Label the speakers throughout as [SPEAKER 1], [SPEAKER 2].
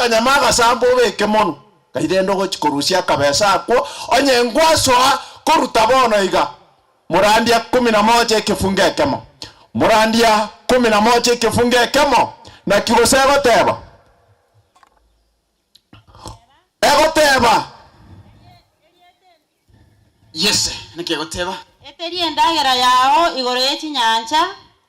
[SPEAKER 1] akanyama agasambe obeke monwe, ngai rende ogochia korusia akabesa akwo, onye ngwasoa koruta bono iga. Morandia kumi na moja ekefungo ekemo. Morandia kumi na moja ekefungo ekemo, naki gose egoteba? Egoteba.
[SPEAKER 2] Yes, naki egoteba?
[SPEAKER 3] Eterie endagera yao igoro ye chinyancha.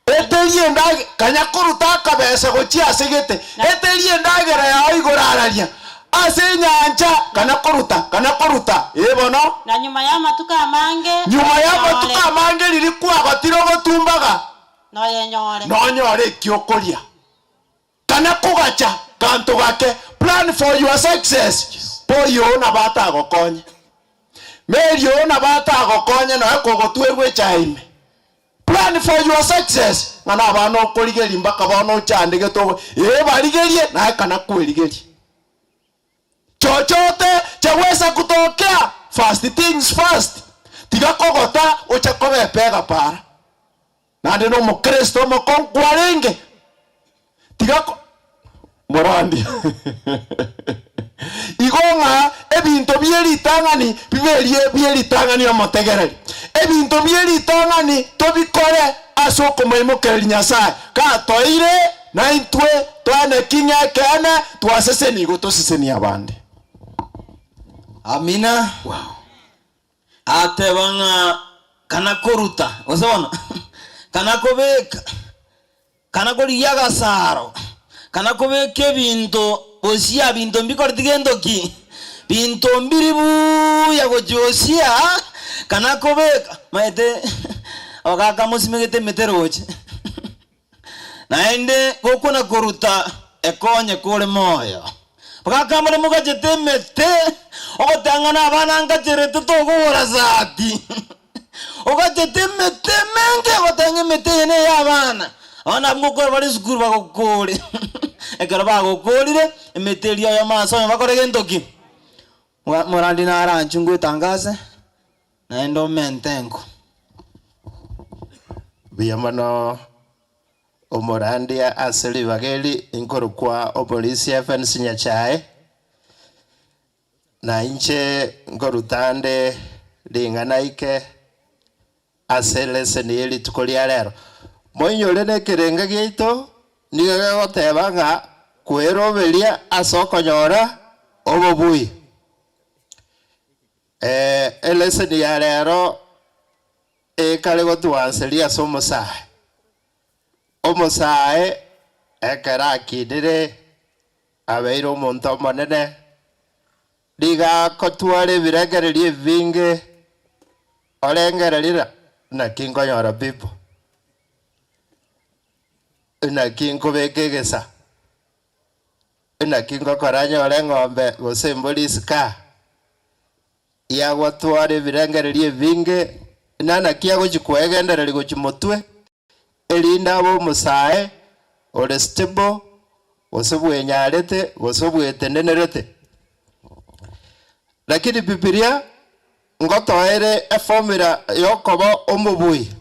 [SPEAKER 1] Eterie endagera, kanya koruta akabesa gochia ase gete, eterie endagera yao igoro araria ase enyancha, kanya koruta, kanya koruta, ee bono.
[SPEAKER 3] Na nyuma y'amatuko amange
[SPEAKER 1] Nyuma y'amatuko amange riria kwagotire ogotumbaga,
[SPEAKER 3] noyenyore.
[SPEAKER 1] Nonyore eki okoria. Kanya kogacha kanto gake, plan for your success, boy oo nabo atagokonye, Mary oo nabo atagokonye noe kogotwerwa echae ime. Plan for your success, ng'a nabana okorigeria mpaka bono ochandegete ogo, ee barigerie naye kana kwerigeria. Chochote chaweza kutokea, first things first, tiga kogota oche koba epega para. Naende nomokristo omokong'u kwarenge, tiga ko morandia igo ng'a ebinto bie ritang'ani bibe erie bie ritang'ani omotegereri. Ebinto bie ritang'ani tobikore ase okomoimokereria Nyasae, gatoire naintwe toeneki ng'a ekeene twasesenigwe tosesenie abande.
[SPEAKER 4] Amina. Ateba ng'a kana koruta, gose bono, kana kobeka, kana korigia agasaro, kana kobeka ebinto bosia, binto mbikoreti gento ki? Binto mbiri buya gochia bosia, kana kobeka, maete abagaka mosimegete emete roche, Naende gokwana koruta ekonye kore moyo. Bagaka more mogachete emete, ogotang'ana abana nkacherete tokogora sati. Ogachete emete emenge ogoteba emete eye neye abana. Abana abwo ngokora bare esukuru bagokore. Ekero bagokorire, emete eria oyomo ase oyomo bakore gento ki? Morandi naranchwe ngwetangase. Naende omente enko.
[SPEAKER 5] Mbuya mono omorandia ase ribaga eri inkorokwa Oborisia Evans Nyachae, na inche nkoruta nde ring'ana ike ase lesson ye rituko ria rero. Moinyore na ekerenga giaito nigo gegoteba ng'a kweroberia ase okonyora obobui. Eleseni ya rero ekare gotwanseria ase omosae. Omosae ekero akinire abeire omonto omonene, nigo agotwara ebirengererio ebinge, orengereria ng'a naki nkonyora people, naki nkobeka egesa. Naki ngokora nyore eng'ombe gose embori isiko aa? Yagwatwara ebirengererio ebinge, na naki agochia kwegendereria gochia motwe, erinde abe omosae ore stable, gose bwenyarete, gose obwetenenerete. Lakini Bibilia ngotoere eformula yokoba omobui.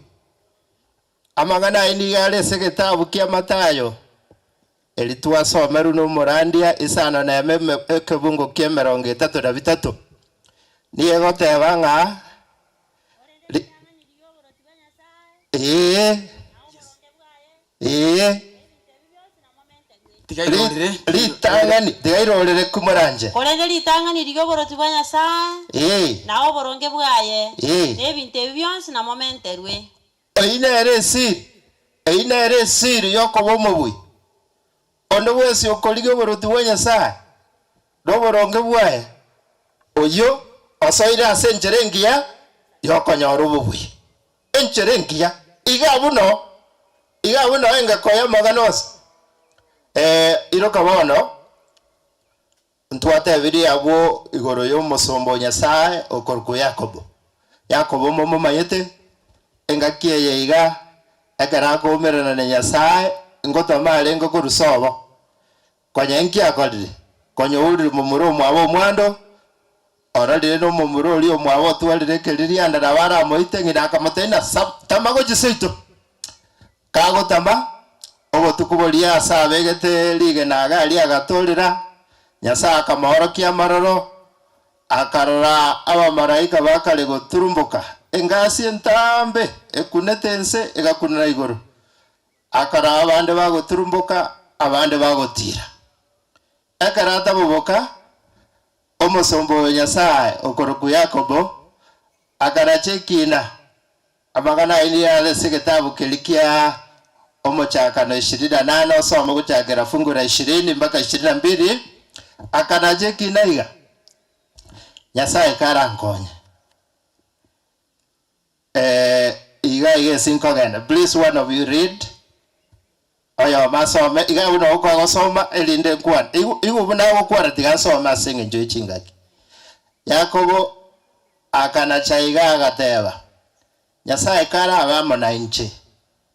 [SPEAKER 5] Amang'ana ayio nigo are ase egetabu kia Mathayo, eri twasomerwe nomorandia isano nemo ekebungo ki'emerongo etato na bitato. Nigo egoteba ng'a ri ee, ee,
[SPEAKER 2] Tiga irorere.
[SPEAKER 5] ritang'ani, tiga irorere komoranche.
[SPEAKER 3] Korende ritang'ani riria oboroti bwa Nyasae,
[SPEAKER 5] Ee,
[SPEAKER 3] na oboronge bwaye,
[SPEAKER 5] Ee.
[SPEAKER 3] na ebinto ebi bionsi namomenterwe.
[SPEAKER 5] Eyio nere esiri, eyio nere esiri y'okoba omobui. Onde bwensi okorigia oboruoti bwa Nyasae na oboronge bwaye, oyio osoire ase enchera engiya y'okonyora obobui. Enchera engiya, iga abwo noo, iga abwo noo engako y'amagana onsi. Iroka bono. Ntwatebirie abwo igoro y'omosomba o Nyasae okorokwa Yakobo. Yakobo momomanyete, engaki eye iga, ekero akoumerana na Nyasae, ngotoma arenge korwa sobo. Konya inki akorire? Konya ourire momura omwabo omwando, ororire nomomura oria omwabo otwarire ekeririanda nabo aramoite, ng'ina akamotebia ng'a sa tama gochia seito. Kagotama, obotuko boria ase abegete rigena iga aria agatorera. Nyasae akamoorokia amaroro, akarora abamalaika bakare goturumboka, engasi entambe ekunete ense egakunera igoro, akarora abande bagoturumboka, abande bagotiira. Ekero ataboboka, omosomba oyo Nyasae okorokwa Yakobo akaracha ekiina. Amang'ana ayio nigo are ase egetabu keria kia Omochakano ishirini na nane osome gochakera fungu la ishirini mpaka ishirini na mbili, akanacha ekiina iga, Nyasae karankonye iga iga ase nkogenda, please one of you read, oyomo asome iga buna okoa gosoma erinde nkwane, igo igo buna agokwana tiga nsome ase eng'encho ye chingaki. Yakobo akanacha iga agateba, Nyasae karabe amo nainche,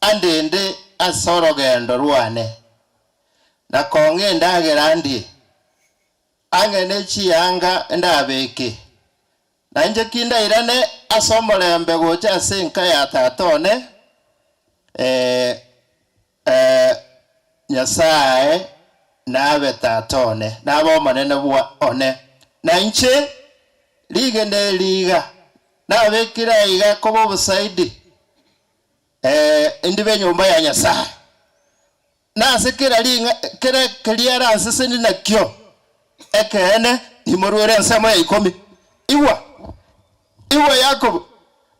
[SPEAKER 5] andende ase orogendo rwane, na kong'a endagera ndie, ang'e ne chianga ndabeke, na inche kindairane ase omorembe gocha ase enka ya tata one, ee, Nyasae nabe tata one, nabe omonene bwa one, na inche rigena eri iga nabekire aiga koba obosaidi, ee, indibe enyomba ya Nyasae. Na ase kera ring'a kera keria aransesenie nakio, ekeene, nimoruere ensemo ya ikomi. Igwa, igwa Yakobo,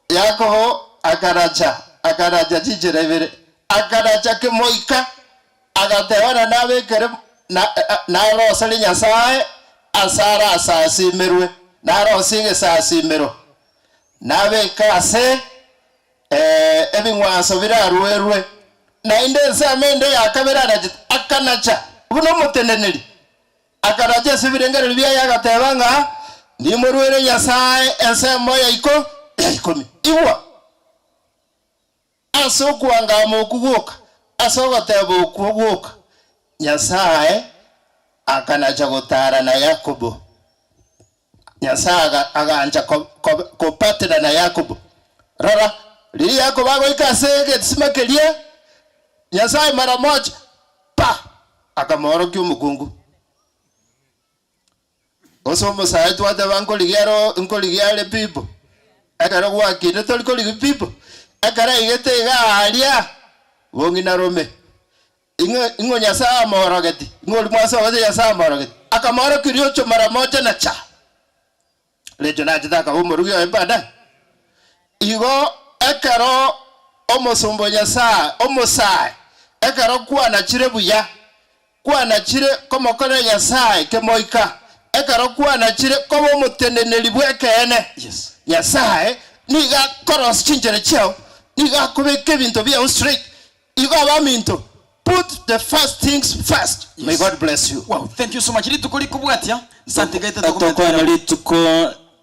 [SPEAKER 5] Yakobo akaracha, akaracha chinchera ibere, akaracha kemoika, agateba na nabekere na naroserie Nyasae ase arasasimerwe, narosie egesasimero, nabeke ase ebing'wanso biraruerwe. Naende ensemo ende ya kabere arachete, akanacha buna omoteneneri. Akaracha ase ebirengererio biaye agateba ng'a, Nimoruere Nyasae ensemo ya iko ya ikomi. Igwa! Ase okoangama okwo gwoka, ase ogoteba okwo gwoka, Nyasae akanacha gotara na Yakobo. Nyasae agancha kobatera na Yakobo. Rora, riria Yakobo agoika ase egesima keria, Nyasae mara moja, pa, akamoorokia omokungu. Gose omosae twateba nkorigia aro nkorigia are pipo, ekero gwakire tori korigia pipo, ekero aigete iga aria, bong'ina rome. Ing'o ing'o Nyasae amoorogeti? Ing'o oria mwasogete Nyasae amoorogeti? Akamoorokia riocho mara moja na cha. Riocho nachete akaba omorugi oye baadaye. Igo ekero omosomba o Nyasae, omosae, ekero kwanachire buya, kwanachire komokorera Nyasae kemoika, ekero kwanachire koba omoteneneri bw'ekeene,
[SPEAKER 2] Yes.
[SPEAKER 5] Nyasae nigo akorosia chinchera chiao, nigo akobeka ebinto biao straight, Igo abaminto, put the first things first. May God bless you.
[SPEAKER 2] Wow, thank you so much. Rituko rikobwatia Sante gaete
[SPEAKER 4] Tokwana
[SPEAKER 2] tokomenta.
[SPEAKER 4] rituko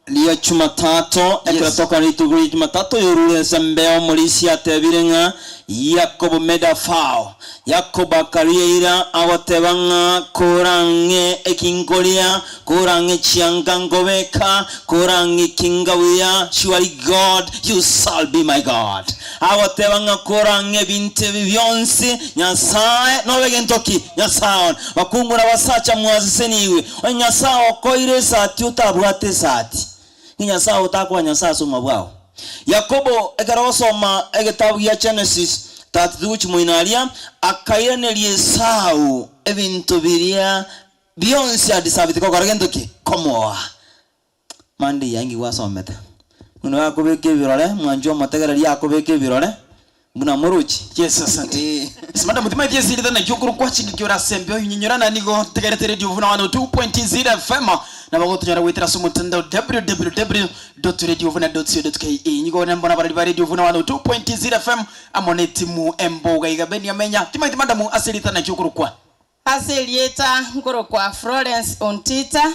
[SPEAKER 4] ria Chumatato, ekero
[SPEAKER 2] Yes.
[SPEAKER 4] tokwana rituko ria Chumatato yorure ense mbeo omorisia atebire ng'a Yakobo made a vow. Yakobo akaria eira agoteba ng'a korang'e eki nkoria, korang'e chianga nkobeka, korang'e eki nkabuya, surely God, you shall be my God. Agoteba ng'a korang'e ebinto ebi bionsi, Nyasae nobe gento ki? Nyasae one. Bakungu na abasacha mwasesenigwe. Onye Nyasae okoeire esati otabwate esati, ng'a Nyasae otakoa Nyasae ase obogima bwao. Yakobo ekero ogosoma egetabu gia Genesis 32 gochia moino aria, akairaneria Esau ebinto biria bionsi adisabete gokora gento ki? Komoa. Mande ya inki gwasomete? Buna bakobeka ebirore, mwanchwa omotegereri akobeka ebirore, buna morochi.
[SPEAKER 2] Yes, asante.
[SPEAKER 4] Eh.
[SPEAKER 2] Yes, madam, timaeti esirita naki okorokwa chingaki ore ase embeo inyinyora nigo ntegerete radio buna 102.0 FM nabo gotonyora goetera ase omotandao www.radiovuna.co.ke nigo mbona abarari ba radio buna 102.0 FM amo ne timu emboga iga Beni Amenya timaeti madam ase erita naki okorokwa
[SPEAKER 6] Ase erieta nkorokwa Florence Ontita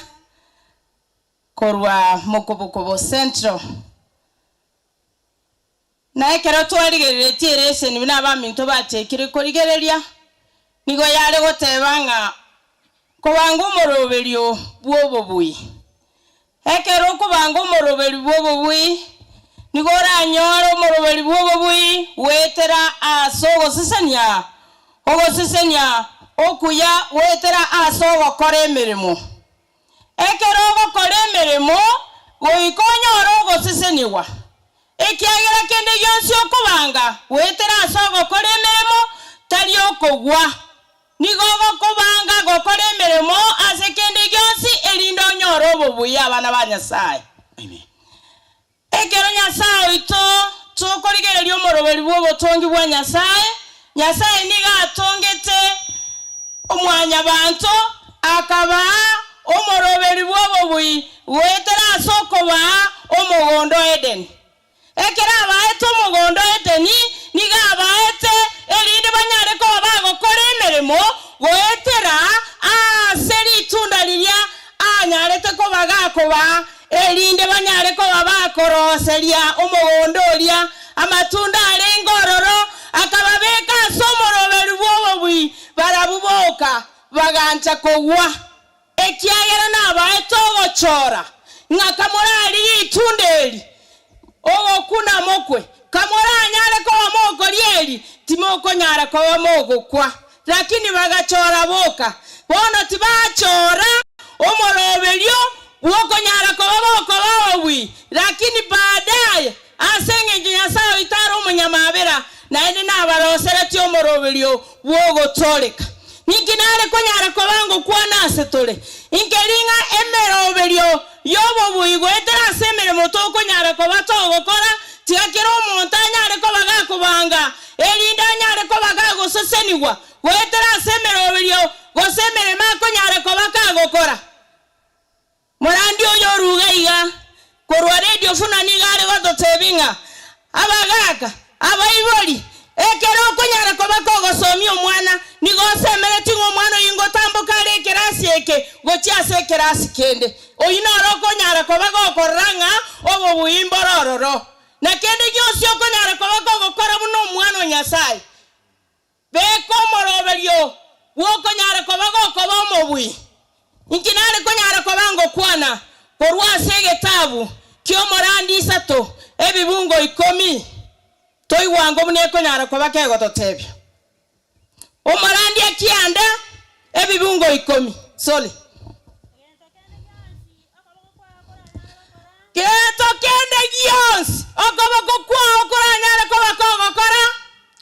[SPEAKER 6] korwa Mokobokobo Central. Na ekero twarigereretie ereseni buna abaminto bachekire korigereria, nigo yare goteba ng'a kobanga omoroberio bw'obobui. Ekero okobanga omoroberio bw'obobui, nigo oranyore omoroberio bw'obobui goetera ase ogosesenia, ogosesenia okuya goetera ase ogokora emeremo. Ekero ogokora emeremo, goika onyore ogosesenigwa, ekiagera kende gionsi okobanga goetera ase ogokora emeremo tari okogwa. Nigo ogokobanga gokora emeremo ase kende gionsi erinde onyore obobuya abana ba Nyasae. Ekero Nyasae oito tokorigereria omoroberi bw'obotongi bwa Nyasae, Nyasae nigo atongete omwanyabanto akabaa omoroberi bw'obobui goetera ase okobaa omogondo o Edeni. Ekero abaete omogondo o Edeni, nigo abaete erinde banyare koba bagokora emeremo goetera ase ritunda riria anyarete koba gakobaa erinde banyare koba bakoroseria omogondo oria amatunda arenge ororo, akababeka ase omoroberu bw'obobui, barabwo boka bagancha kogwa, ekiagera nabaete ogochora, ng'a kamorarie ritunda eri, ogokuna mokwe, kamoranyare koba mokoria eri, timokonyara koba mogokwa. Lakini bagachora boka. Bono tibachora omoroberio bw'okonyara koba bokoba obobui, lakini baadaye, ase engencho Nyasae oito are omonyamabera, naende nabaroseretie omoroberio bw'ogotooreka. Ninki nare konyara koba ngokwana ase tore? Inkeri ng'a emeroberio y'obobui goetera ase emeremo tokonyara koba togokora, tiga kera omonto anyare koba gakobanga, erinde anyare koba gagosesenigwa goetera ase emeroberio gose emeremo akonyara koba kagokora. Morandi oyo oruga iga korwa Radio Funa nigo are gototebia ng'a abagaka, abaibori, ekero okonyara koba kogosomia omwana, nigo osemeretie ng'a omwana oyio ngotamboka are ekerasi eke gochia ase ekerasi kende. Oyio noro okonyara koba gokorora ng'a obobui mbore ororo. Na kende gionsi okonyara koba kogokora buna omwana o Nyasae. Beka omoroberio bw'okonyara koba gokoba omobui. Inki nare konyara koba ngokwana korwa ase egetabu ki'omorandi isato ebibungo ikomi? Toigwango buna ekonyara koba kegototebia. Omorandi ekianda ebibungo ikomi. Sorry. Gento kende gionsi okoboko kwao koranyare koba kogokora.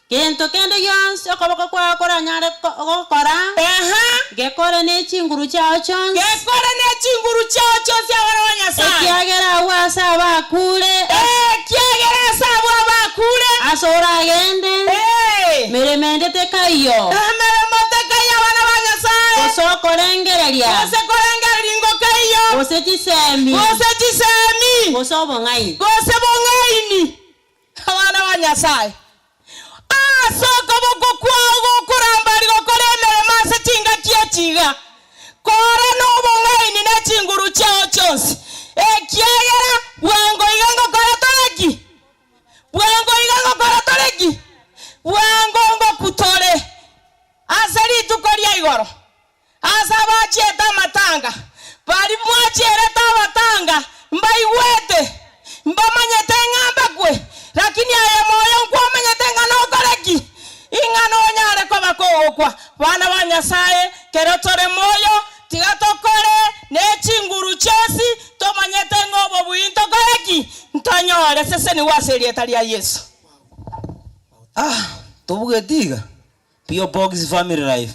[SPEAKER 3] Gento kende gionsi okoboko kwao koranyare gokora.
[SPEAKER 6] Ehe.
[SPEAKER 3] Gekore ne chinguru chiao chionsi.
[SPEAKER 6] Gekore ne chinguru chiao chionsi abana ba Nyasae.
[SPEAKER 3] Ekiagera agwo ase abakure.
[SPEAKER 6] Ekiagera ase abwo abakure.
[SPEAKER 3] Ase oragende.
[SPEAKER 6] Ee.
[SPEAKER 3] Meremo ende tekaiyo.
[SPEAKER 6] Emeremo tekaiyo abana ba Nyasae.
[SPEAKER 3] Gose okorengereria.
[SPEAKER 6] Gose korengereria ngokaiyo.
[SPEAKER 3] Gose chisemi.
[SPEAKER 6] Gose chisemi.
[SPEAKER 3] Gose obong'aini.
[SPEAKER 6] Gose bong'aini. Abana ba Nyasae. Ase okoboko kwao gokorambaria gokora emeremo ase chingaki echi iga, kora nobong'aini ne chinguru chiao chionsi, ekiagera bwango iga ngokora tore ki? Bwango iga ngokora tore ki? Bwango ngokutore ase rituko ria igoro. Ase abachiete amatanga, baria mwachierete abatanga mbaigwete, mbamanyete ng'a mbakwe, lakini aye moyo nkwamanyete ng'a nokore ki? Ing'a nonyare koba kogokwa. Bana ba Nyasae, kero tore moyo, tiga tokore ne chinguru chionsi, tomanyete ng'a obobui ntokore ki? Ntonyore sesenigwe ase erieta ria Yeso.
[SPEAKER 4] Ah, tobugeti iga? P.O. Box Family Life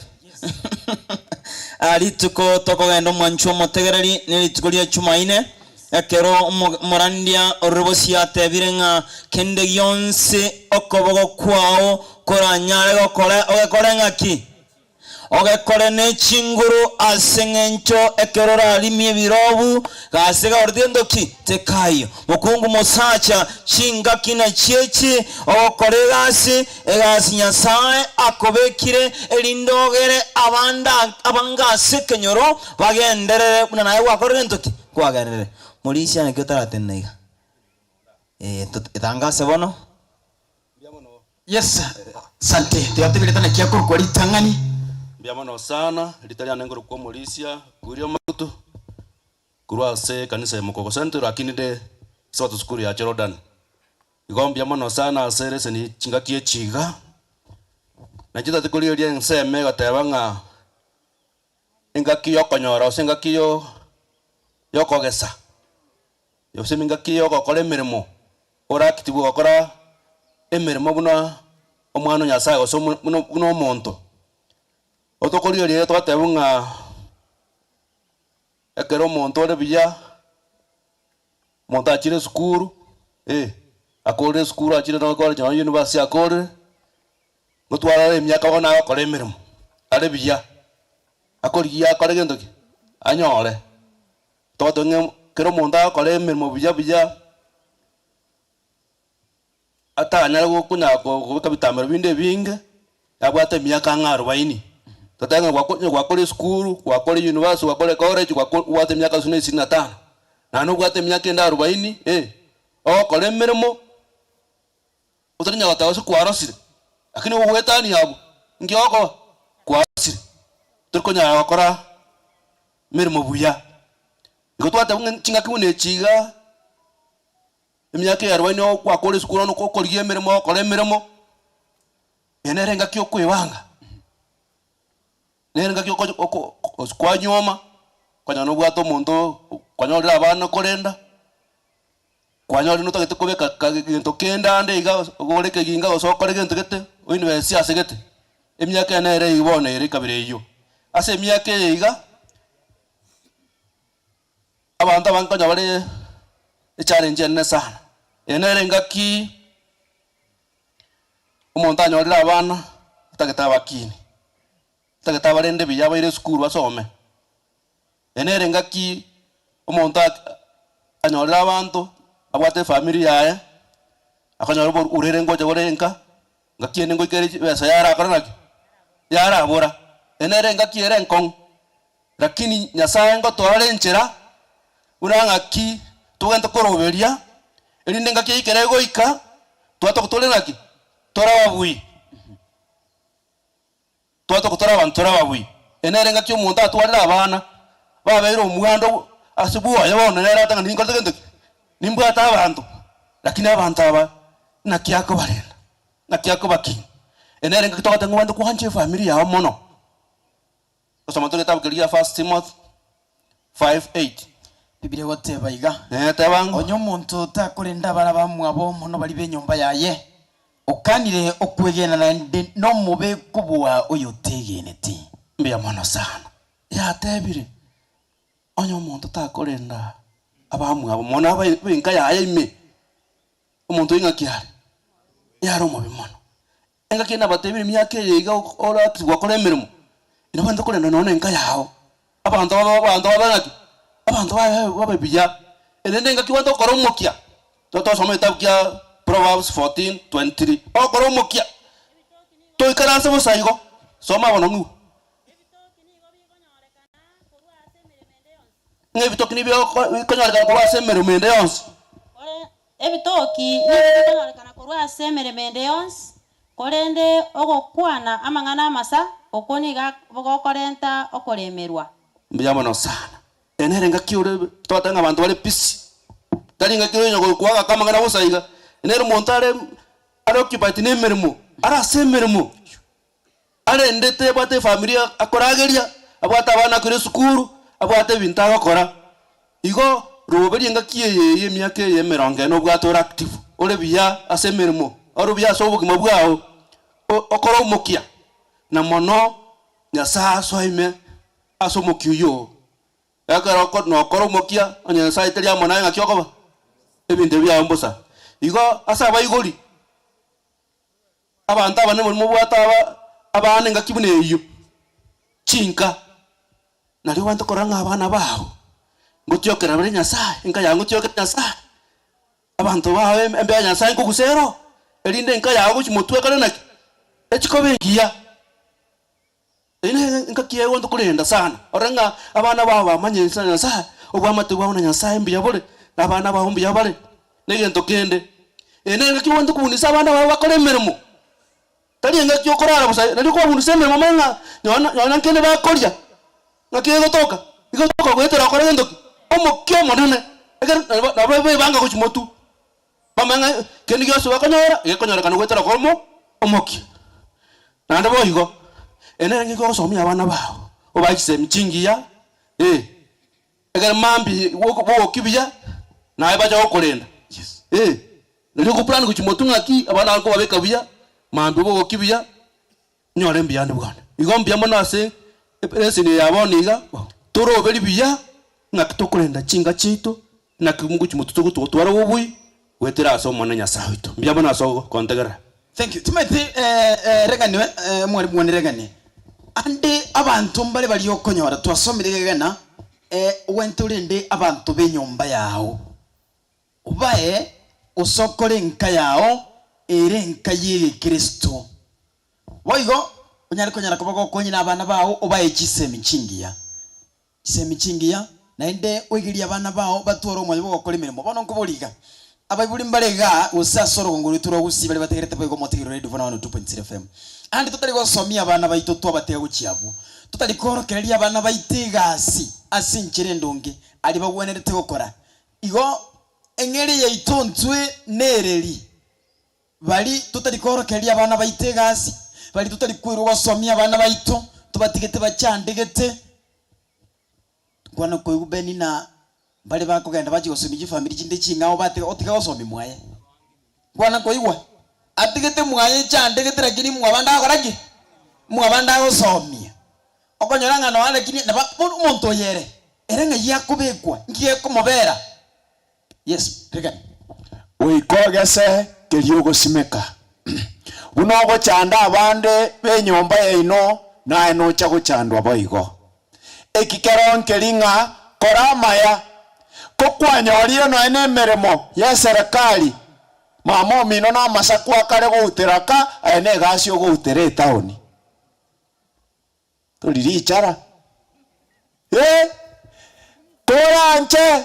[SPEAKER 4] Ah, rituko tokogenda omwanchwa omotegereri ne rituko ria Chumaine, ekero omo- omorandia orure bosio atebire ng'a kende gionsi okoboko kwao koranyare gokora ogekore ng'aki? Ogekore ne chinguru ase eng'encho ekero orarimie ebirobu, gase gaorete gento ki? Tekaiyo. Mokungu mosacha, chingaki nachio echi, ogokora egasi, egasi Nyasae akobekire, erinde ogere abande abange ase ekenyoro bagenderere buna naye gwakorire gento ki? Kwagenderere. Morisia naki otaratenena iga? Eh, etangase bono.
[SPEAKER 2] Yes, sante. Tiga tebirete naki akorokwa ritang'ani.
[SPEAKER 7] Mbuya mono sana, rieta riane nkorokwa Omorisia William Magutu, korwa ase ekanisa ya Mokoko Central lakini inde Sabato School ya Jordan. Igo mbuya mono sana ase leseni chingaki echi iga, nainche tati korigereria ensemo egoteba ng'a engaki yokonyora gose engaki yo. yokogesa, gose engaki yogokora emeremo, ore active gokora emeremo buna omwana o Nyasaye gose omo buna buna omonto. Otokorigereria iga twateba ng'a ekero omonto ore buya, omonto achire esukuru, eh, akorire esukuru achire nonye college nonye university akorire, ngotwara are emiaka bono agokora emeremo, are buya, akorigia akore gento ki? Anyore. Togoteba ng'a kera omonto agokora emeremo buya buya, atanyare gokonya kobeka ebitambero binde ebinge, nabwate emiaka ang'e arobaini. Totebe ng'a gwako onye gwakora esukuru, gwakora university, gwakora ecollege, gwako obwate emiaka gose na ishirini na tano, naende obwate emiaka ende arobaini, eh, ogokora emeremo, otarinya goteba gose kwarosire, lakini ogoetania abwo, nki ogokoba? Kwarosire, torikonyara gokora emeremo buya. Igo twateba ng'a chingaki buna echi iga. Emiaka eye arobaini gwakora esukuru bono okorigia emeremo ogokora emeremo, eye nere engaki okoebanga, nere engaki oko oko gose kwanyuoma, okonyora nobwate omonto kwanyorire abana korenda, kwanyorire notagete kobeka ka gento kende ande iga ogore ekeginga gose okore gento gete, oinvest ase gete, emiaka eye nere eywo bono ere ekabere eywo. Ase emiaka eye iga. Abanto abange konya bare echallenge enene sana. Eye nere engaki omonto anyorire abana otagete abakini, otagete abarende buya abaire esukuru basome. Eye nere engaki omonto anyorire abanto, abwate efamiri yaye, akonyora oborwaire ngocha bore nka, ngaki ende ngoika ere chibesa yarakora naki? Yarabora. Eye nere engaki ere enkong'u. Lakini Nyasae ngotoare enchera buna ng'aki togente koroberia, erinde engaki eyio ekero egoika, twatoka tore naki? Tore ababui. Twatoka tore abanto tore ababui. Eye nere engaki omonto atwarire abana, babeire omwando ase bwoye bono nere ateba ng'a ninkorete gento ki? Nimbwate abanto, lakini abanto aba naki akobarenda? Naki akobakinia? Eye nere engaki togoteba ng'a obwenerete kwancha efamiri yao mono. Gosoma tore getabu keria gia First Timothy 5:8.
[SPEAKER 2] Bibilia egoteba iga,
[SPEAKER 7] Ee, teba ng'o?
[SPEAKER 2] Onye omonto takorenda abana bamwabo mono baria b'enyomba yaye, okanire okwegena naende nomobe kobua oyotegeneti.
[SPEAKER 7] Mbuya mono sana. Yatebire, onye omonto takorenda abamwabo mono abe b'enka yaye ime, omonto oyio ng'aki are? Yare omobe mono. Engaki eye nabatebirie emiaka eye iga orati gwakora emeremo, nobwenerete korenda nonya na enka yao, abanto babe abanto babe ng'aki? Abanto babe babe buya. Erende engaki obwenerete gokora omokia, to tosoma egetabu kia Proverbs 14:23, ogokora omokia, toikaranse bosa igo, soma bono ng'igwe. Ng'a ebitoki nigo bikonyorekana korwa ase emeremo ende yonsi.
[SPEAKER 3] Ebitoki nigo bikonyorekana korwa ase emeremo ende yonsi, korende ogokwana amang'ana amasa okwo nigo gokorenta okoremerwa.
[SPEAKER 7] Mbuya mono sana. Eye nere engaki ore togoteba ng'a abanto bare busy, tari engaki onya goaka amang'ana bosa iga, nere omonto are are occupied na emeremo, are ase emeremo. Arendete, abwate efamilia akorageria, abwate abana akoira esukuru, abwate ebinto agokora. Igo roberia engaki eye eye emiaka eye emerongo ene obwate ore active, ore buya ase emeremo, ore buya ase obogima bwao, okore omokia, na mono Nyasae asoe ime ase omokia oyio oo. Ekero oko nokora omokia, onye Nyasae tari amo naye ng'aki okoba? Ebinto ebi biao mbosa. Igo ase abaibori. Abanto aba nigo mobwate aba abana engaki buna eyio, chinka, nario obwenerete korora ng'a abana bao ngotiokera bare Nyasaye, enka yao ngotiokere Nyasaye, abanto bao embeo ya Nyasaye nkogusa ero, erinde enka yao gochia motwe ekore naki? Echi koba engiya. Eyio nere engaki yaye obwenerete korenda sana, orore ng'a abana bao bamanyire inse na Nyasaye, obwamate bwabo na Nyasaye mbuya bore, na abana bao mbuya bare, na egento kende. Eye nere engaki obwenerete kobundisa abana bao bakore emeremo, tari engaki okorara bosa, nario okobabundisa emeremo omanye ng'a nonye nonye nkende bakoria, ng'aki egotoka? Egotoka goetera gokora gento ki? Omokia omonene, ekero nabo nabo baebanga gochia motwe. Bamanye ng'a kende gionsi bakonyora, gekonyorekana goetera korwa omokia. Naende boigo, ere nere engaki ogosomia abana bao, obae chisemi chingiya, eh. Egere mambia bogokia buya, naye bacha gokorenda. Eh, nario okoplan gochia motwe ng'aki abana aba nkobabeka buya, mambia bogokia buya, nyore mbuyande bwane. Igo mbuya mono ase eleseni eye ya bono iga, toroberie buya ng'aki tokorenda chinka chiaito, naki mogochia motwe togotwara obobui, goetera ase Omonene Nyasae oito. Mbuya mono ase ogontegerera.
[SPEAKER 2] Thank you. Timanyeti regani omwalimu one regani ande abanto mbare baria okonyora twasomire gegena ogwente orende abanto b'enyomba yao obae osokore enka yao ere enka y'egekristo boigo onyare konyara koba gokonya na abana bao obae chisemi chingiya. Chisemi chingiya, naende oigerie abana bao batware omoyo bw'ogokora emeremo. Bono nkoboria iga, abaibori mbare igaa gose ase orogongo rwaito rwa Gusii baria bategerete boigo omotegerero Radio Fana 102.0 FM? Ande totari gosomia abana baito twabatega gochia abwo, totari koorokereria abana baito egasi ase enchera endonge aria bagwenerete gokora. Igo eng'eria yaito ntwe nereri, Baria totari koorokereria abana baito egasi, baria totari koirwa gosomia abana baito, tobatigete bachandegete. Nkwana koigwa Benny na baria bakogenda bachia gosomia chifamiri chinde ching'ao batiga otiga gosomia mwaye. Nkwana koigwa, atigete mwaye echandegete lakini mwabande agokora ki? Mwabande agosomia. Okonyora ng'a nonya lakini nabo bono omonto oyo ere, ere ng'ai akobekwa, nki gekomobera? Yes, Reagan.
[SPEAKER 1] Goika ogese keria ogosimeka. Buna ogochanda abande b'enyomba yaino, naye nocha gochandwa boigo. Eki kero nkeri ng'a kora amaya, ko kwanyorire nonya nemeremo y'eserekari, mama omino namasaku akare goutera ka, aye negasi ogoutera etaoni. Tori richara. Ee, koranche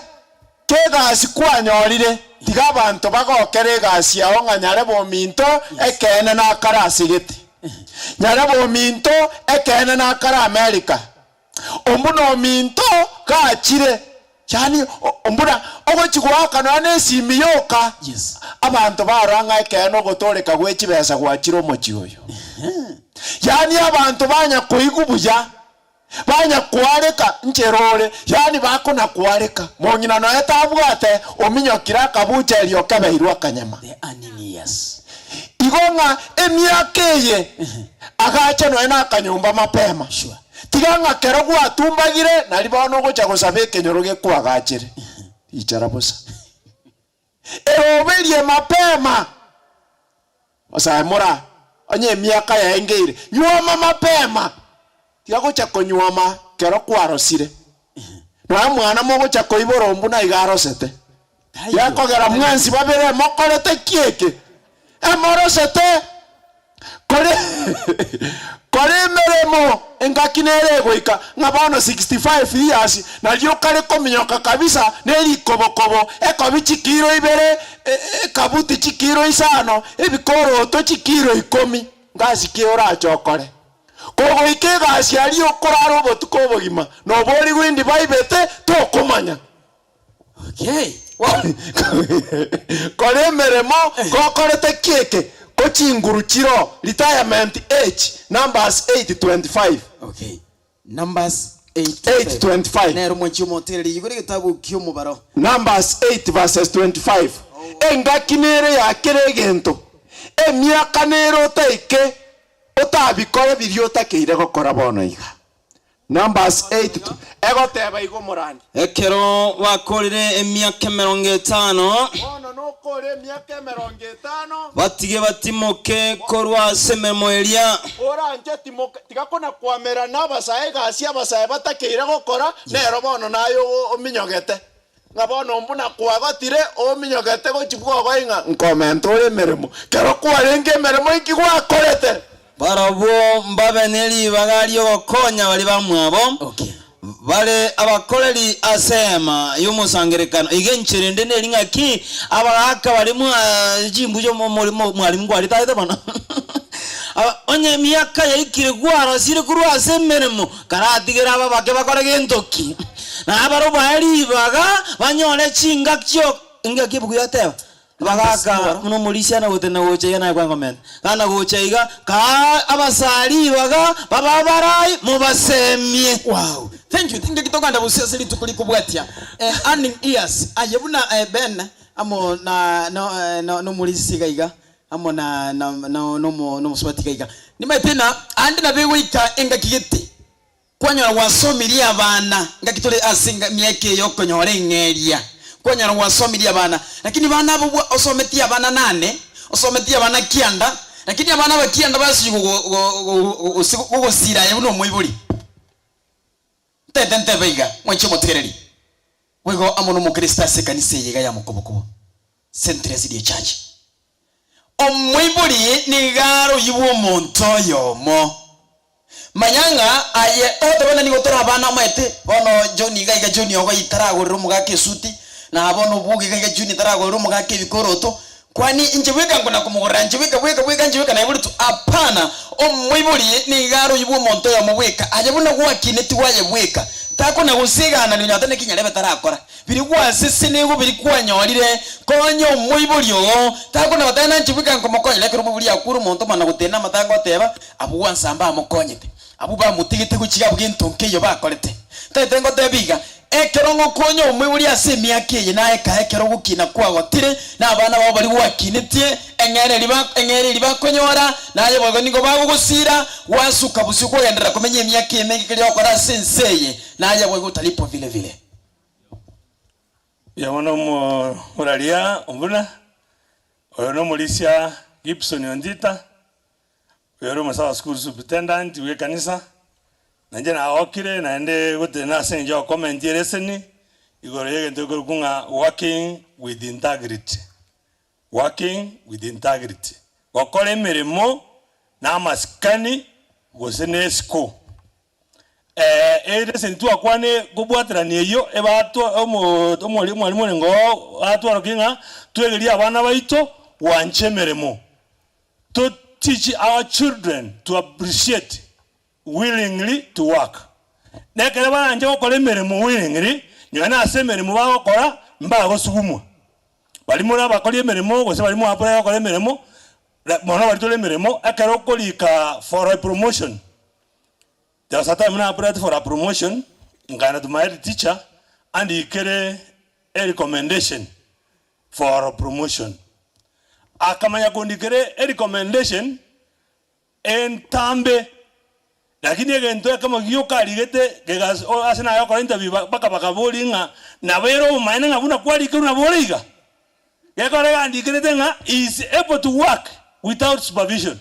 [SPEAKER 1] kegasi kwanyorire, tiga abanto bagokere egasi yao ng'a nyarebe ominto ekeene nakare ase gete. Nyarebe ominto ekeene nakare America. Ombuna ominto gachire, yaani mbuna ogochi goaka nonya na esimi yoka, abanto barora ng'a ekeene ogotooreka gwe chibesa gwachire omochie oyo. Yaani abanto banya koigwa buya, banya koareka nchera ore, yaani bakona koareka. Mong'ina nonya tabwate, ominyokire akabucha erio okebeirwe akanyama.
[SPEAKER 2] The earning years.
[SPEAKER 1] Igo ng'a emiaka eye agacha nonya na akanyomba mapema.
[SPEAKER 2] Sure.
[SPEAKER 1] Tiga ng'a kero gwatumbagire nari bono ogocha gosaba ekenyoro gekoagachere. Ichara bosa. Eroberie mapema. Nyasae mora, onye emiaka yaengeire, nyuoma mapema. Tiga gocha konyuoma kero kwarosire. Nonya mwana mogocha koibora ombu naiga arosete. Gekogera mwensi babere mokorete ki eke? Emorosete. Kore kore emeremo engaki nere egoika ng'a bono 65 years nario okare kominyoka kabisa ne rikobokobo ekobi chikiro ibere ekabuti chikiro isano ebikoroto chikiro ikomi ngasi ki orache okore? Kogoika egasi aria okorara obotuko obogima noborigwe indi baibete tokomanya.
[SPEAKER 2] Okay. Wow.
[SPEAKER 1] Kora emeremo gokorete ki eke ko chinguru chiroo retirement age Numbers 8:25.
[SPEAKER 2] Okay. Numbers 8:25.
[SPEAKER 1] 8:25.
[SPEAKER 2] Nero mwanchi omotereri igoro egetabu ki'omobaro.
[SPEAKER 1] Numbers 8 verses 25. Engaki nere ya kera egento, emiaka nere otaike otabikore biria otakeire gokora bono iga. Numbers 8 to egoteba igo omorandi.
[SPEAKER 4] Ekero bakoorire emiaka emerongo etano.
[SPEAKER 1] Bono nokore emiaka emerongo etano.
[SPEAKER 4] Batige batimoke korwa ase emeremo eria.
[SPEAKER 1] Oranche timoka, tiga kona-koamerana abasae egasi abasae batakeire gokora, nero bono naye ominyogete. Ng'a bono mbuna kwagotire ominyogete gochia bwogoe ng'a nkomenta ore emeremo. Kero kwarenge emeremo inki gwakorete?
[SPEAKER 4] Barabwo mbabe ne ribaga ri'ogokonya baria bamwabo, bare abakoreri ase Eema y'Omosangererekano. Iga enchera ende neri ng'aki abagaaka baria mwa chimbuche mwarimu nkwaritaete bono. Onye emiaka yaikire kwarosire korwa ase emeremo, karatigere ababake bakore gento ki? Na abarabwo bae ribaga banyore chingaki chio engaki ebuku yateba. Bagaka buna omorisia na gotenena gocha iga naye kwengomenta. Gana gocha iga, kaa abasaa ribaga babe abarai, mobasemie.
[SPEAKER 2] Wow. Thank you. Tingaki togenda bosio ase rituko rikobwatia. Eh, earning years. Aye buna eh, Ben amo na no eh, no nomorisia iga iga amo na na no nomo nomosubati iga iga. Nimaete ng'a ande nabo egoika engaki gete Kwanyora gwasomirie abana, ngaki tore ase emiaka eye okonyora eng'eria, kwanyora gwasomirie abana, lakini bana abwo bwa osometie abana nane, osometie abana kianda, lakini abana aba kianda basinywa gose gogosira aye buna omoibori. Ntete ntebe iga, mwanche omotigereri, boigo amo nomokristo ase ekanisa eye iga ya Mokobokobo Central SDA Church. Omoibori nigo are oyio bw'omonto oyomo. Manya ng'a aye togoteba ng'a nigo tore abana omanyete, bono John iga iga John ogo taragorera omogaka esuti, na bono oboge iga iga John taragorera omogaka ebikoroto, kwani inche bweka nkona komogorera inche bweka bweka bweka inche bweka naiboretwe? Hapana! Omoibori nigo are oyio bw'omonto oyomo bweka, aye buna gwakinetigwe aye bweka, takona gosegana nonya ata neki nyarebe tarakora. Biria gwasesenigwe biria kwanyorire, konya omoibori oo, takona goteba nanche bweka nkomokonya, ekero omoibori akure omonto omana gotenena amatanga goteba, abwo gwansa mbamokonyete, abwo bamotigete gochia abwo gento nkeiyo bakorete. Ntagete ngotebie iga, ekero ngokonya omoibori ase emiaka eye naye kae ekero ogokina kwagotire, na abana bao baria gwakinetie, eng'era eria ba eng'era eria bakonyora, naye boigo nigo bagogosira, gwasuka bosio kwagenderera komenya emiaka emenge keria ogokora ase ense eye, naye boigo otalipwa vile vile.
[SPEAKER 8] Mbuya mono omoraria buna oyo nomorisia Gibson Ontita, oyo ore omosawa school superintendent bwe ekanisa, nainche nagokire naende gotenena ase eng'encho ya gokomentia eleseni igoro ya egento gekorokwa ng'a working with integrity, working with integrity, gokora emeremo na amasikani gose na esiko. Eleseni twakwane kobwaterania eyio ebatwa omo omwalimu orenge oo atwarokia ng'a twegerie abana baito gwancha emeremo. To teach our children to appreciate willingly to work. Na ekero baranche gokora emeremo willingly, nonya na ase emeremo bagokora mbagosugumwa. Baria more abakori emeremo gose baria mwa apply gokora emeremo, mono baria tore emeremo, ekero okorika for a promotion. There was a time na applied for a promotion, nkaenda to my head teacher andikere a recommendation for promotion. Akamanya kondikera e recommendation entambe, lakini egento ekemo gioka arigete kegas ase naye gokora interview mpaka bakaboria ng'a nabo ere obomaene ng'a buna kwarikirwe nabo ore iga. Gekogera egandikerete ng'a he is able to work without supervision.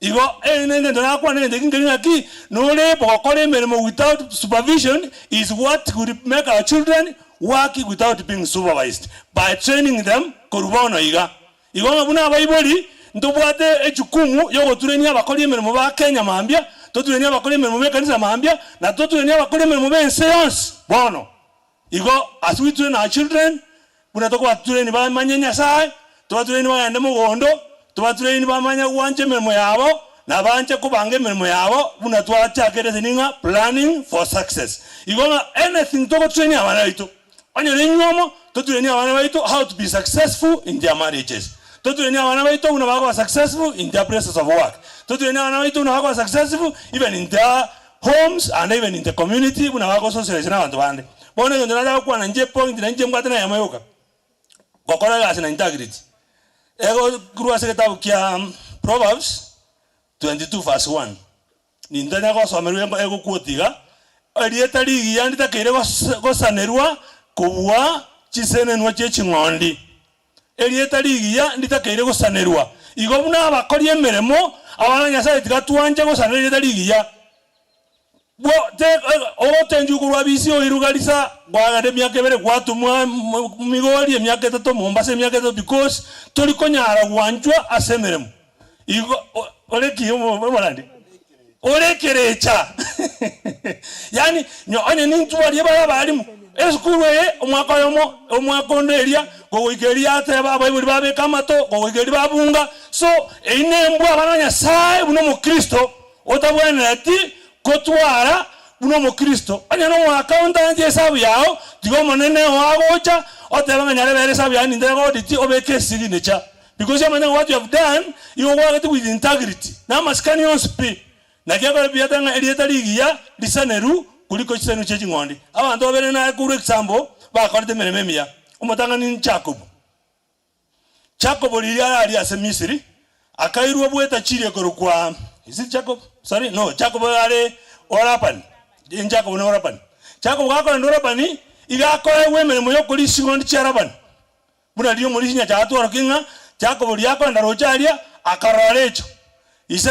[SPEAKER 8] Igo eye nengento nakwane egento eki nkeri ng'aki, nore gokora emeremo without supervision is what could make our children work without being supervised by training them korwa bono iga. Igo ng'a buna abaibori ntobwate ejukumu yogoturenia abakori emeremo ba Kenya mambia, toturenie abakori emeremo b'ekanisa mambia, na toturenie abakori emeremo b'ense yonsi bono. Igo as we train our children, buna tokobatrain bamanye Nyasaye, tobatrain bagende mogondo, tobatrain bamanye gwancha emeremo yabo, na banche kobanga emeremo yabo buna twachakire ase ng'a planning for success. Igo ng'a anything togotrain abana baito, onye ne enywomo, totrain abana baito how to be successful in their marriages, totrain abana baito buna bakoba successful in their places of work, totrain abana baito buna bakoba successful even in their homes and even in the community buna bagosocialise na abanto bande. Bono egento nacha gokwana inche epoint na inche mbwate neyemo yoka, gokora egasi na integrity. Ego korwa ase egetabu kia Proverbs 22 verse 1, nintanya gosomerwa engo egoquote iga, erieta rigiya nditakeire gos gosanerwa kobua chisenenwa chie ching'ondi. Erieta rigiya nditakeire gosanerwa. Igo buna abakori emeremo, abana ba Nyasae tiga twanche gosanera erieta rigiya. Bwo te ogotenchwa korwa bisi oiruga risa kwagenda emiaka ebere gwatumwa Migori emiaka etato Mombasa emiaka etato because tori konyara gwanchwa ase emeremo. Igo ore ki omorandi? Ore ekerecha. Yaani onye nintwe baria bare abalimu, esukuru eye omwaka oyomo, omwaka onde eria, kogoika eria yateba abaibori babeka amato, kogoika eria babunga, so eyio nembwa abana ba Nyasaye buna omokristo otabwenereti gotwara buna omokristo. Onye na omoaccountant esabu yao, tiga omonene oo agocha. Otebe ng'a nyarebe ere esabu yaye ninde audit obeke esignature because omanyete ng'a what you have done igo gwagete with integrity na amasikani onsi pi. Naki ekore biata ng'a erieta rigiya risaneru kuliko chisenu chie ching'ondi. Abanto babere naye korwa example bakorete emeremo emiya. Omotang'ani ni Jacob. Jacob riria araria ase Misiri, akairwa bw'etachiri ekorokwa, is it Jacob? Sorry, no, Jacob are o Labani. Jacob no Labani. Jacob gakorenda o Labani, iga akoegwa emeremo y'okorisia ching'ondi chia Labani. Buna riria omorisia nyachae atworokia ng'a Jacob riria akorenda roche aria, akarora Recho. Ise,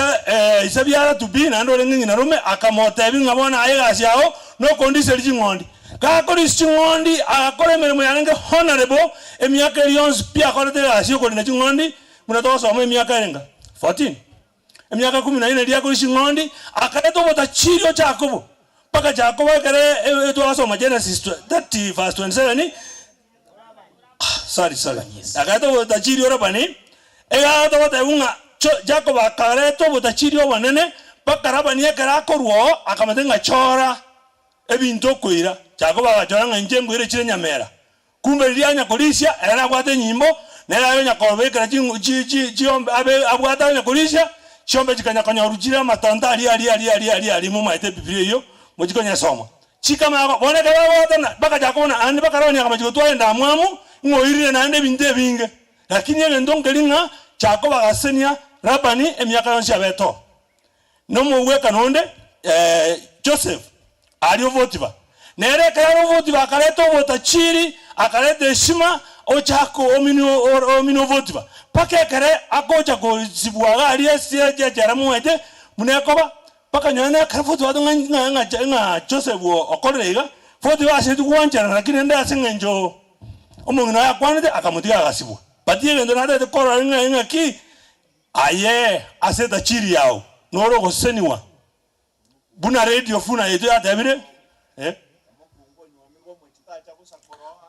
[SPEAKER 8] ise biara to be, naende orenge ng'ina rome, akamotebia ng'a bono aye egasi yao nokondiseria ching'ondi. Gakorisia ching'ondi, agakora emeremo yarenge honourable, emiaka eria yonsi pi akorete egasi yokorina ching'ondi, buna togosoma emiaka erenga? 14. Emiaka kumi na ine riria akorisia ching'ondi, akareta obotachiri o Jakobo, mpaka Jakobo ekere twasoma Genesis 30 verse 27, Sorry, sorry. Akareta obotachiri o Labani, egaeta gotebwa ng'a cho- Jakobo akareta obotachiri obonene mpaka Labani ekero akorwa oo akamotebia ng'a chora ebinto okoira. Jakobo agachora ng'a inche nkoire chire nyamera. Kumbe riria anya korisia, ere nabwate enyimbo, nere aye onya kobekera ching'u chi chi chiombe abe abwate onya korisia, chiombe chikanya konyorwa chire amatonto aria aria aria aria aria aria momaete ebibiria eyio, mochie konyesoma. Chikamanya bono ekero bagoatana, bagachaka kobuna naende bakaronia akamachia gotwara endamwamu, ng'a oirire naende ebinto ebinge. Lakini egento nkeri ng'a Jakobo agasesenia Labani emiaka yonsi abete oo. Na omogwekano onde, Joseph, aria o Potifa, nere ekero are o Potifa akareta obotachiri, akareta heshima, ochaka omino omino o Potifa, mpaka ekere agocha kosibwa iga aria ase echela moete buna ekoba, Mpaka nonya nekero Potifa ng'a ng'a ng'a ng'a Joseph okorire iga, Potifa aseti gwancherana lakini rende ase eng'encho omong'ina oye akwanete akamotiga agasibwa. But egento narete korora ng'a ng'aki aye ase etachiri yao nore ogoseseniwa buna radio buna yaito yatebire eh.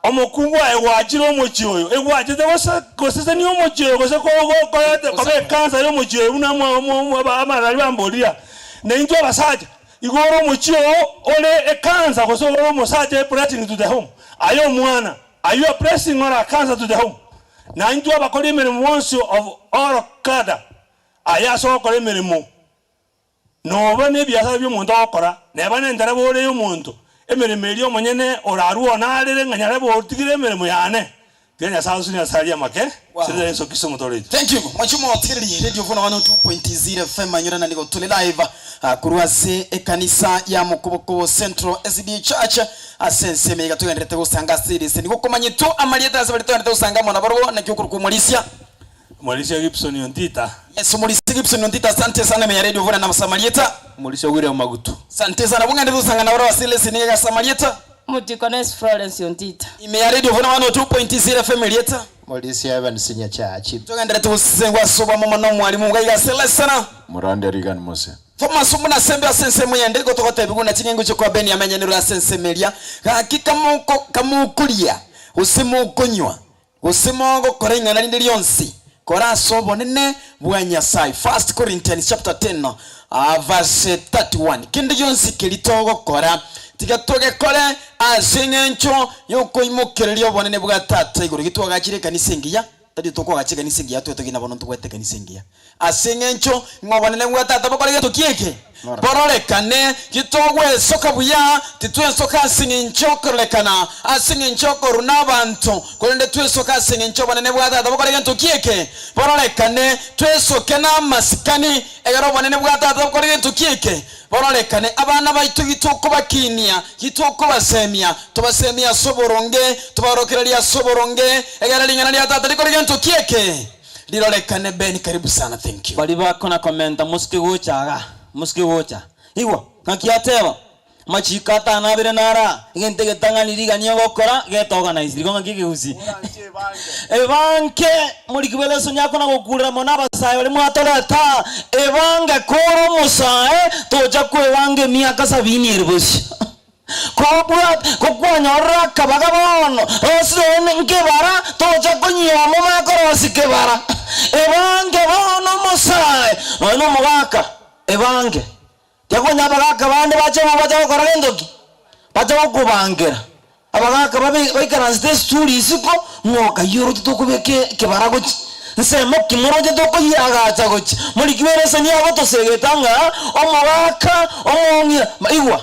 [SPEAKER 8] Omokungu aye gwachire omochie oyo, egwachete gose gosesenia omochie oyo gose ko go koreta koba ekansa y'omochie oyo buna mwa mwa mwa aba amarari bamboria. Na intwe abasacha, igo ore omochie oo ore ekansa gose ore omosacha a blessing to the home. Aye omwana, are you a blessing or a cancer to the home? Na intwe abakori emeremo bonsi of all cadre, aye ase ogokora emeremo. Noba nebiasara bi'omonto ogokora, neba nentereba ore y'omonto, emeremo eria omonyene orarue one arere ng'a nyarebe otigire emeremo yane. Tiga Nyasae agosunie ase aria amake, ase riria Yeso Kristo Omotooria oito.
[SPEAKER 2] Thank you. Mwanche omotigereri Radio Vuna 102.0 FM anyorana nigo tore live ah, korwa ase ekanisa ya Mokobokobo Central SDA Church ase ensemo iga togenderete gosanga ase erise nigo okomanyetwe amarieta ase baria togenderete gosanga amo nabarobwo naki okorokwa omorisia
[SPEAKER 8] Omorisia Gibson Ontita.
[SPEAKER 2] Yes, Omorisia Gibson Ontita, asante sana ime ya Radio Vuna na Samarieta.
[SPEAKER 7] Omorisia William Magutu.
[SPEAKER 2] Asante sana bong'ende tosanga naboro ase leseni iga Samarieta.
[SPEAKER 6] Omotikonesi Florence Ontita.
[SPEAKER 2] Ime ya Radio Vuna 102.0 FM erieta.
[SPEAKER 5] Omorisia Evans Nyachachi.
[SPEAKER 2] Togenderete gosesengwa ase obwamo mono omwalimu iga iga ase lesena.
[SPEAKER 1] Morande Reagan Mose.
[SPEAKER 2] Thomas buna asembe ase ensemo yende igo togotebigwa buna ching'engo chikwa Beni amenyanirwe ase ensemo eria gaki kamoko kamokoria gose mokonywa Gose mogokora ing'ana rinde rionsi, kora ase obonene bwa Nyasae. First Corinthians chapter 10 verse 31. Kende gionsi keria togokora, tiga togekore ase eng'encho y'okoimokereria obonene bwa Tata igoro. Gitwagachire ekanisa engiya, tari tokoagacha ekanisa engiya twetogie na bono ntobwate ekanisa engiya. Ase engencho ng'a obonene bwa Tata bokore gento ki eke? Bororekane. Titogwesoka buya, titwesoka ase engencho y'okororekana, ase engencho y'okoruna abanto, korende twesoke ase engencho y'obonene bwa Tata bokore gento ki eke? Bororekane. Twesoke namasikani, ekero obonene bwa Tata bokore gento ki eke? Bororekane. Abana baito gitokobakinia, gitokobasemia, tobasemie ase oboronge, tobaorokererie ase oboronge, ekero ring'ana ria Tata rikore gento ki eke? Rirorekane Ben karibu sana thank you.
[SPEAKER 4] Baria bakona komenta mosike gocha iga, mosike gocha. Igwa, ng'aki ateba, Amachiko atano abere naro aa, egento egetang'ani rigani ogokora, geta organize. Rigo ng'aki ekegusii. Ebange, moriki bw'elesoni akona gokurera mono abasae baria mwatoreta aa, ebange kore omosae, tocha kwebanga emiaka sabini ere bosio. Kobua gokwanyorera akabaga bono, rosie one nkebara, tocha konyioma omanye korosia kebara. Ebange bono omosae, nonya na omogaka, ebange. Tiakonya abagaka bande bache bo bache gokora gento ki? Bache gokobangera. Abagaaka babe baikaransete esituri isiko, ng'a okayia oroche tokobeka ekebara gochia nsemo ki moroche tokoyiagacha gochia moriki bw'ereseni agotosegeta ng'a omogaka omong'ina igwa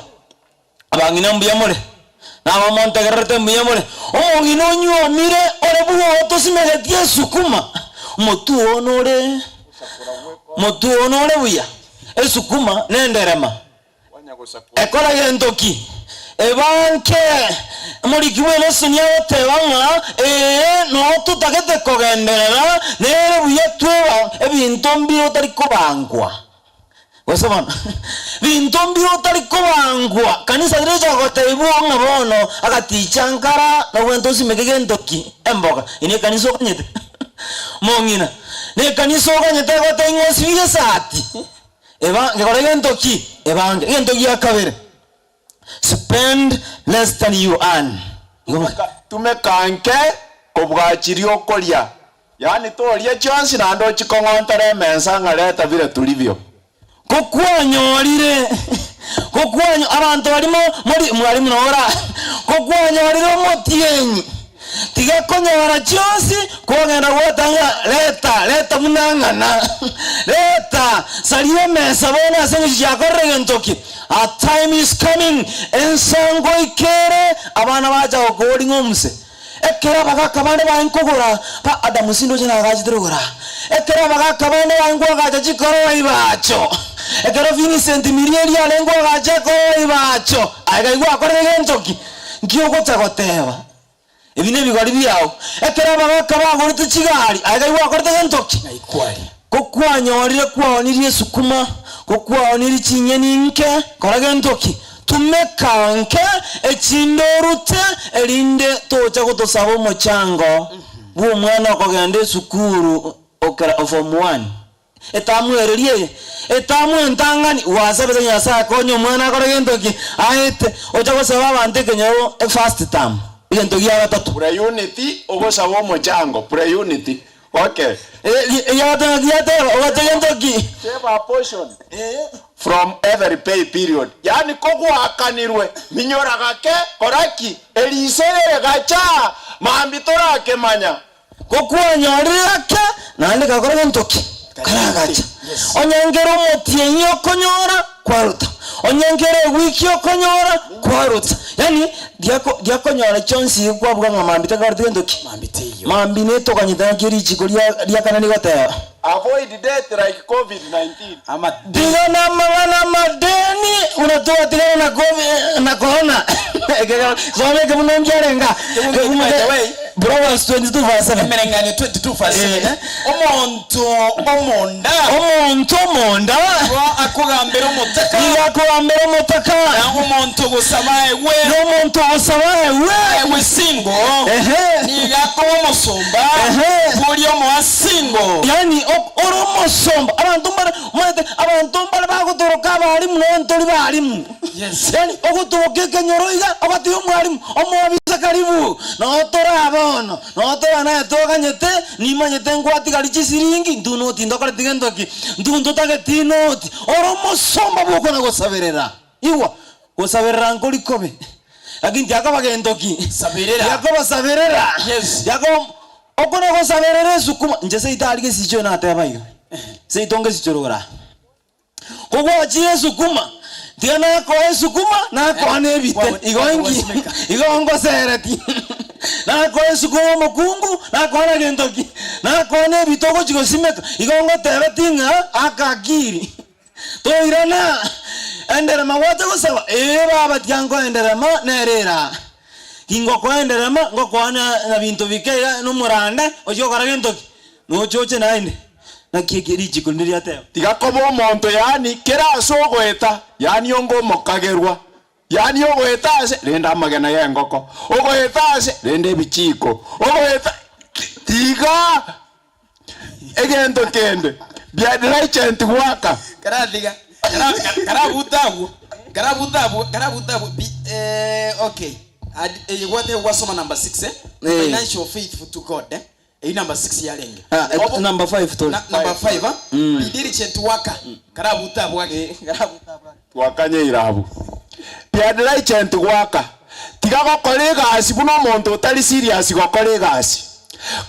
[SPEAKER 4] abang'ina mbuya more na abamontegererete mbuya more omong'ina onyuomire ore bwoo tosimegeti esukuma omotwe oo nore motwe oo nore buya esukuma nenderema. Ekora gento ki? Ebanke. Omoriki bw'emeseni agoteba ng'a ee, noo totagete kogenderera, nere buya tweba ebinto mbire otari kobankwa. Gose bono, binto mbire otari kobankwa. Kanisa rirecha gotebigwa ng'a bono agaticha nkara nobwente osimeke gento ki? Emboga. Eye nekanisa okanyete? Mong'ina, nekanisa okanyete egotebia ng'a osibie esati? Ebange, kora egento ki? Ebange. Egento gia kabere, spend less than you earn. Igo bono.
[SPEAKER 1] Tumeka nke kobua chiria okoria, yaani toria chionsi naende ochikong'ontera emensa ng'a reta bire turibio.
[SPEAKER 4] Kokwanyorire, kokwanyo abanto baria mo mori mwalimu nabo ora kokwanyorire omotienyi. Tiga konyora chionsi, kwagenda gweta ng'a reta, reta buna ng'ana, reta, saria emesa bono ase engencho chiakorire gento ki? A time is coming, ensa ngoika ere, abana bacha gokoboria ng'a omuse. Ekero abagaka bande baye nkogora, ba Adamu sindoche nagachete rogoro aa. Ekero abagaka bande baye nkoagacha chikoroa ibacho, ekero Vincent Mirieri arenge koagacha ekoroa ibacho, aye kai gwakorire gento ki? Nki ogocha goteba? Ebi nebigori biao. Ekero abagaaka bagorete chigari, aye kai gwakorete gento ki? Ko kwanyorire kwaonirie esukuma, ko kwaonirie chinyeni inke, kora gento ki? Tumeka nke echinde orute, erinde tocha gotosaba omochango bw'omwana okogenda esukuru okera form one. Etamwereria eye, etamu entang'ani, gwasabete Nyasae akonye omwana akore gento ki? Aete, ocha gosaba abanto ekenyoro efirst term, egento gia gatato.
[SPEAKER 1] Pre-unity, ogosaba omochango, pre-unity, okay.
[SPEAKER 4] Egia gatato naki giateba, ogacha gento ki?
[SPEAKER 1] Save a portion from every pay period, yaani kogwakanirwe, minyora gake, kora ki? Eriso rire gacha, mambia torakemanya.
[SPEAKER 4] Gokwanyorire ake, naende gakora gento ki? Karagacha. Onye nkere omotienyi okonyora, kwaruta. Onye nkere ewiki okonyora, kwaruta. Yaani riako riakonyora chionsi iga kwabuga ng'a mambia takoreti gento ki? Mambia netoganyete naki richiko ria ria kane rigoteba.
[SPEAKER 1] Avoid debt like covid 19.
[SPEAKER 4] Tigana amang'ana amadeni buna twatigana na kovi na korona. Ekegera soma eke buna nkiarenga.
[SPEAKER 2] By the way,
[SPEAKER 4] Proverbs 22 verse 7.
[SPEAKER 2] Emereng'anio 22 verse 7,
[SPEAKER 4] Eh.
[SPEAKER 2] Omonto omonda
[SPEAKER 4] Omonto omonda
[SPEAKER 2] nigo akogambera omotaka,
[SPEAKER 4] nigo akogambera omotaka,
[SPEAKER 2] na omonto ogosaba aegwe,
[SPEAKER 4] na omonto ogosaba aegwe,
[SPEAKER 2] aegwe singo,
[SPEAKER 4] Ehe.
[SPEAKER 2] nigo akoba omosomba
[SPEAKER 4] Ehe.
[SPEAKER 2] bw'oria omoa singo.
[SPEAKER 4] Yaani ok- ore omosomba abanto mbare omanyete abanto mbare bagotoroka abalimu nonya ntori balimu.
[SPEAKER 2] Yes.
[SPEAKER 4] Yaani ogotoboka ekenyoro iga ogatiga omwalimu omoabisa karibu noo tore bono noo tore naye toganyete nimanyete ngwatigaria chisiringi intwe noti ntokoreti gento ki intwe ntotageti noti ore omosomba bwokona gosaberera igwa gosaberera nkori kobe lakini tiakoba gento ki
[SPEAKER 2] Saberera.
[SPEAKER 4] tiakoba saberera
[SPEAKER 2] Yes.
[SPEAKER 4] tiakoba okona gosaberera esukuma inche seito aria gesicho nateba iga seito ngesicho rogoro aa. Kogwachire esukuma, tiga nakoe esukuma, nakoa na ebite, igo inki? Igo ngosereti. Nakoa esukuma omokungu, nakoa na gento ki? Nakoa na ebite ogochi gosimeka, igo ngotebeti ng'a aka akiri. Toirana, enderema gwacha gosaba, ee baba tiga nkoe enderema nere ere aa. Gingokoa enderema, ngokoa na na binto bike iga na omoranda, ochie gokora gento ki? Noche oche naende. Naki eke richiko rinde riateba.
[SPEAKER 1] Tiga koba omonto, yaani, kera ase ogoeta, yaani onge omokagerwa, yaani ogoeta ase, rende amagena y'engoko, ogoeta ase, rende ebichiko, ogoeta, tiga egento kende, be diligent goaka.
[SPEAKER 2] Karatiga, kara- karabuta agwo, karabuta abwo, karabuta abwo, bi- eh, okay. Adi- eye gwateba gwasoma number 6 eh?
[SPEAKER 4] Eh.
[SPEAKER 2] Financial faithful to God eh? Eyio number 6 yarenge.
[SPEAKER 4] Ah, eh,
[SPEAKER 2] Obo-
[SPEAKER 4] number five tore.
[SPEAKER 2] Na, number 5 ah? Be diligent worker. Karabuta abwo ake.
[SPEAKER 1] Twakanyeire abwo. Be diligent goaka. Tiga gokora egasi buna omonto otari serious gokora egasi.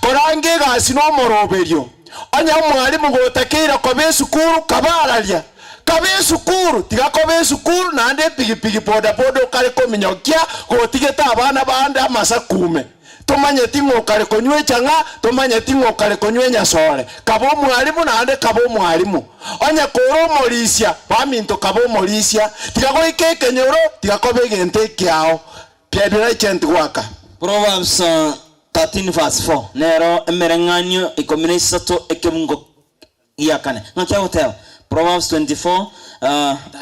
[SPEAKER 1] Koranga egasi nomoroberio. Onye omwalimu gotakeire koba esukuru, kaba araria. Kaba esukuru, tiga koba esukuru naende epigipigi bodaboda okare kominyokia gotigete abana bande amasakume. Tomanyeti ng'a okare konywa echang'a, tomanyeti ng'a okare konywa enyasore. Kaba omwalimu naende kaba omwalimu. Onye kore omorisia, baminto kaba omorisia. Tiga goika ekenyoro, tiga koba egento ekiao. Piadiraichent goaka.
[SPEAKER 4] Proverbs 13 verse 4 nero emereng'anio ikomi na isato ekebungo gia kane. Ng'aki agoteba? Proverbs 24,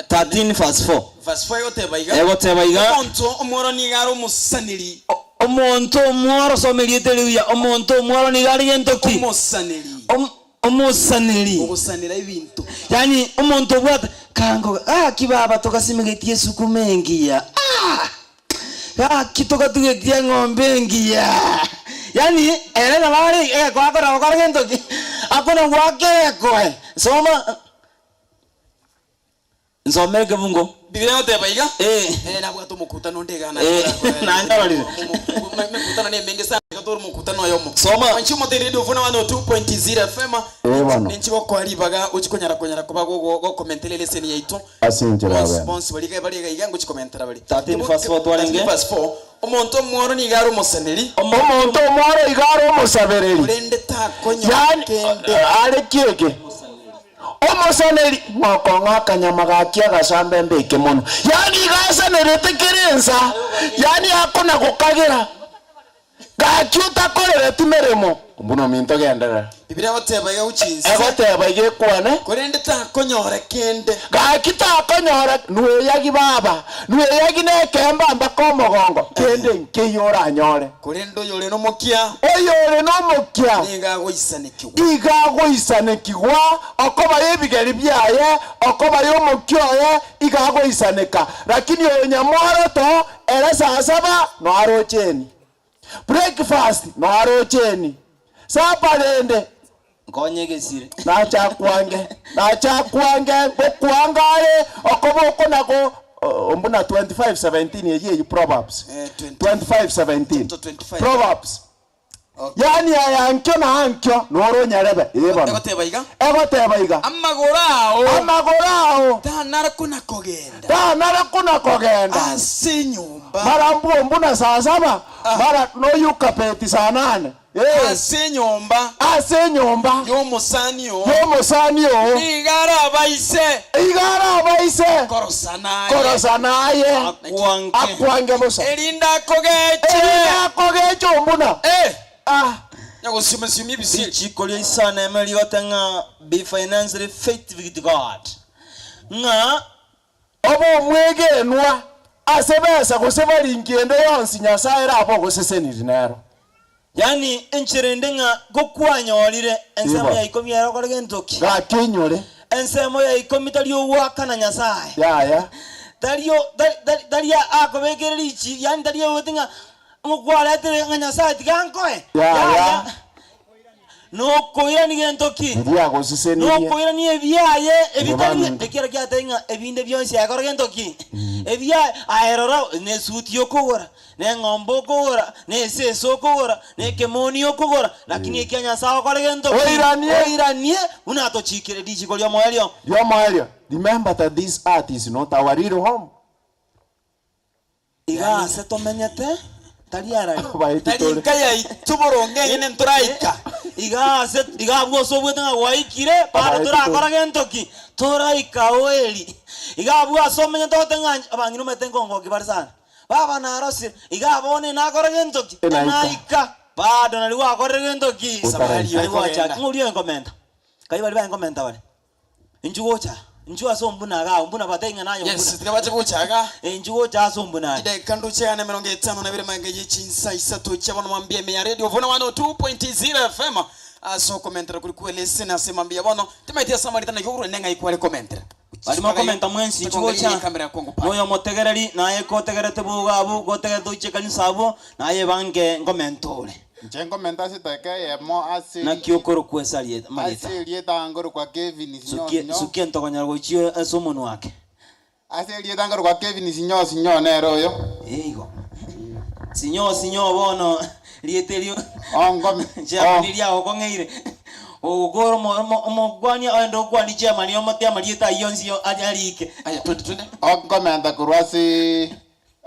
[SPEAKER 4] 13 verse 4.
[SPEAKER 2] Verse 4 egoteba iga,
[SPEAKER 4] Egoteba iga.
[SPEAKER 2] Omonto omworo nigo are omosaneri.
[SPEAKER 4] Omonto omworo, soma erieta eri buya, omonto omworo nigo are gento ki?
[SPEAKER 2] Omosaneri.
[SPEAKER 4] Omosaneri.
[SPEAKER 2] Ogosanera ebinto.
[SPEAKER 4] Yaani omonto obwate kango gaki baba togasimegetie esukuma engiya aah! Gaki togatugetie eng'ombe engiya Yaani ere nabo are egeko akona gokora gento ki? Akona goaka egekoe. Soma Nsomere ekebungo.
[SPEAKER 2] Bibilia egoteba iga,
[SPEAKER 4] Eh.
[SPEAKER 2] Eh, nabwate omokutano onde iga
[SPEAKER 4] Eh, nanyororire.
[SPEAKER 2] Emekutano nemenge sana, iga tore omokutano oyomo.
[SPEAKER 4] Soma.
[SPEAKER 2] Mwanchi omote Radio Vuna 102.0 FM.
[SPEAKER 1] Eh, bono.
[SPEAKER 2] Ninchi gokoa ribaga ochi konyara konyara koba gogo gokomentera eleseni yaito.
[SPEAKER 1] Ase enchera ya
[SPEAKER 2] Bonsi
[SPEAKER 1] bene.
[SPEAKER 2] bonsi baria iga bare iga iga ngochi komentera bare.
[SPEAKER 4] 13 verse 4 twarenge.
[SPEAKER 2] 13 verse 4, Omonto omworo nigo are omosaneri.
[SPEAKER 1] Omonto omworo iga are omosabereri.
[SPEAKER 2] Korende takonyora
[SPEAKER 1] Yaani,
[SPEAKER 2] kende.
[SPEAKER 1] are ki eke? Omosaneri, ng'a okong'a akanyama gaki agasambe mbeke mono. Yaani iga asanerete kera ensa, yaani akona gokagera. Gaki otakorereti meremo, buna ominto genderera.
[SPEAKER 2] Bibilia egoteba iga gochia inse.
[SPEAKER 1] Egoteba iga ekwane.
[SPEAKER 2] Korende takonyora kende.
[SPEAKER 1] Gaki takonyora, nweyagi baba, nweyagi nekemba mpaka omogongo, kende nkeiyo oranyore.
[SPEAKER 2] Korende oyore nomokia.
[SPEAKER 1] Oyore nomokia.
[SPEAKER 2] Nigo agoisanekigwa.
[SPEAKER 1] Igo agoisanekigwa, okoba y'ebigeri biaye, okoba y'omokia oye, igo agoisaneka. Lakini oyo nyamworoto, ere saa saba noaroche eni. Breakfast noaroche eni. Supper rende.
[SPEAKER 4] Nkonye egesire.
[SPEAKER 1] Nachakwange, nachakwange, ngokwanga are okoba oko nako mbuna 25:17 eyio eyio Proverbs.
[SPEAKER 2] Eh, 20
[SPEAKER 1] 25:17.
[SPEAKER 2] Chapter 25.
[SPEAKER 1] Proverbs.
[SPEAKER 2] Okay.
[SPEAKER 1] Yaani aya ankio na ankio noro onyarebe. Ee bono.
[SPEAKER 2] Egoteba iga.
[SPEAKER 1] Egoteba iga.
[SPEAKER 2] Amagoro ao.
[SPEAKER 1] Amagoro ao.
[SPEAKER 2] Tanara kona kogenda.
[SPEAKER 1] Tanara kona kogenda.
[SPEAKER 2] Ase enyomba.
[SPEAKER 1] Mara mbuo mbuna saa saba, mara noyuka peti saa nane. Ee.
[SPEAKER 2] Ase enyomba.
[SPEAKER 1] Ase enyomba.
[SPEAKER 2] Y'omosani oo.
[SPEAKER 1] Y'omosani oo.
[SPEAKER 2] Nigo arabaise.
[SPEAKER 1] Igo arabaise.
[SPEAKER 2] Korosana aye.
[SPEAKER 1] Korosana aye.
[SPEAKER 4] Akwange.
[SPEAKER 1] Akwange bosa.
[SPEAKER 2] Erinde akogeche.
[SPEAKER 1] Erinde akogeche ombuna.
[SPEAKER 2] Eh.
[SPEAKER 1] Ah.
[SPEAKER 2] Nyagosioma-siomia ebisieri.
[SPEAKER 4] Richiko ria isano eme rigote ng'a be financially faith with God, ng'a.
[SPEAKER 1] Obe omwegenwa ase besa gose barinki ende yonsi Nyasae ere abe ogoseseniri nero.
[SPEAKER 4] Yaani enchera ende ng'a gokwanyorire ensemo
[SPEAKER 1] Igo.
[SPEAKER 4] ya ikomi ere okore gento ki?
[SPEAKER 1] Gaki oinyore.
[SPEAKER 4] Ensemo ya ikomi tari ogoakana Nyasae.
[SPEAKER 1] Yaya.
[SPEAKER 4] Tari o tari tari tari akobekere richi yaani tari egoti ng'a ng'okwaretire ng'a Nyasae tiga ankoe.
[SPEAKER 1] Yaya.
[SPEAKER 4] Nokoirania gento ki?
[SPEAKER 1] Riria agosesenirie.
[SPEAKER 4] Nokoirania ebiaye ebitari
[SPEAKER 1] Igo baminto.
[SPEAKER 4] ekero kiatebia ng'a ebinde bionsi aye kora gento ki? Ebiaye aye rora ne esuti okogora, na eng'ombe okogora, na esese okogora, na ekemoni okogora, lakini ekia Nyasae okore gento ki?
[SPEAKER 1] Oiranie.
[SPEAKER 4] Oiranie buna atochikire richiko ri'omoerio.
[SPEAKER 1] Ri'omoerio. Remember that this earth is not our real home.
[SPEAKER 4] Iga aase tomenyete tari arari.
[SPEAKER 1] Abaeti
[SPEAKER 2] Tari
[SPEAKER 1] tore.
[SPEAKER 2] nka yaito boronge enyene ntoraika.
[SPEAKER 4] Iga aase iga abwo ase obwete ng'a gwaikire bado
[SPEAKER 1] Abaeti
[SPEAKER 4] torakora
[SPEAKER 1] tore.
[SPEAKER 4] gento ki? Toraika oeri. Iga abwo ase omenyete ogote ng'a abang'ina omanyete nkongoki bare sana. Baba narosire, iga bono enakora gento ki?
[SPEAKER 1] Enaika.
[SPEAKER 4] Enaika. Bado nari gwakorire gento ki?
[SPEAKER 1] Otaraika.
[SPEAKER 4] Nari gwachaka. Ng'a oria oyo nkomenta. Kai baria baye nkomenta bare. Inchuo gocha, inchuo ase ombuna igaa, ombuna batebie ng'a naye
[SPEAKER 2] Yes,
[SPEAKER 4] ombuna.
[SPEAKER 2] tiga bache gocha igaa.
[SPEAKER 4] Eh, inchuo gocha ase ombuna aye.
[SPEAKER 2] Chidakika ndoche gana emerongo etano na ibere magega ye chinsa isato chia bono mambia ime ya Radio Vuna 102.0 FM ase okomentera kori kw'eleseni ase mambia bono timaeti ase amarita naki okorwa ng'ai kware komentera.
[SPEAKER 4] Baria mokomenta mwensi, inchuo gocha, noyo omotegereri, naye kotegerete bogo abwo, gotegerete gochia ekanisa abwo, naye ebange nkomenta ore.
[SPEAKER 9] Inche nkomenta ase edageka eyemo ase
[SPEAKER 4] Naki okorokwa ase arie- amarieta?
[SPEAKER 9] ase erieta nkorokwa Kevin Sinyo
[SPEAKER 4] Sukia
[SPEAKER 9] Sinyo.
[SPEAKER 4] sukia entogonyera gochia ase omonwa ake.
[SPEAKER 9] Ase erieta nkorokwa Kevin Sinyo Sinyo nere oyo.
[SPEAKER 4] Ee igo. Sinyoo sinyoo bono rieta erio
[SPEAKER 9] Ongome
[SPEAKER 4] chairman riagokong'eire. Ogokora omo omo omokwania oende okwanie chairman omote amarieta ayio onsi arike.
[SPEAKER 2] Aya twende twende.
[SPEAKER 9] Onkomenta korwa ase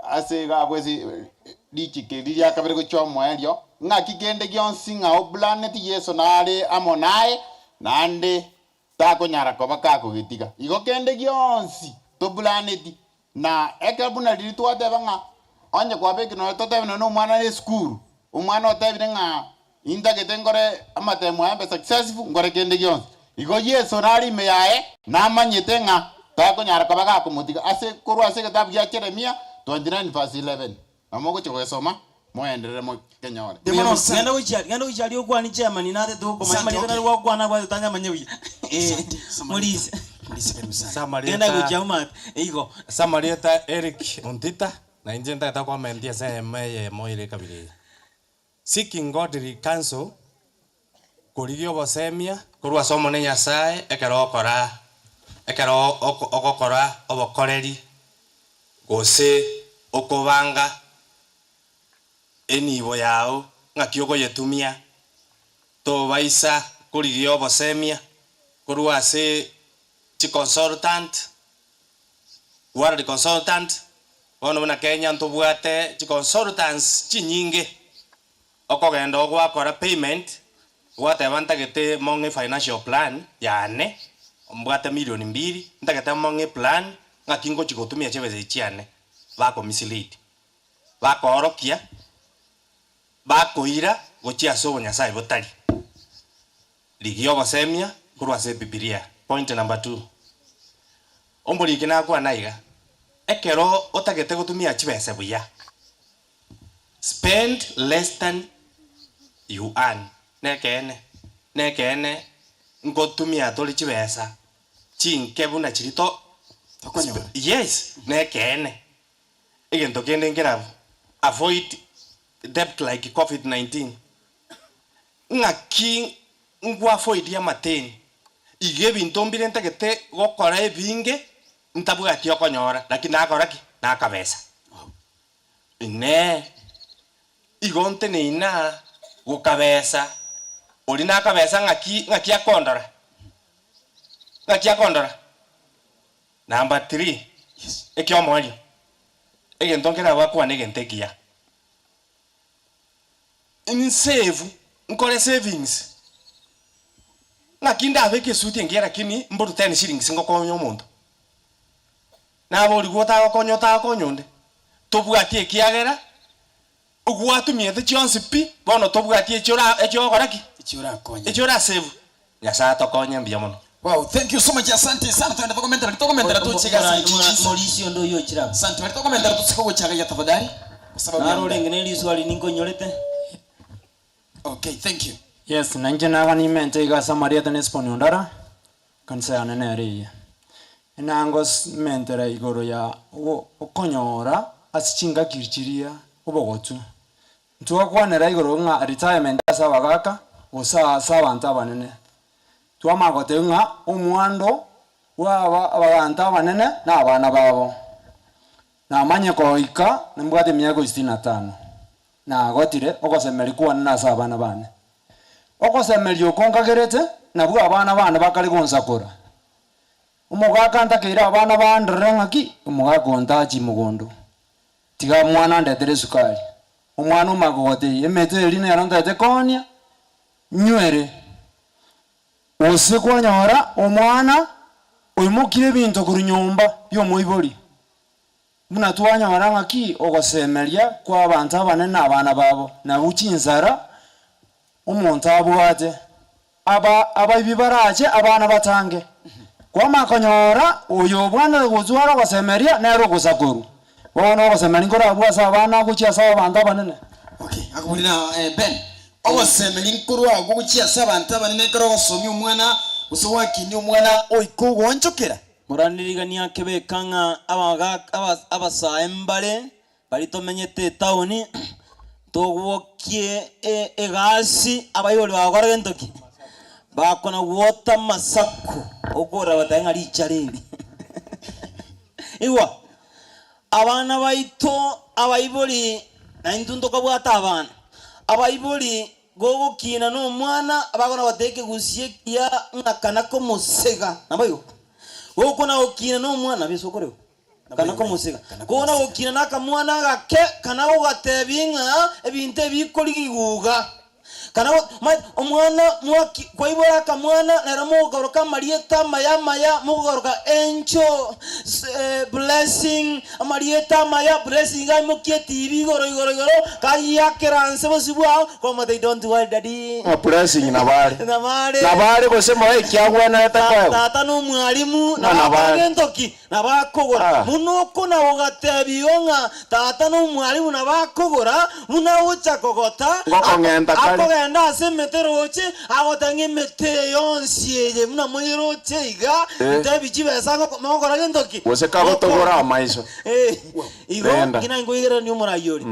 [SPEAKER 9] ase iga abwo ase richiko eri ria kabere gochia omoerio, ng'aki kende gionsi ng'a obulaneti Yeso nare amo naye, naende takonyara koba kagogetiga. Igo kende gionsi tobulaneti, na ekero buna riria twateba ng'a onye kwabekire nonya totebe nonya omwana na esukuru, omwana otebire ng'a intagete nkore amatemo aya mbe successful nkore kende gionsi. Igo Yeso nare ime yaye, namanyete ng'a takonyara koba gakomotiga ase korwa ase egetabu gia Jeremia 29 verse 11. Nabo mogochia gogesoma, moenderere mokenyore.
[SPEAKER 4] Mbuya mono. Genda gochia genda gochia aria okwane chairman natete gokomanya
[SPEAKER 2] Asante,
[SPEAKER 4] amarieta
[SPEAKER 2] okay.
[SPEAKER 4] nare gwakwana abwate tanyamanya buya. Eh,
[SPEAKER 2] Asante, Samarieta.
[SPEAKER 4] Morisia.
[SPEAKER 2] Morisia karibu sana.
[SPEAKER 4] Genda
[SPEAKER 10] Samarieta
[SPEAKER 4] gochia omate igo.
[SPEAKER 10] Samarieta Eric Ontita, na inche ntagete gokomentia ase eyemo eyemo ere ekabira eye. Seeking godly counsel, korigia obosemia korwa ase Omonene Nyasae ekero okora ekero ogokora obokoreri gose okobanga enibo yao ng'aki okoyetumia, tobaisa korigia obosemia korwa ase chiconsultant, world consultant, bono buna Kenya ntobwate chiconsultants chinyinge, okogenda ogwakora payment, gwateba ntagete mong'e financial plan yane, mbwate milioni mbiri, ntagete mong'e plan ng'aki ngochi gotumia chibesa echi chiane, bako mislead, bakoorokia, bakoira gochia ase obonyasae botari. Rigia obosemia korwa ase Ebibilia. Point number two, Omoriki nakwana iga, ekero otagete gotumia chibese buya, spend less than you earn. Nekeene, nekeene nkotumia tore chibesa chinke buna chiria to
[SPEAKER 2] Tokonyora.
[SPEAKER 10] Yes, nekeene. Egento kende nkerabu, avoid debt like covid 19. Ng'aki ngwafoirie amateni, iga ebinto mbire ntagete gokora ebinge ntabwati okonyora, lakini nakora ki? Nakabesa. Inee! Igo nteneine aa gokabesa, oria nakabesa ng'aki ng'aki akondora? Ng'aki akondora? Number three, ekiomoerio, egento nkere abwo akwane egento ekiya. Insevu, nkore savings, ng'aki ndabeke esuti engiya lakini mborwe ten shillings ngokonya omonto. Naborigwe otagokonya otagokonya onde, tobwati ekiagera gwatumiete chionsi pi, bono tobwati echio ora echio ogokora ki?
[SPEAKER 2] Echio orakonye.
[SPEAKER 10] Echio orasave. Nyasaye atokonye mbuya mono.
[SPEAKER 2] Wow, thank you so much, asante sana twende tokomentera tokomentera toche gasi chichisa.
[SPEAKER 4] Morisia onde oyio ochire abwo.
[SPEAKER 2] Asante bari tokomentera tosike gochaga ya tafadhali kwa sababu ya
[SPEAKER 4] Naro
[SPEAKER 2] muda.
[SPEAKER 4] orenge ne riswali ninkonyorete.
[SPEAKER 2] Okay, thank you.
[SPEAKER 11] Yes, na inche naga nimente iga ase amarieta na esiponi ondara, ekanisa yane nere eye. Enangomentera igoro ya okonyora ase chingaki chiria obogotu. Ntwakwanera igoro ng'a retirement ase abagaka gose ase abanto abanene. Twamanya gotebia ng'a omwando bwa abanto abanene na abana babo. Namanye goika nimbwate emiaka sitini na tano, nagotire ogosemeria kwane nase abana bane. Ogosemeria oko nkagerete nabwo abana bane bakare gonsakora. Omogaka ntakeire abana bandorere ng'aki, omogaka ontachi mogondo. Tiga omwana andetere esukari. Omwana omanye kogotebia, emete eria nero ntagete koonia, nywere. Gose kwanyora omwana oimokire ebinto korwa nyomba y'omoibori, buna twanyora ng'aki ogosemeria kw'abanto abanene na abana babo, nabwo chinsara omonto abwate. Aba abaibi barache abana batange. Kwamanya konyora oyo obwanete gotwara ogosemeria nere ogosakorwa. Bono ogosemeria nkorabwo ase abana gochia ase abanto abanene.
[SPEAKER 2] Okay, akobori na eh, Ben, ogosemeria nkorwa agwo gochia ase abanto abanene ekero ogosomia omwana gose gwakinia omwana oika ogoonchokera.
[SPEAKER 4] Morandiriganie akebeka ng'a abagaka aba abasae mbare Baria tomenyete etaoni, togwokie egasi, abaibori bagokora gento ki? Bakona gwota amasaku, okorora batebe ng'a richara eri. Igwa, abana baito, abaibori. Na intwe ntokabwate abana. Abaibori gogokina nomwana abakona goteba ekegusii ekiya ng'a kana komosega, naboigo? Gokona gokina nomwana, nabo esokoro igo, kana komosega. Kona gokina na akamwana agake kana gogatebia ng'a ebinto ebi bikorigigwa iga. Kana go omanyete omwana mwaki kwaibora akamwana nere mogokaroka amarieta amaya amaya, mogokaroka angel, blessing, amarieta amaya, blessing iga aimokie etibi igoro igoro igoro, kayiakera nse bosio bwao, kwamotebia don't worry daddy.
[SPEAKER 1] Ng'a blessing nabo are.
[SPEAKER 4] Nabo are.
[SPEAKER 1] Nabo are gose moe ekiagwenerete koegwa.
[SPEAKER 4] Tata na omwalimu,
[SPEAKER 1] Ng'a
[SPEAKER 4] nabo
[SPEAKER 1] nabo
[SPEAKER 4] akora
[SPEAKER 1] are.
[SPEAKER 4] gento ki? Nabo akogora.
[SPEAKER 1] Ah.
[SPEAKER 4] Buna okona gogatebia igo ng'a tata nomwalimu nabo akogora, buna agocha kogota,
[SPEAKER 1] Ngokong'enta kare.
[SPEAKER 4] akogenda ase emete roche, agoteba ng'a emete eye yonsi eye buna moyeroche iga,
[SPEAKER 1] Eh.
[SPEAKER 4] ntebi chibesa ngoko mogokora gento ki?
[SPEAKER 1] Gose kagotogora amaiso.
[SPEAKER 4] Eh, igo
[SPEAKER 1] Renda.
[SPEAKER 4] inki nainkoigererania omorai oria.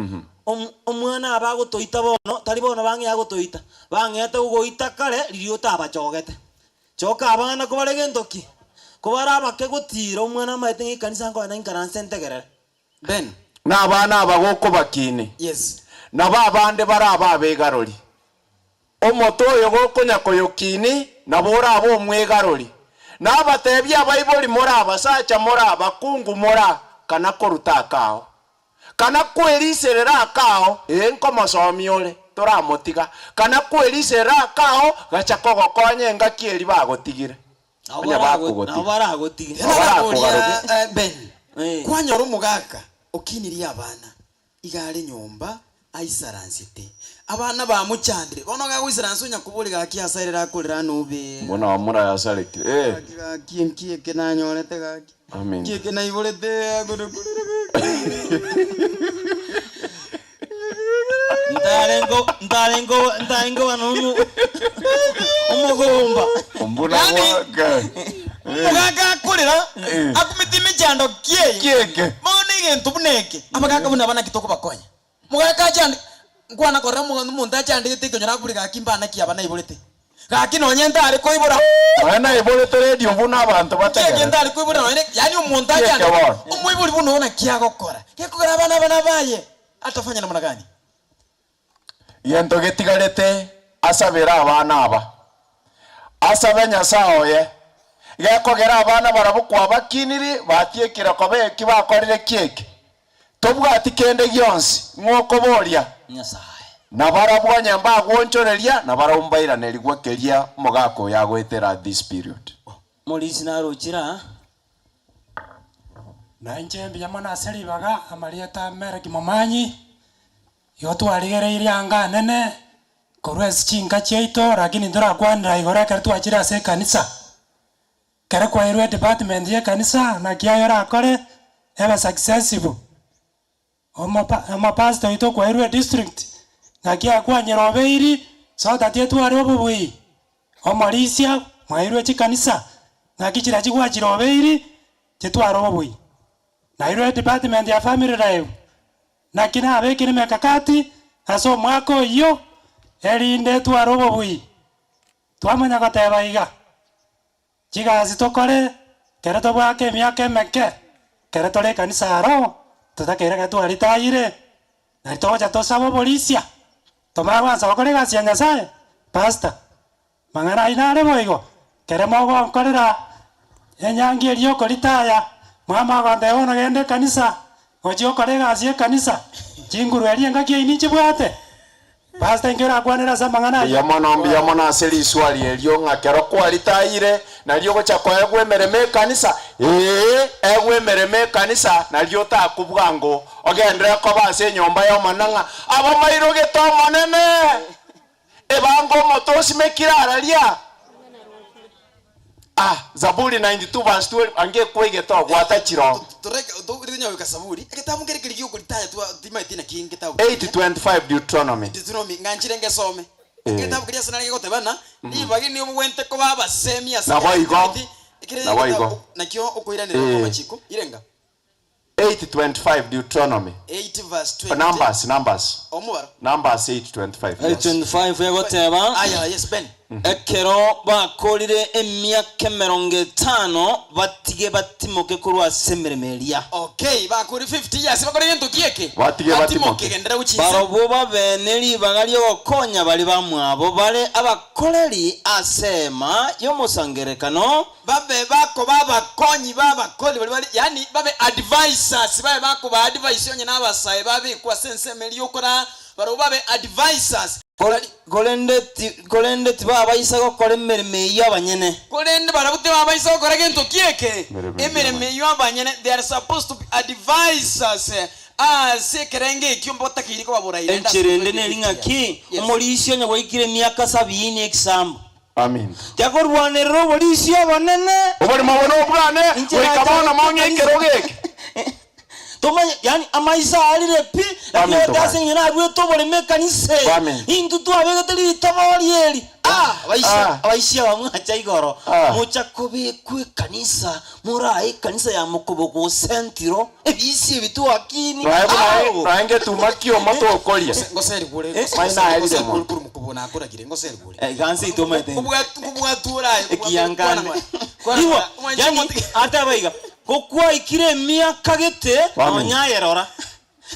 [SPEAKER 4] Om- Omwana aba agotoita bono, tari bono bang'ea gotoita, bang'eete gogoita kare riria otabachogete. Choka abana kobare gento ki? Kobare abake gotiira omwana amaete ng'a ekanisa nkogenda inkaranse ntegerere.
[SPEAKER 2] Ben.
[SPEAKER 1] Na abana aba gokobakiini,
[SPEAKER 2] Yes.
[SPEAKER 1] nabo abande barabe abegarori. Omote oyo gokonya koyokiini, nabo orabe omwegarori. Nabateebie abaibori more abasacha more abakungu more kana koruta akao. Kana kweriserera akao, ee, nkomosomia ore, toramotiga. Kana kweriserera akao, gacha kogokonya engaki eria bagotigire.
[SPEAKER 4] Nabo
[SPEAKER 1] Onye
[SPEAKER 4] barago-
[SPEAKER 1] bakogotiga.
[SPEAKER 4] nabo baragotige.
[SPEAKER 1] Nabo barakogaroke.
[SPEAKER 2] Naboria, eh, Ben,
[SPEAKER 4] Eh.
[SPEAKER 2] kwanyora omogaka okinirie abana, iga are nyomba aisaransete, abana bamochandire, bono iga agoisaransa onya koboria gaki ase airere akorera nobe.
[SPEAKER 1] Buna omura yasarekire, eh.
[SPEAKER 2] Gaki gaki nki eke nanyorete gaki.
[SPEAKER 1] Amen.
[SPEAKER 2] Nki eke naiborete akona korera gaki.
[SPEAKER 4] Ntarengo ntarengo ntarenge koba nomo omogomba.
[SPEAKER 1] Ombuna
[SPEAKER 2] Yaani,
[SPEAKER 1] gwaka.
[SPEAKER 2] omogaka akorera
[SPEAKER 1] Eh.
[SPEAKER 2] akumete emechando ki eye
[SPEAKER 1] Ki eke?
[SPEAKER 2] bono egento buna eke abagaka buna aba naki tokobakonya mogaka achande nkwana korora omonto achandegete ekonyora akobori gaki mbana ki aba naiborete Gaki nonye ntare koibora.
[SPEAKER 1] Nonya naiborete radio buna abanto
[SPEAKER 2] Nki
[SPEAKER 1] bategerete.
[SPEAKER 2] ntare koibora nonye yaani omonto
[SPEAKER 1] Nki
[SPEAKER 2] achande
[SPEAKER 1] eke bono?
[SPEAKER 2] omoibori buna oyo naki agokora gekogera abana aba nabaye atafanya namna gani?
[SPEAKER 1] Gento getigarete asabere abana aba, asabe Nyasae oye, gekogera abana barabwo kwabakiniri batiekire koba eki bakorire ki eke. Tobwati kende gionsi, ng'o okoboria? Na barabwo onye mbagwonchoreria, na barabwo mbairanerigwe keria omogaka oyo agoetera at this period.
[SPEAKER 4] Morisi narochire aa.
[SPEAKER 12] Na inche mbuya mono ase ribaga, amarieta a Melki Momanyi, igo twarigereirie anga anene korwa ase chinka chiaito, lakini ntorakwanera igoro ekero twachire ase ekanisa. Ekero kwairwe edepartment ye ekanisa, naki aye orakore ebe successful. Omopa omopastor oito kwairwe edistrict, naki akwanyera obeiri so that etware obobui. Omorisia mwairwe chikanisa, naki chiria gwachire obeiri chitware obobui. Nairwe edepartment ya family life, naki nabekire emekakati ase omwaka oyio erinde etware obobui. Twamanya goteba iga. Chigasi tokore, ekero tobwate emiaka emeke, ekero tore ekanisa aro, totakeire ekero twaritayire, nari togocha tosabe oborisia, tomanye gwansa gokora egasi ya Nyasaye, Pastor, mang'ana ayio nare boigo, ekero mogonkorera enyangi eria yokoritaya, mwamanya gontebia bono genda ekanisa, gochia gokora egasi ya ekanisa, chinguru eria engaki eyio ninchibwate. Pastor inki orakwanere ase amang'ana
[SPEAKER 1] Mbuya
[SPEAKER 12] ayio?
[SPEAKER 1] mono, mbuya mono ase riswali erio ng'a kero kwaritayire nario ogocha koegwa emeremo ekanisa, ee, egwa emeremo ekanisa nario otakwe bwango ogenderere koba ase enyomba y'Omonene ng'a abamairogete Omonene, ebango omote osimekire araria. Ah, Zaburi 92 verse 12 ange ekweigete ogwata chirongo.
[SPEAKER 2] Toreka, egetabu nkere keria giokoritaya twa timaeti naki ngetabu keria.
[SPEAKER 1] 8:25 Deuteronomy.
[SPEAKER 2] Deuteronomy, ng'anchire ngesome.
[SPEAKER 1] Eh.
[SPEAKER 2] Egetabu keria ase nare gegoteba ng'a, ribaga nigo bogwente koba abasemi ase
[SPEAKER 1] Nabo
[SPEAKER 2] kera
[SPEAKER 1] igo.
[SPEAKER 2] timeti, ekere
[SPEAKER 1] Nabo
[SPEAKER 2] egetabu
[SPEAKER 1] igo.
[SPEAKER 2] nakio okoiranerera
[SPEAKER 1] Eh.
[SPEAKER 2] kw'amachiko. Irenga.
[SPEAKER 1] 8:25 Deuteronomy.
[SPEAKER 2] 8 verse 20.
[SPEAKER 1] Numbers, Numbers.
[SPEAKER 2] Omobaro.
[SPEAKER 1] Numbers 8:25. Yes.
[SPEAKER 4] 8:25 egoteba
[SPEAKER 2] Aya, yes, Ben.
[SPEAKER 4] Ekero bakoorire emiaka emerongo etano, batige batimoke korwa ase emeremo eria.
[SPEAKER 2] Okay, bakoorire 50 years bakore gento ki eke?
[SPEAKER 1] Batige batimoke.
[SPEAKER 2] Genderera gochia inse.
[SPEAKER 4] Barobwo babe ne ribaga ri'ogokonya baria bamwabo bare abakoreri ase eema y'omosangererekano.
[SPEAKER 2] Babe bakoba abakonyi b'abakori baria bare, yaani babe advisors, babe bakoba advise onye nabasae babekwe ase ensemo eria y'okoraa, barobwo babe advisors.
[SPEAKER 4] Korende korende tibabaisa gokora emeremo eyio abanyene.
[SPEAKER 2] Korende barabwo tibabaisa gokora gento ki eke? Emeremo eyio abanyene. They are supposed to be advisors ase ekerengo ekio mbotakeire koba boraire ande ase
[SPEAKER 4] Enchera ende
[SPEAKER 2] okoegwa
[SPEAKER 4] neri ng'aki,
[SPEAKER 2] Yes.
[SPEAKER 4] omorisia onye gwaikire emiaka sabiini ekisambo,
[SPEAKER 1] Amin.
[SPEAKER 4] Tiakorwanerera oborisia obonene.
[SPEAKER 1] Oborimo obo nobwane,
[SPEAKER 4] Inche
[SPEAKER 1] goika
[SPEAKER 4] nacha
[SPEAKER 1] bono mong'e
[SPEAKER 4] ekanisa.
[SPEAKER 1] ekerogo eke.
[SPEAKER 4] Tomanye, yaani amaiso aarire pi, lakini
[SPEAKER 1] Amen,
[SPEAKER 4] ote ase
[SPEAKER 1] tobare.
[SPEAKER 4] eng'encho naruete oboremo ekanisa eye.
[SPEAKER 1] Amen.
[SPEAKER 4] Intwe twabegete ritobori eri. Ah, abaisia,
[SPEAKER 1] Ah.
[SPEAKER 4] abaisia aba mwacha igoro,
[SPEAKER 1] Ah.
[SPEAKER 4] mocha kobekwa ekanisa, morae ekanisa ya mokobogo osentiro, ebisia ebi twakini.
[SPEAKER 1] Noe buna
[SPEAKER 4] Ao.
[SPEAKER 1] noe ngetuma ki'omo tokoria.
[SPEAKER 2] Ngoserigure,
[SPEAKER 4] Eh.
[SPEAKER 1] Mai naerire mono.
[SPEAKER 2] korwa mokobo nakoragire, ngoserigure.
[SPEAKER 4] Eh, iga nse itomanyete.
[SPEAKER 2] Nkobwatu oraye,
[SPEAKER 4] Ekiangane. Igo, yaani, ateba iga, gokwaikire emiaka gete,
[SPEAKER 1] Amen.
[SPEAKER 4] nonya ayerora,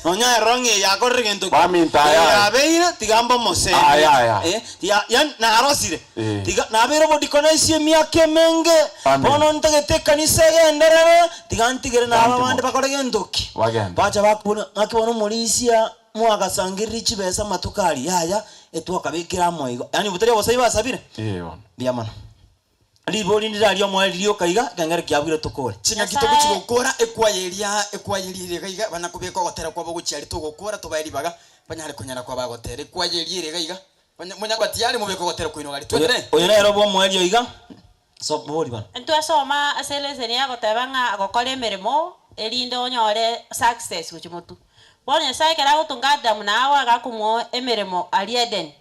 [SPEAKER 4] nonya ayerora ng'a eye akorire gento ki,
[SPEAKER 1] Baminto
[SPEAKER 4] eye
[SPEAKER 1] aya aya.
[SPEAKER 4] yabeire, tiga mbe omosemi.
[SPEAKER 1] Aya aya.
[SPEAKER 4] Eh, tiga, yaani narosire,
[SPEAKER 1] Eh.
[SPEAKER 4] tiga nabeire obodikonesi emiaka emenge,
[SPEAKER 1] Amen.
[SPEAKER 4] bono ntagete ekanisa egenderere, tiga ntigere na aba bande
[SPEAKER 1] Tantimoke.
[SPEAKER 4] bakore gento ki.
[SPEAKER 1] Bagende.
[SPEAKER 4] Bacha bakobuna, ng'aki bono omorisia mwagasangereria chibesa amatuko aria, yaya, etwakabekire amo igo. Yaani botari obosai basabire?
[SPEAKER 1] Eh, bono.
[SPEAKER 4] Mbuya mono. Ribori ndiraria omoerio rioka iga, ekeng'ero kiabwire tokore.
[SPEAKER 2] Chingaki
[SPEAKER 3] Nyasae.
[SPEAKER 2] togochia gokora ekwaya eria, ekwaya eria ere iga iga, bana kobeka ogotera kwabo gochia aria togokora tobae ribaga, banyare konyara koba bagotera. Ekwaya eria ere iga iga, banya monya koba tiyari mobeke ogotera kwaino iga aria. Twenderee.
[SPEAKER 4] Oyo nere obe omoerio iga, so bori bono.
[SPEAKER 3] Ntwasoma ase eleseni agoteba ng'a gokora emeremo erinde onyore success gochia motwe. Bono Nyasae ekero agotonga Adamu na Hawa agakomoa emeremo aria Edeni.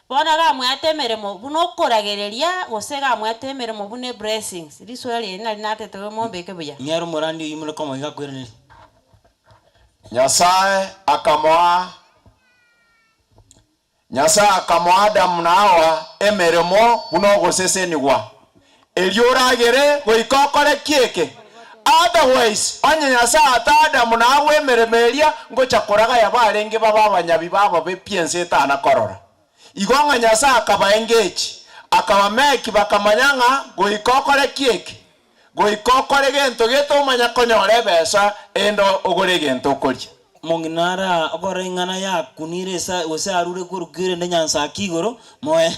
[SPEAKER 3] Bono agamwete emeremo buna okoragereria, gose agamwete emeremo buna eblessings. Riswali eri nari natete mombeke buya.
[SPEAKER 4] Nere omorandi oyio more komoiga iga akoiraneria.
[SPEAKER 1] Nyasae akamoa Nyasae akamoa Adamu na Hawa emeremo buna ogosesenigwa, erio oragere goika okore ki eke? Otherwise, onye Nyasae ata Adamu na Hawa emeremo eria, ngocha koragaya barenge babe abanyabibe ababe pi ense etana korora. Igo ng'a Nyasae akaba engage, akabameki bakamanya ng'a goika okore ki eke? Goika okore gento gete omanye konyora ebesa ende ogore egento okoria.
[SPEAKER 4] Omong'ina ara okore ing'ana yakunire esa gose arure korwa kerende nyansa ake igoro, moe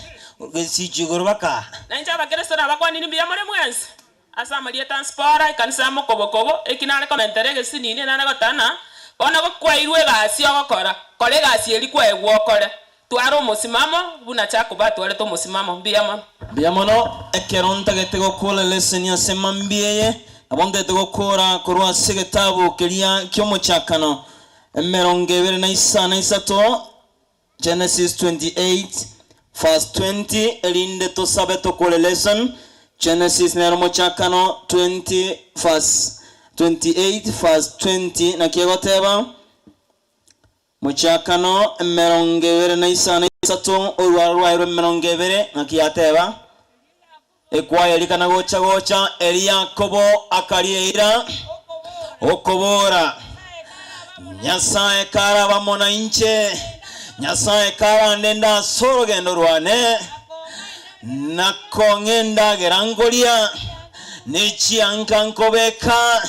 [SPEAKER 4] gesichwa igoro baka.
[SPEAKER 13] Na inche abakeresito nabakwanire mbuya more mwensi ase amarieta a Sipora, ekanisa ya mokobokobo, eki nare komentera egesinini nare gotana, bono gokwairwe egasi ogokora, kora egasi eria kwaegwa okore. Twara omosimamo buna Jakobo atwarete omosimamo. Mbuya mono.
[SPEAKER 4] Mbuya mono, ekero ntagete gokora leseni ase mambia eye, nabo ntagete gokora korwa ase egetabu keria ki'omochakano, emerongo ebere na isano na isato, Genesis 28 verse 20, erinde tosabe tokore lesson, Genesis nero omochakano 20 verse 28 verse 20, naki egoteba? Mochakano emerongo ebere na isano na isato, orwaro rwaye rw'emerongo ebere, ng'aki yateba? Ekwaya eria kana gocha gocha, erio Yakobo akaria eira, okobora, Nyasae karabe amo nainche, Nyasae karandende ase orogendo rwane, na kong'a endagera nkoria, ne chianka nkobeka,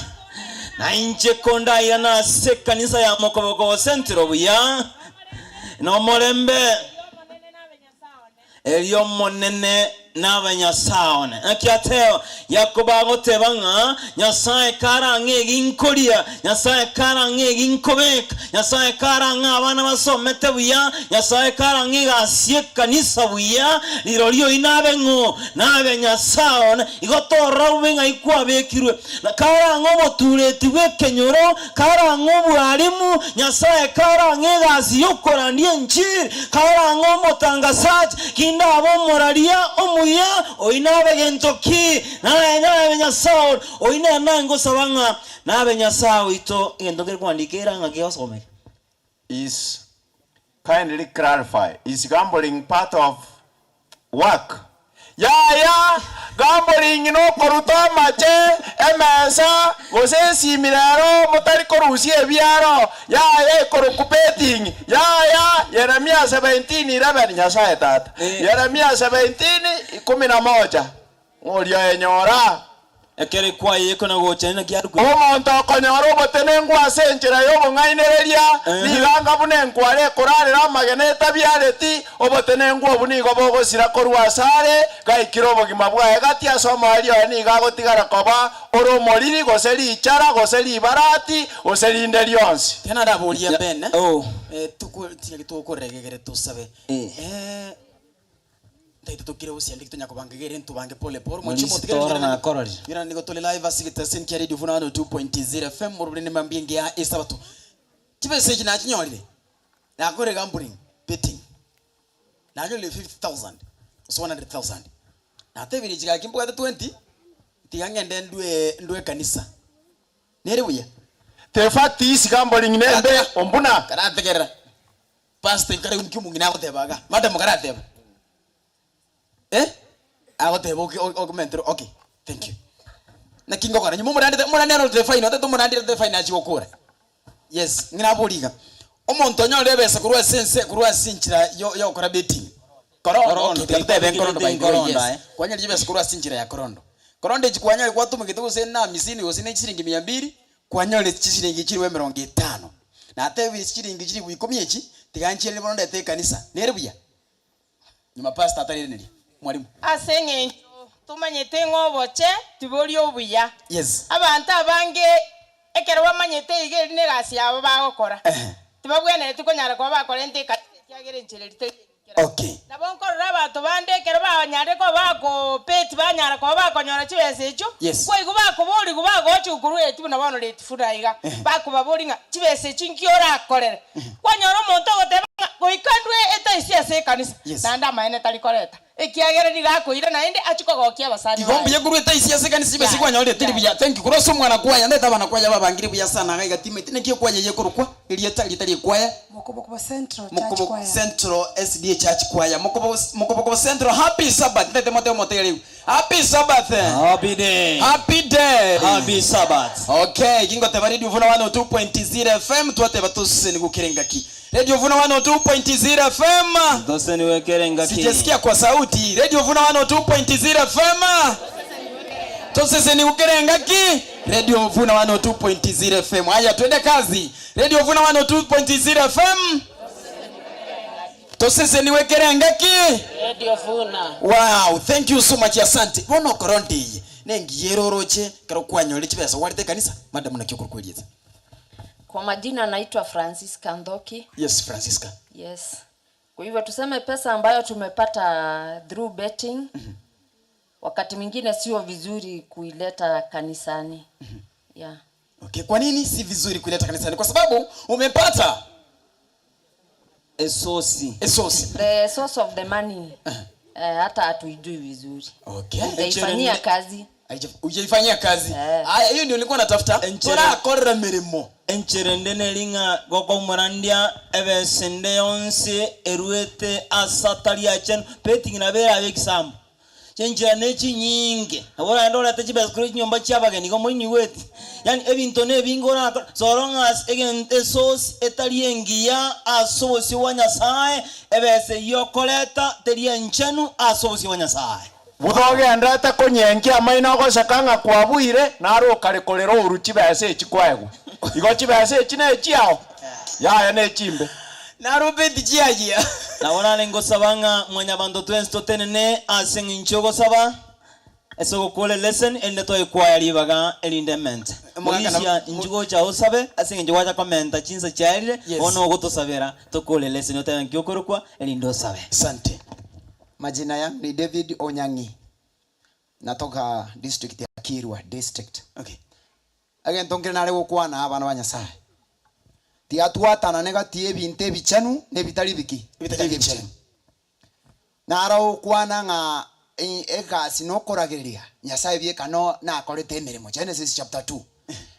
[SPEAKER 4] Na inche kondairane ase ekanisa ya mokoboko gose ntiro buya, nomorembe, erio Omonene nabe Nyasae one. Naki ateba, Yakobo agoteba ng'a Nyasae karang'e egi nkoria, Nyasae karang'e egi nkobeka, Nyasae karang'e abana basomete buya, Nyasae karang'e egasi y'ekanisa buya, rirorio oyio nabe ng'o? Nabe Nyasae one. Igo torora bobe ng'ai kwabekirwe. Na karang'e obotureti bw'ekenyoro, karang'e obwarimu, Nyasae karang'e egasi y'okorandia enchiri, karang'e omotangasaji, kinde abe omoraria omuya, oyio nabe gento ki? Naye nabe Nyasae ore, oyio nere naye ngosaba ng'a nabe Nyasae oito. Egento nkere kwandika era ng'a kegosomeka.
[SPEAKER 1] Is kindly clarify, is gambling part of work? Yaya, gambling nokoruta amache, emesa, gose esimi rero motari korusia ebiaro, yaya ekorokwa betting, yaya, Yeremia 17:11 Nyasaye Tata, Yeremia 17:11 Ng'oria oyenyora.
[SPEAKER 4] Ekero ekwaye ekona gocha naki arukwe.
[SPEAKER 1] Omonto okonyora obotenenku ase enchera y'obong'ainereria, nigo anga buna enkware ekorarera amagena etabiareti, obotenenku obwo nigo bogosira korwa asare, gaikire obogima bwaye gati ase omoerio oye nigo agotigara koba ore omoriri, gose richara, gose ribarati, gose rinde rionsi.
[SPEAKER 2] Tiga naraborie Ben, tokwe tiga tokoregegere tosabe. Ntaete tokire gose ande tonya kobanga iga ere ntobange pole pole. Mochie
[SPEAKER 4] Morisi
[SPEAKER 2] motigere
[SPEAKER 4] tora
[SPEAKER 2] rigerera
[SPEAKER 4] nakororire.
[SPEAKER 2] Rigerera nigo tore live ase egeteseni kia Radio Vuna 102.0 FM morobere ne mambia engiya ya esabato. Chibesa echi nachinyorire, nakorire gambling, betting. Nanyorire 50,000 gose 100,000. Natebirie echi gaki mbwate 20, tiga ngende ndue ndue ekanisa. Nere buya?
[SPEAKER 1] The fact is gambling nembe ombuna.
[SPEAKER 2] Karategerera. Pastor ekare nki omong'ina agoteba iga? Madam karateba eh? Agoteba oke okomentera okay thank you. Naki ngokora nyuma omorandete omorandi arorete efine otagete omorandi arorete efine achie gokora. Yes, ng'ina abori iga, omonto onyorire ebesa korwa ase ense korwa ase enchera yo yogokora betting, korondo
[SPEAKER 4] Korondo,
[SPEAKER 2] okay tiga totebe nkorondo by the way
[SPEAKER 4] korondo
[SPEAKER 2] yes,
[SPEAKER 4] aye.
[SPEAKER 2] kwanyorire chibesa korwa ase enchera ya korondo. Korondo echi kwanyore kwatumegete gose na amisini gose ne chisiringi mia mbiri, Kwanyore chisiringi chilifu emerongo etano. Natebirie chichiringi chilifu ikomi echi, tiga nchiiranie bono ndete ekanisa. Nere buya? Nyuma pastor ataraireneria. Mwalimu.
[SPEAKER 6] Ase eng'encho tomanyete ng'a oboche tibori obuya.
[SPEAKER 2] Yes.
[SPEAKER 6] Abanto abange ekero bamanyete iga eri negasi yabo bagokora, tibabwenereti konyara koba bakorenta ekanisa ekiagera enchera eri teri engiya.
[SPEAKER 2] Okay.
[SPEAKER 6] Nabo nkorora abanto bande ekero banyarire koba bakobeti banyara koba bakonyora chibesa echio,
[SPEAKER 2] Yes.
[SPEAKER 6] kwaigwa bakoborigwa bagochigwa korwa eti buna bono reti funa iga, bakobaboria ng'a chibesa echi nki orakorere? Kwanyora omonto ogoteba ng'a goika ndwe etaisi ase ekanisa,
[SPEAKER 2] Yes.
[SPEAKER 6] naende amaene tari koreta, ekiagera nigo akoira naende achie kogokia abasani
[SPEAKER 2] Igo
[SPEAKER 6] baye.
[SPEAKER 2] mbuya korwa etaisi ase ekanisa chibesa
[SPEAKER 6] Yaya,
[SPEAKER 2] kwanyorire teri
[SPEAKER 6] yaya.
[SPEAKER 2] buya. Thank you. Korwa ase omwana kwaya, ndete abana kwaya babangire buya sana iga iga timanyeti naki ekwaya eye ekorokwa, erieta erieta ria ekwaya.
[SPEAKER 14] Mokobokobo Central Church
[SPEAKER 2] Mokobo
[SPEAKER 14] Choir.
[SPEAKER 2] Central SDA Church Choir. Mokobo Mokobokobo Central Happy Sabbath. Ntagete motebe motege riu. Happy Sabbath.
[SPEAKER 4] Happy day.
[SPEAKER 2] Happy day.
[SPEAKER 4] Happy Sabbath.
[SPEAKER 2] Okay, gingoteba Radio Vuna 102.0 FM twateba toseseniwe kere engaki. Radio Vuna 102.0 FM.
[SPEAKER 4] Toseseniwe kere engaki.
[SPEAKER 2] Sijasikia kwa sauti. Radio Vuna 102.0 FM. Toseseniwe kere engaki. Radio Vuna 102.0 FM. Haya twende kazi. Radio Vuna 102.0 FM. Toseseniwe kera engaki.
[SPEAKER 15] Radio Vuna.
[SPEAKER 2] Wow, thank you so much asante. Bono okoronda eye nengiya ere oroche ekero kwanyorire chibesa gwarete ekanisa. Madam naki okorokwa erieta?
[SPEAKER 15] Kwa majina naitwa Francisca Nthoki.
[SPEAKER 2] Yes, Francisca.
[SPEAKER 15] Yes. Kwa hivyo tuseme pesa ambayo tumepata through betting wakati mwingine sio vizuri kuileta kanisani. Yeah.
[SPEAKER 2] Okay, kwa nini si vizuri kuileta kanisani? Kwa sababu umepata
[SPEAKER 4] Esosi.
[SPEAKER 2] Esosi.
[SPEAKER 15] The source of the money eh, hata hatuijui vizuri.
[SPEAKER 2] Okay.
[SPEAKER 15] Hujaifanyia kazi.
[SPEAKER 2] Hujaifanyia kazi. Haya, hiyo ndio nilikuwa natafuta. Torakorera mirimo.
[SPEAKER 4] Enchera ende neri ng'a gokomorandia ebesa ende yonsi eruete ase atari achenu, betting nabo erabe ekisambo. Chinchera ne chinyinge, nabo oraende orete chibesa korwa chinyomba chi'abageni igo moinyigweti. Yaani ebinto nebinge orakore, so long as egento esource etari engiya ase obosio bwa Nyasaye, ebesa eyio okoreta teri enchenu ase obosio bwa Nyasaye.
[SPEAKER 1] Buna ogenderete konyenkia amaino ogoseka ng'a kwabuire, naro okare korera ouru chibesa echi kwaegwa. Igo chibesa echi nechiao? Yaya nechimbe.
[SPEAKER 2] Naro beti chiayia.
[SPEAKER 4] Nabo nare ngosaba ng'a mwanyabanto twensi totenene ase eng'encho y'ogosaba, ase ogokora eleseni, erinde toe kwaya ribaga erinde emente. Morisia, inchuo gocha osabe, ase eng'encho gwacha komenta chinsa chiaerire,
[SPEAKER 2] Yes.
[SPEAKER 4] bono ogotosabera tokore eleseni otebe nki okorokwa, erinde osabe.
[SPEAKER 2] Asante.
[SPEAKER 16] Majina yangu ni David Onyang'i. Natoka district ya Kirwa district.
[SPEAKER 2] Okay.
[SPEAKER 16] Egento nkere nare gokwana abana ba Nyasaye, tiga twatanane gati y'ebinto ebichenu na ebitari biki?
[SPEAKER 2] Ebitari ebichenu.
[SPEAKER 16] Naro gokwana ng'a egasi nokoragereria Nyasaye bieka no nakorete emeremo, Genesis chapter 2.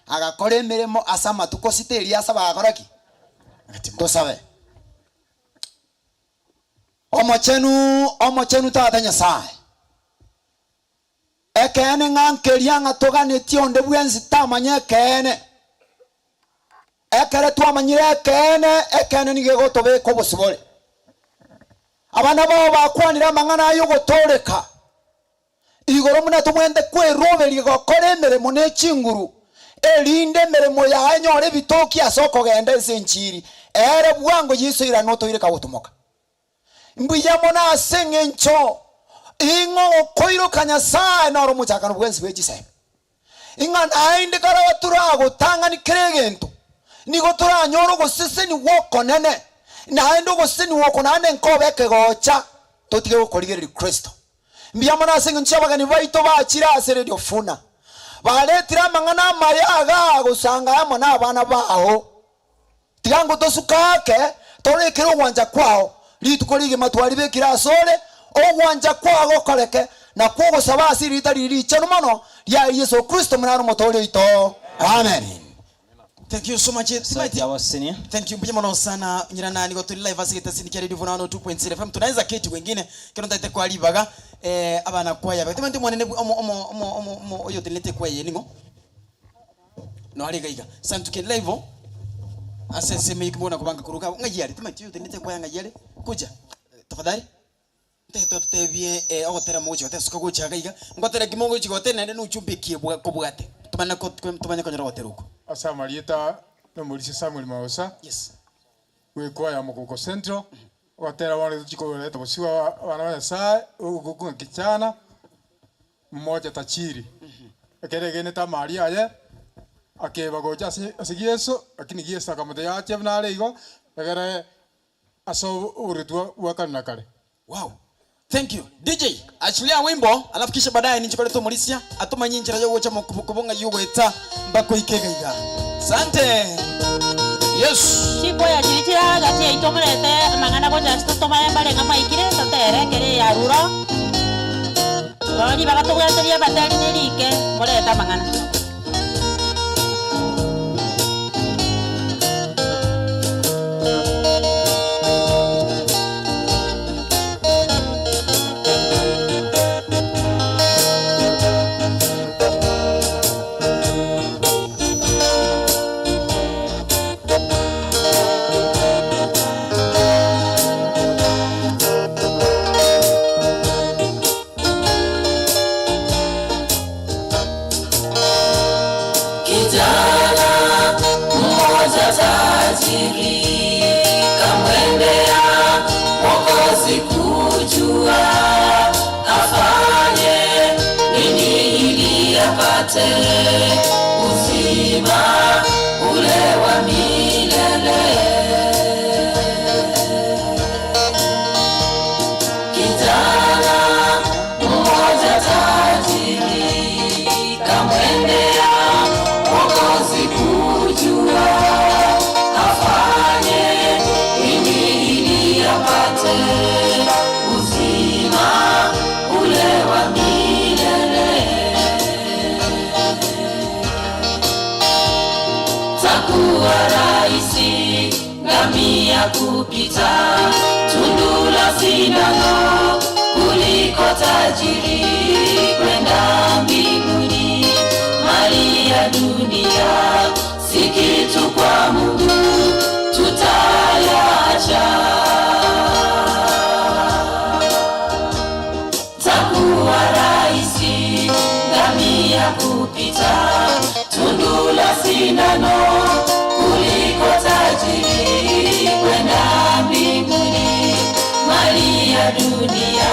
[SPEAKER 16] Agakora emeremo ase amatuko sita eria asaba agakora ki? Tosabe. Omochenu, omochenu Tata Nyasaye. Ekeene ng'a nkeria ng'a toganetie onde bwensi tamanya ekeene. Ekere twamanyire ekeene, ekeene nigo egotobeka obosibore. Abana bao bakwanire amang'ana ay'ogotooreka, igoro buna tobwenerete kweroberia gokora emeremo ne chinguru, erinde emeremo yaye enyore ebitoki ase okogenda ase enchiri, ere bwango Yeso oirane otoire kagotumoka. Mbuya mono ase engencho ing'o okoiroka Nyasae noro omochakano bwensi bwe chisemi. Ing'a naende karaba toragotang'ani kera egento, nigo toranyore ogosesenigwa okonene, naende ogosesenigwa oko naende nkobe ekegocha totige gokorigereria Kristo. Mbuya mono ase engencho y'abageni baito bachire ase Radio Funa, baretire amang'ana amaya igaa gosanga amo nabana bao. Tiga ngotosuka ake, torekere ogwancha kwao, rituko rigima twaribekire asore, ogwancha kwao gokoreke, nakwo ogosaba ase erieta riria richenu mono ria Yeso Kristo Omonene Omotooria oito. Amen.
[SPEAKER 2] Thank you so much. Timaiti. Thank you. Mbuya mono sana nyirana nigo turi live ase getasini kia Radio Funa 102.0 FM. Tunaweza keti wengine kero ntaete kwa ribaga eh abana kwaya. Timaiti omonene omo omo omo omo oyo otenenete kwaya eye ning'o? Noare iga iga. Santuke live ase ensemo eye kibona kobanga koruga abwo ng'ai are timanyeti oyo otenenete kwaya ng'ai are kuja tafadhali ntagete ototebie ogotera mogochia gotera suka gocha iga iga ngotera ki mogochia gotera naende na ujumbe ki ebwa kobwate tomanye ko tomanye konyora ogotera okwo.
[SPEAKER 14] Ase amarieta nomorisia Samuel Maosa,
[SPEAKER 2] Yes.
[SPEAKER 14] bw'ekwaya ya Mokoko Central, ogotera bono tochia koreta bosio bwa abana ba Nyasaye, ogokwa ng'a kichana. Mmocha tachiri, ekero egenete amari aye, akeba gocha ase ase Yeso, lakini Yeso akamotebia ache buna are igo, egere ase oboruoti bwa kare na kare.
[SPEAKER 2] Wow. Thank you. DJ, achilia wimbo alafu kisha baadaye ninche koreta omorisia atomanye enchera yogocha mokobo ng'ai ogoeta mpaka oike iga iga. Sante. Yes.
[SPEAKER 3] Chikwaya chiria chire agati yaito morete amang'ana gocha ase totomanye mbare ng'a mwaikire, totere ekero eyaruro. Bono ribaga tobwate ri'abateri nerike, morete amang'ana.
[SPEAKER 17] Kijana mmoja tajiri kamwendea Mwokozi kujua afanye nini ili apate uzima ule wa milele. Kijana mmoja tajiri kamwendea Mwokozi kujua afanye nini ili apate uzima ule wa milele. Takuwa rahisi ngamia kupita tundu la sindano kuliko tajiri kwenda mbinguni. Mali ya dunia si kitu kwa Mungu, tutayaacha. Takuwa rahisi ngamia kupita tundu la sindano kuliko tajiri kwenda mbinguni. Mali ya dunia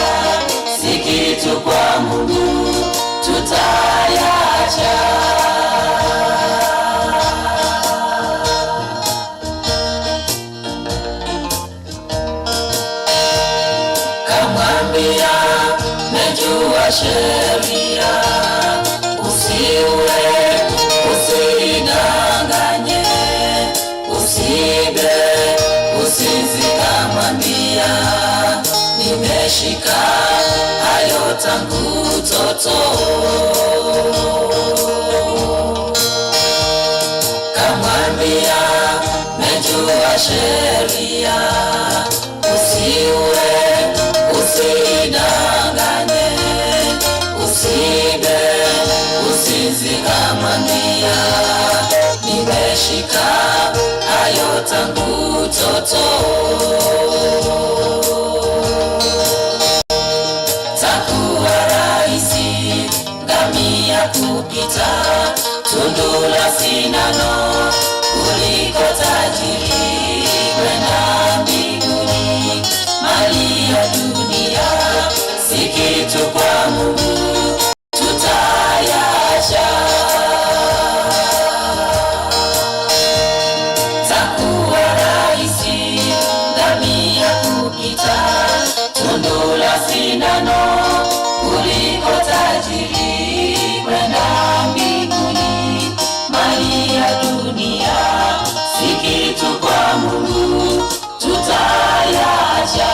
[SPEAKER 17] si kitu kwa Mungu, tutayaacha. Kamwambia, najua sheria, usiue, usidanganye, usiibe, usizi. Kamwambia, nimeshika hayo tangu utoto. Kamwambia, najua sheria, usiue, usidanganye, usiibe, tangu utoto. Takuwa rahisi ngamia kupita tundu la sindano kuliko tajiri kwenda mbinguni. Mali ya dunia si kitu kwa Mungu, tutayaacha. Takuwa rahisi ngamia kupita tundu la sindano kuliko tajiri kwenda mbinguni. Mali ya dunia si kitu kwa Mungu, tutayaacha.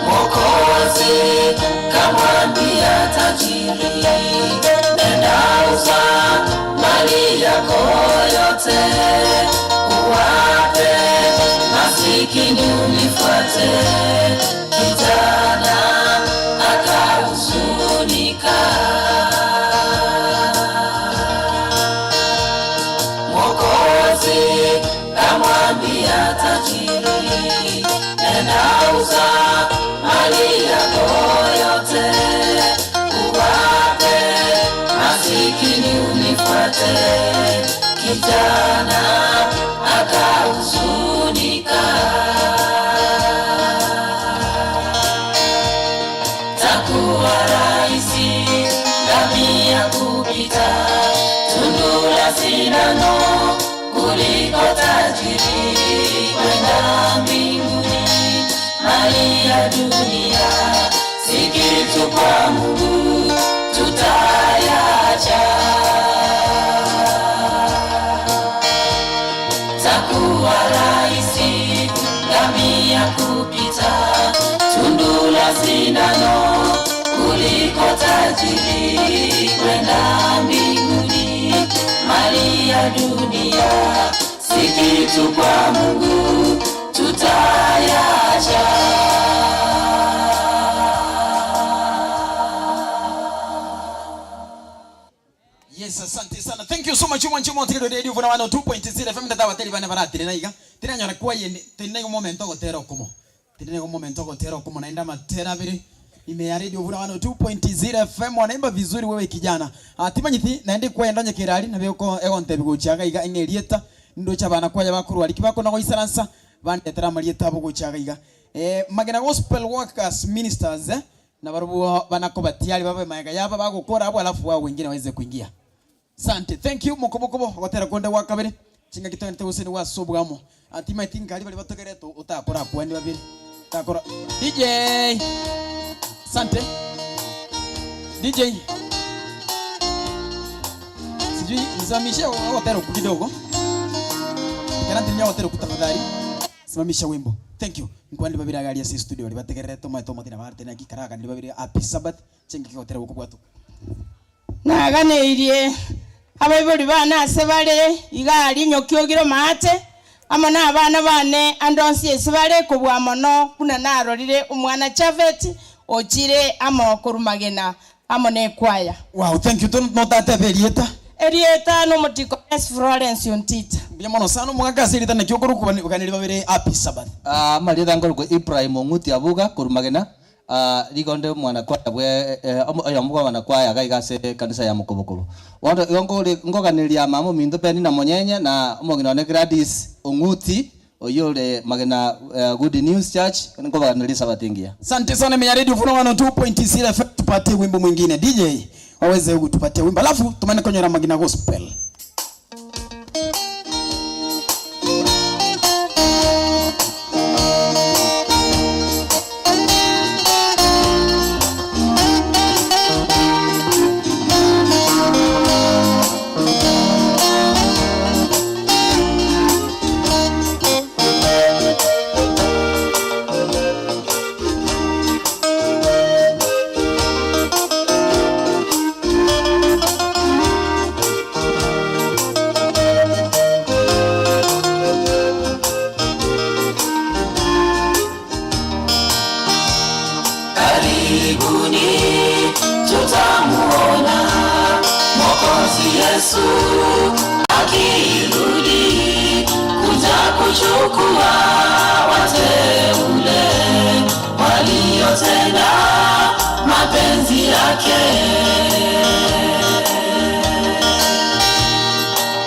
[SPEAKER 17] Mwokozi kamwambia tajiri, nenda uza mali yako yote, uwape masikini unifuate. Kijana akahuzunika. Mwokozi kamwambia tajiri, nenda uza mali yako yote, uwape masikini unifuate. Kijana akahuzunika. Takuwa rahisi ngamia kupita tundu la sindano kuliko tajiri kwenda mbinguni. Mali ya dunia si kitu kwa Mungu, tutayaacha. Takuwa rahisi ngamia kupita tundu la sindano kuliko tajiri kwenda mbinguni. Mali ya dunia si kitu kwa Mungu, tutayaacha.
[SPEAKER 2] Yes, asante sana. Thank you so much mwancho motigero radio vuna 102.0 FM ndata bateri bane baratire naiga. Tiranyora kwa yende tinaigo momento gotera okumo. Tinaigo momento gotera okumo naenda matera biri. Ime ya radio vuna 102.0 FM wanaimba vizuri wewe kijana. Atimanyiti naende kwenda nyekirari na beko egonte biguchaga iga ing'erieta ndocha bana kwaya bakurwa likibako na goisaransa bandetera marieta abo gochaga iga. Magena Gospel Workers Ministers na barubu banako batiari babe maega yaba bagokora abo alafu wao wengine waweze kuingia. Asante. Thank you mokobokobo gotera konde wa kabere. Chinga kitone gose ni wasobwamo. Atima tingari bali batogereto utakora kwandi babiri. Takora DJ. Asante. DJ. Sijui nisimamishe gotera kidogo. Kana tinya gotera tafadhali. Simamisha wimbo. Thank you. Nkwandi babiri agaria si studio bali bategereto maito motina barte na gikaraga ndi babiri happy Sabbath. Chinga gotera gukubwatu.
[SPEAKER 6] Naganeirie abaibori bane ase bare iga ari nyokiogire maate amo na abana bane andonsi ase bare kobua mono buna narorire omwana Chafet ochire amo korumagena amo na ekwaya.
[SPEAKER 2] Wow, thank you. Notate erieta.
[SPEAKER 6] Erieta nomotiko S Florence Ontita.
[SPEAKER 2] Mbuya mono sana omogaka ase erieta naki okorukubaneri babere happy Sabbath.
[SPEAKER 18] Marieta nkorokwa Ibrahim Ong'uti Abuga korumagena. Rigonde omwana kwaya bwe oyo omogwa mwana kwaya iga iga ase kanisa ya Mokobokobo. Bono igo nkore nkoganeria mama ominto Penina Monyenye na omong'ina one Gladys Ong'uti oyio ore Magena Good News Church nkobaganiria Sabbath engiya.
[SPEAKER 2] Asante sana Menya Radio Funo 102.0 FM, tupatie wimbo mwingine. DJ waweze kutupatia wimbo. Alafu tumane konyora Magena Gospel.
[SPEAKER 17] Yesu akirudi kuja kuchukua wateule waliotenda mapenzi yake.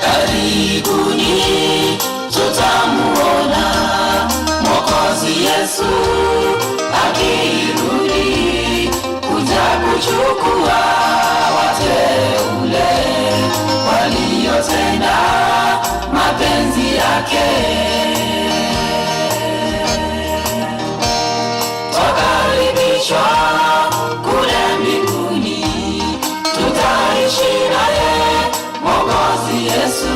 [SPEAKER 17] Karibuni tutamuona Mwokozi Yesu akirudi kuja kuchukua wateule waliotenda mapenzi yake. Twakaribishwa kule mbinguni, tutaishi naye Mwokozi Yesu.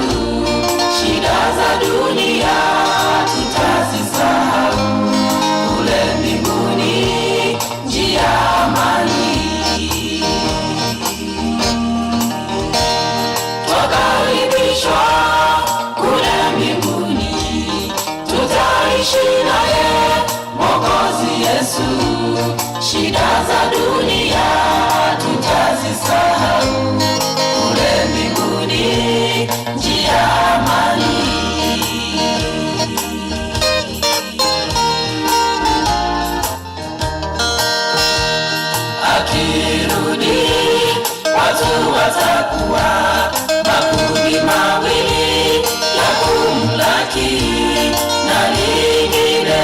[SPEAKER 17] Shida za dunia tutazisahau, kule mbinguni njia amani. Twakaribishwa kule mbinguni, tutaishi naye Mwokozi Yesu. Shida za dunia tutazisahau, kule mbinguni njia amani. Akirudi watu watakuwa makundi mawili, la kumlaki na lingine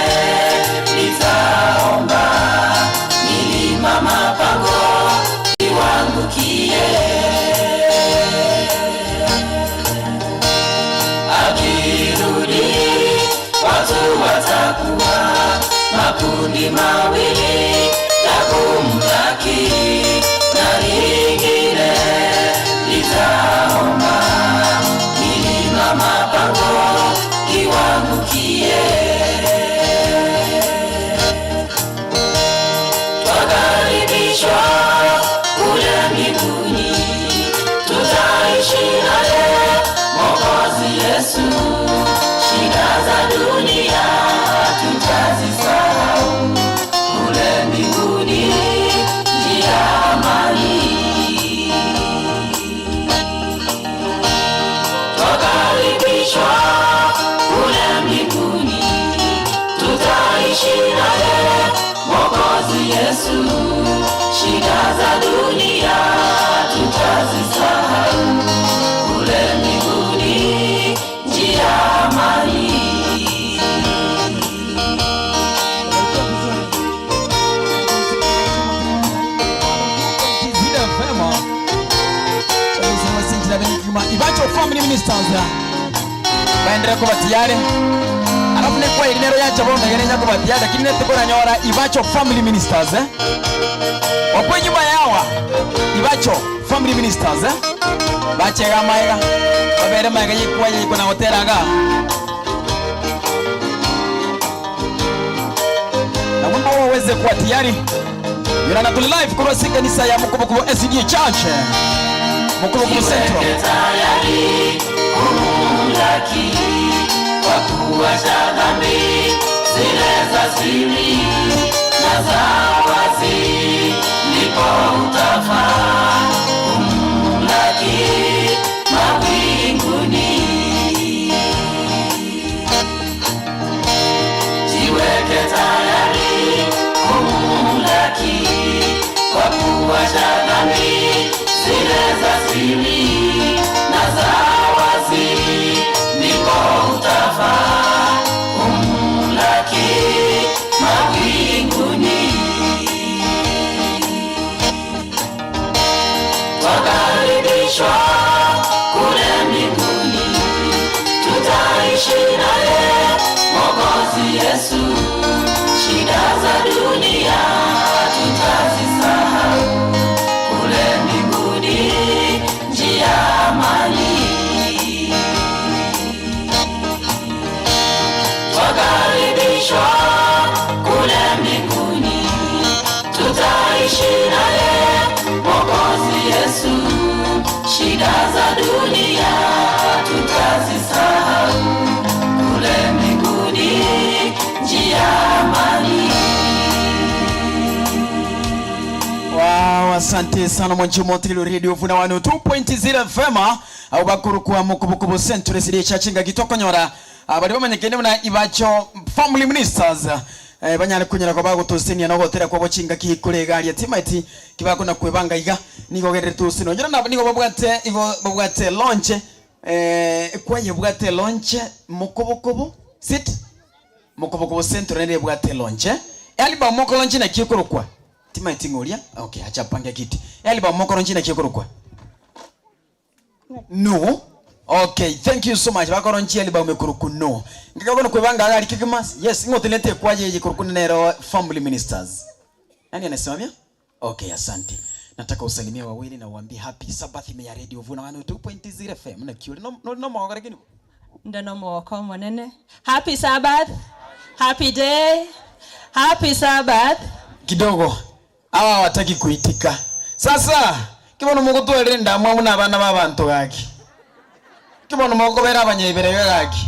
[SPEAKER 17] litaomba milima mapango iwaangukie. Akirudi watu watakuwa makundi mawili, la kumlaki na lingine litaomba milima mapango iwaangukie. Twakaribishwa kule mbinguni, tutaishi naye Mwokozi Yesu. Shida za dunia tutazisahau, kule mbinguni njia amani. Twakaribishwa kule mbinguni, tutaishi naye Mwokozi Yesu. Shida za dunia tutazisahau, kule mbinguni njia amani.
[SPEAKER 2] Zile vema Ibacho Family Ministers baendelee kuba tayari alafu nekwa irinero yacha bono gerenya kuba tayari lakini netukoranyora Ibacho Family Ministers eh wakwe nyuma yawa Ibacho Family Ministers eh bachega maega babere maega yikwa yiko na goteraga na wimbo huo uweze kuwa tayari Yurana tuli live kurwa si kanisa ya Mukubukubu SDA Church Mukubukubu Central.
[SPEAKER 17] Jiweke tayari kumlaki, kwa kuacha dhambi zile za siri na za wazi, ndipo utafaa kumlaki mawinguni. Jiweke tayari kumlaki, kwa kuacha dhambi zile za siri na za wazi, ndipo utafaa kumlaki mawinguni. Twakaribishwa kule mbinguni, tutaishi naye Mwokozi Yesu. Shida za dunia tutazisahau, kule mbinguni njia amani. Twakaribishwa kule mbinguni, tutaishi naye Mwokozi Yesu. Shida za dunia tutazisahau, kule mbinguni njia amani.
[SPEAKER 2] Wow, Wow, asante sana mwanchi omotigeri Radio Vuna 102.0 FM abo bakorokwa mokobokobo Central City Church ngaki tokonyora ah, bari bamanyekene buna Ibacho Family Ministers eh, banyare konyora koba bagotosenia nogotera kwabo chingaki kore egaria timaeti kibakona kwebanga iga nigo ogenderete gose nonyora nabo nigo babwate igo babwate launch eh, kwayebwate launch mokobokobo sit Mokobokobo Central nere ebwate elaunch. Ealbum mokolaunch naki ekorokwa? Timaeti ng'a oria? Okay, acha apange kiti. Ealbum mokolaunch naki ekorokwa? No. Okay, thank you so much. Bakolaunch ealbum ekorokwa No. Ngaki bono kwebanga iga aria kegima? Yes, ng'o otenenete ekwaya eye ekorokwa nero Family Ministers? Nani anasimamia? Okay, asante. Nataka usalimie wawili na uwaambie happy Sabbath ime ya Radio Vuna 102.0 FM. Naki ore no nori nomogoko lakini bo?
[SPEAKER 19] Inde nomogoko omonene. Happy Sabbath, happy day, happy Sabbath.
[SPEAKER 2] Kidogo hawa hawataki kuitika. Sasa ki bono mogotwarera endamwamu na abana b'abanto gaki? Ki bono mogokobera abanyaibere iga gaki?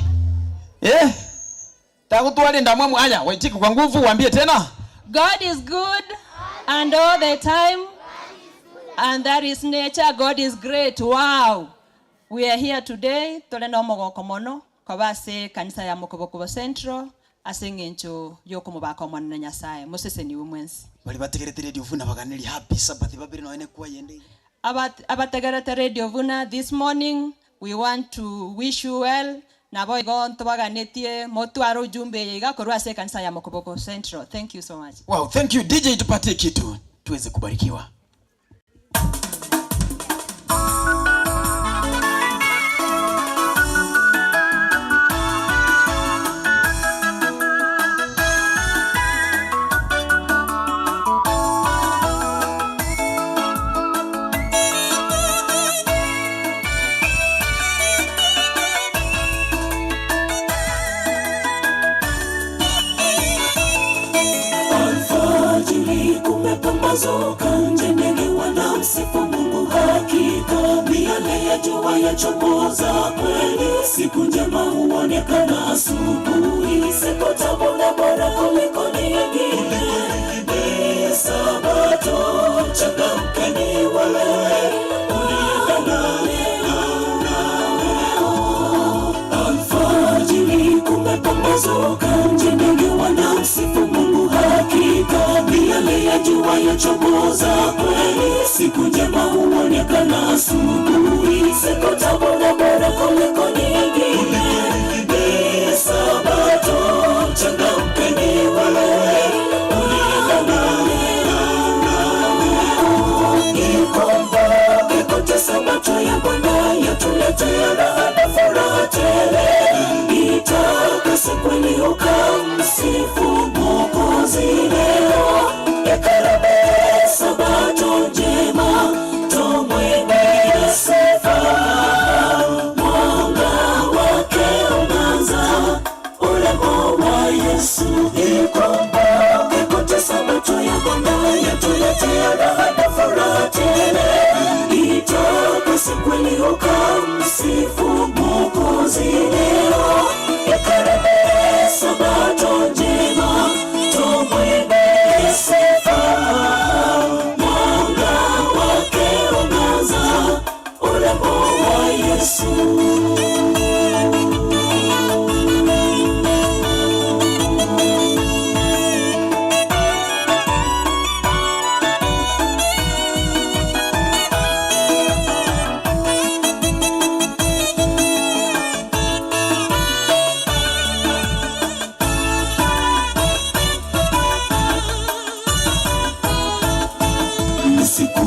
[SPEAKER 2] Eh? Tagotwara endamwamu aya, waitike kwa nguvu waambie tena.
[SPEAKER 19] God is good and all the time and that is nature God is great wow we are here today tore nomogoko mono koba ase ekanisa ya Mokobokobo Central ase eng'encho yokomobaka Omonene Nyasaye moseseniwe mwensi.
[SPEAKER 2] Baria bategerete Radio Vuna baganerie happy Sabbath babere nonya nekwaya ende iga.
[SPEAKER 19] Abategerete Radio Vuna this morning We want to wish you well, naboigo ntobaganetie motware ujumbe eye iga korwa ase ekanisa ya Mokoboko Central. Thank you so much.
[SPEAKER 2] Wow, thank you DJ, tupatie kitu tuweze kubarikiwa.
[SPEAKER 17] Alfajiri kumepambazuka, nje ndege wanamsifu Mungu, hakika miale ya jua yachomoza kweli, siku njema huonekana asubuhi, siku tamu na bora kuliko nyingine ni Sabato. Changamkeni wewe Alfajiri kumepambazuka, nje ndege wanamsifu Mungu, hakika miale ya jua yachomoza kweli, siku njema huonekana asubuhi, siku tamu na bora kuliko nyingine ni Sabato. Changamkeni wewe Ikomba Sabato ya Bwana yatuletea raha na furaha tele, itakase kweli ukamsifu Mwokozi leo. Ikarabe Sabato njema, tumwimbie sifa, mwanga wake ungaza urembo wa Yesu. Ikomba kote Sabato ya Bwana yatuletea raha na furaha tele, itakase kweli ukamsifu Mwokozi leo. Ikarabe Sabato njema, tumwimbie sifa, mwanga wake ungaza urembo wa Yesu. Ni siku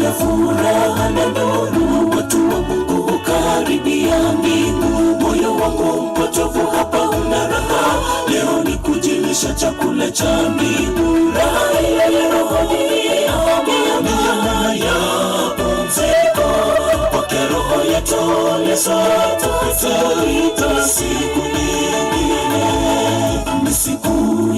[SPEAKER 17] ya furaha na nuru, watu wa Mungu hukaribia mbingu. Moyo wangu mpotovu hapa huna raha, leo ni kujilisha chakula cha mbingu. Raha ile ya roho ni amani ya pumziko, kwake roho yatuliza, tupita siku nyingine. Ni siku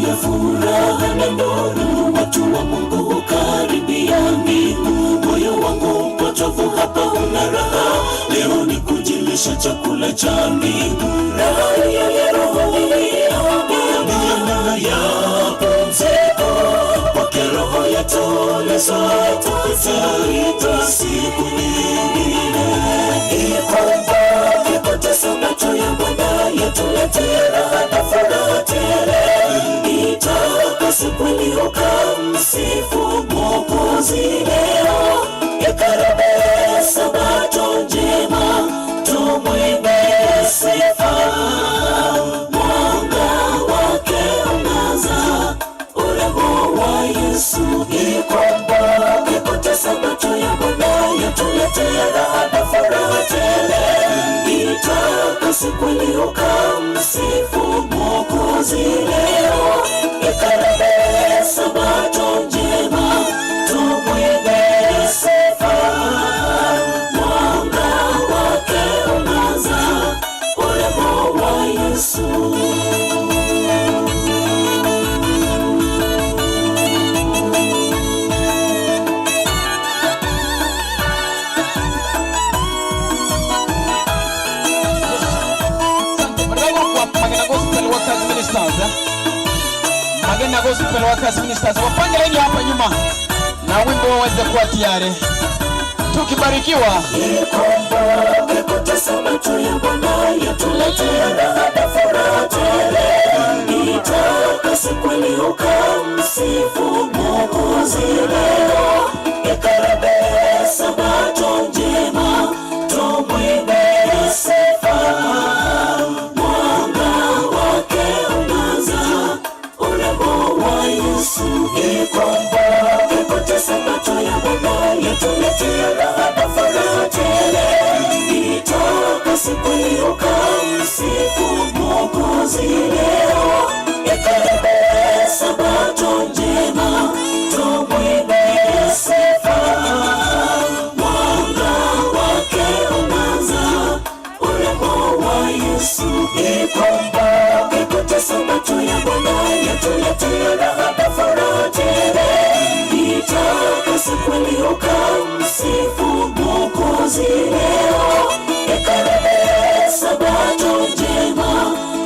[SPEAKER 17] ya furaha na nuru, watu wa Mungu hukaribia mbingu. Moyo wangu mpotovu hapa huna raha, leo ni kujilisha chakula cha mbingu. Raha hiyo ya roho ni amani ya pumziko, kwake roho yatuliza. Tutaitwa siku nyingine. Ikumbuke kote Sabato ya Bwana yatuletea raha na furaha tele. Itakuwa siku ukamsifu Mwokozi leo. Ikaribia Sabato njema, tumwimbie sifa. Mwanga wake ungaza, urembo wa Yesu. Ikumbuke kote Sabato ya Bwana yatuletea raha na furaha tele. Itakuwa siku ukamsifu Mwokozi leo. Ikaribia Sabato njema, tumwimbie sifa. Mwanga wake ungaza, urembo wa Yesu.
[SPEAKER 2] Magena Gospel Workers Ministers, eh? Magena Gospel Workers Ministers wapange laini hapa nyuma na wimbo waweze kuwa tayari, tukibarikiwa.
[SPEAKER 17] Ikumbuke kote Sabato ya Bwana yatuletea raha na furaha tele. Itakuwa siku ukamsifu Mwokozi leo. Ikaribia Sabato njema, tumwimbie sifa. Mwanga wake ungaza, urembo wa Yesu. Ikumbuke kote Sabato ya Bwana yatuletea raha na furaha tele. Itakuwa siku ukamsifu Mwokozi leo. Ikaribia Sabato njema, tumwimbie sifa. Mwanga wake ungaza, urembo wa Yesu. Ikumbuke kote Sabato ya Bwana yatuletea raha na furaha tele. Itakuwa siku ukamsifu Mwokozi leo. Ikaribia Sabato njema,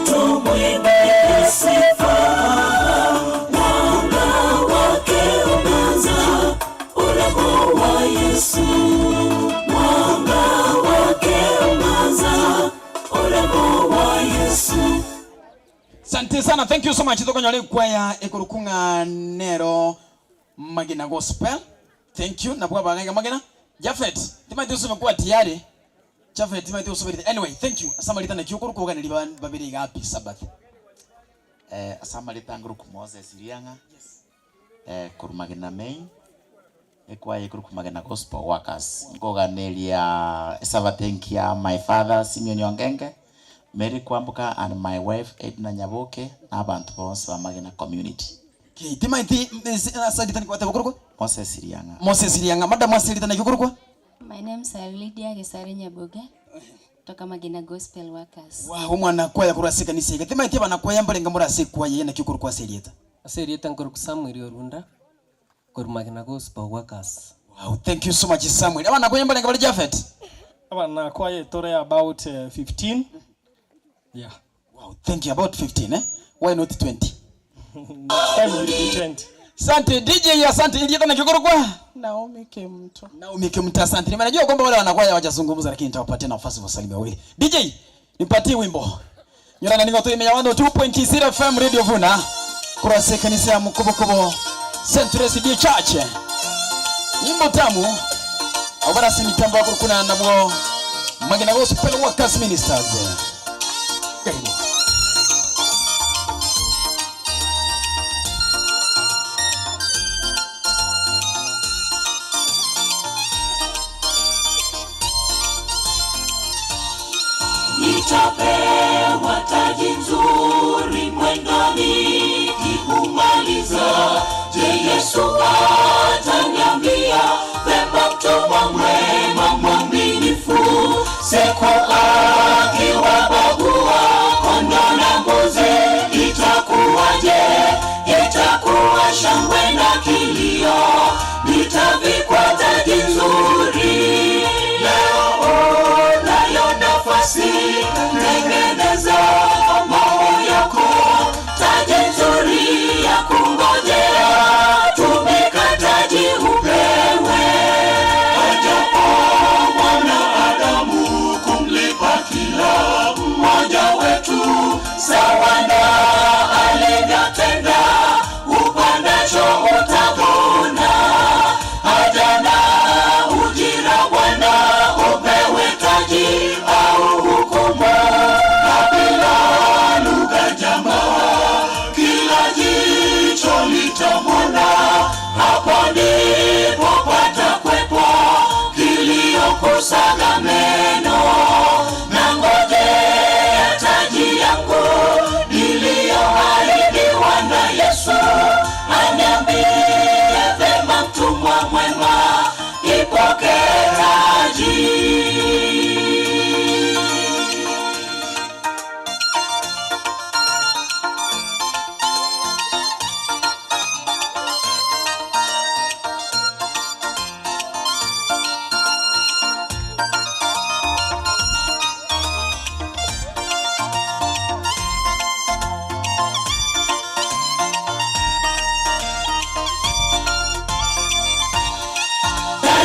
[SPEAKER 17] tumwimbie sifa. Mwanga wake ungaza, urembo wa Yesu. Mwanga wake ungaza, urembo wa Yesu.
[SPEAKER 2] Asante sana, thank you so much. Tokonyora ekwaya ekorukunga nero Magena Gospel. Thank you. Nabwo abang'aiga Magena. Jafet, timaete osome kwa tayari. Jafet, timaete osome. Anyway, thank you. Ase amarita naki okorukoganeri babere iga happy Sabbath.
[SPEAKER 20] Ase amarita ngoruku Moses Riang'a, korwa Magena Main, ekwaya ekorokwa Magena Gospel Workers. Nkoganeria esabato engiya my father Simeon Ongenge, Mary Kwamboka and my wife Edna Nyaboke, na abanto bonsi ba Magena community.
[SPEAKER 2] Okay, timaeti ase aritani kwateba okorokwa?
[SPEAKER 20] Moses Riang'a.
[SPEAKER 2] Moses Riang'a. Madam ase aritani naki okorokwa?
[SPEAKER 21] My name is Lydia Gesare Nyaboga kutoka Magena Gospel Workers.
[SPEAKER 2] Wow, omwana kwaya korwa ase ekanisa iga. Timaeti abana kwaya mbarenge more ase ekwaya eye naki okorokwa ase erieta?
[SPEAKER 22] Ase erieta nkorokwa Samuel Orunda korwa Magena Gospel Workers.
[SPEAKER 2] Wow, thank you so much Samuel. Abana kwaya mbarenge bare Japhet?
[SPEAKER 23] Abana kwaya tore about 15. Yeah.
[SPEAKER 2] Wow, thank you. About 15, eh? Why not 20?
[SPEAKER 23] Next time will be 20.
[SPEAKER 2] Asante DJ, asante. Ilieta na kikorokwa?
[SPEAKER 24] Naomi Kimto.
[SPEAKER 2] Naomi Kimto, asante. Najua kwamba wale wanakwaya hawajazungumza lakini nitawapatia nafasi wasalimie wawili. DJ, nipatie wimbo. Nyorana ningo tu imenya 102.0 FM Radio Vuna. Kurase kanisa ya Mukobokobo Central CD Church. Nyimbo tamu. Obara si mitambo yako kuna nabwo Magena Gospel Workers Ministers. Karibu.
[SPEAKER 17] Nitapewa taji nzuri mwendoni nikiumaliza. Je, Yesu ataniambia vema, mtumwa mwema mwaminifu? Siku akiwabagua kondoo na mbuzi, itakuwaje? Itakuwa shangwe na kilio, nitavikwa taji nzuri. Leo unayo nafasi, tengeneza moyo yako, taji nzuri ya kungojea, tumika taji upewe.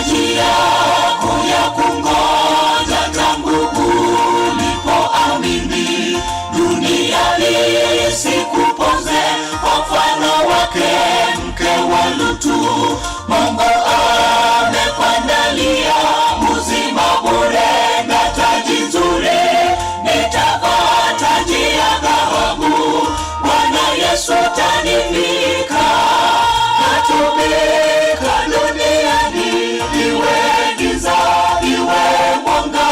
[SPEAKER 17] Taji yako ya kungoja tangu ulipoamini. Dunia isikuponze kwa mfano wake mke wa Lutu. Mungu amekuandalia uzima bure na taji nzuri, nitavaa taji ya dhahabu. Bwana Yesu tanivika, natumika duniani, iwe giza iwe mwanga,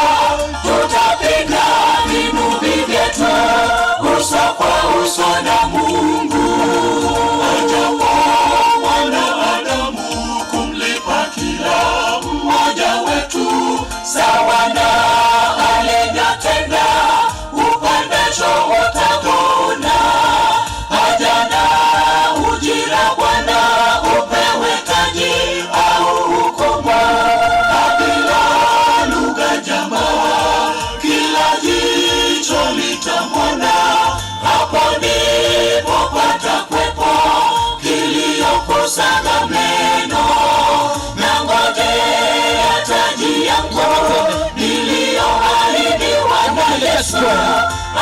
[SPEAKER 17] tutapiga vinubi vyetu uso kwa uso na Mungu. Ajapo mwanadamu kumlipa kila mmoja wetu sawa na alivyotenda, upandacho utavuna. Haja na ujira Bwana upewe taji au hukumu, kabila, lugha, jamaa, kila jicho litamwona. Hapo ndipo patakuwepo kilio, kusaga meno na ngojea taji yangu niliyoahidiwa na Yesu.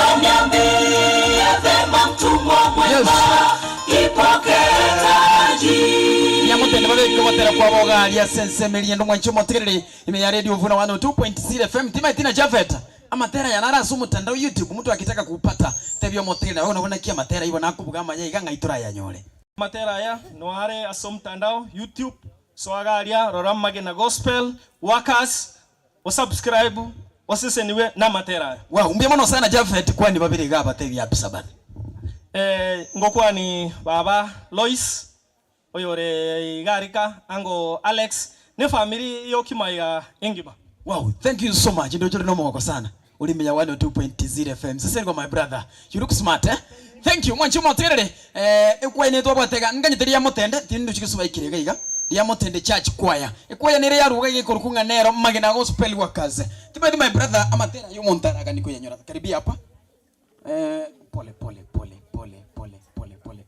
[SPEAKER 17] Aniambie vema, mtumwa mwema, ipokee taji.
[SPEAKER 2] Nyamutende babeke gotera kwa bogaria sensemeria ndo mwancho motegereri ime ya Radio Vuna 102.0 FM tima tina Jafet amatera yanara ase omotandao YouTube mtu akitaka kupata tebia omotegereri nawe nabona ki amatera ibo nakobuga amanya iga ng'ai torayanyore.
[SPEAKER 23] Amatera aya noare ase omotandao YouTube, soa garia rora Magena Gospel Workers, osubscribe oseseniwe namatera aya.
[SPEAKER 2] Wow, mbuya mono sana Japhet kwani babere iga abatebi happy Sabbath.
[SPEAKER 23] Eh, ngokwani baba Lois oyore igarika ango Alex ne family yokima iga engima.
[SPEAKER 2] Wow, thank you so much. Ndochore nomogoko sana. Ori menya 102.0 FM. Sese my brother. You look smart eh? Thank you. Mwanchi moterere. Eh, ekwaine twabwate iga nganyete ria motende tinduchi gesuba ikire iga iga. Ria motende church choir. Ekwaya nere yaruga iga ekoruku ng'a nero Magena Gospel Workers. Timanyeti my brother amatera ya omonto aragani koyanyora. Karibia hapa. Eh, pole pole pole pole pole pole pole.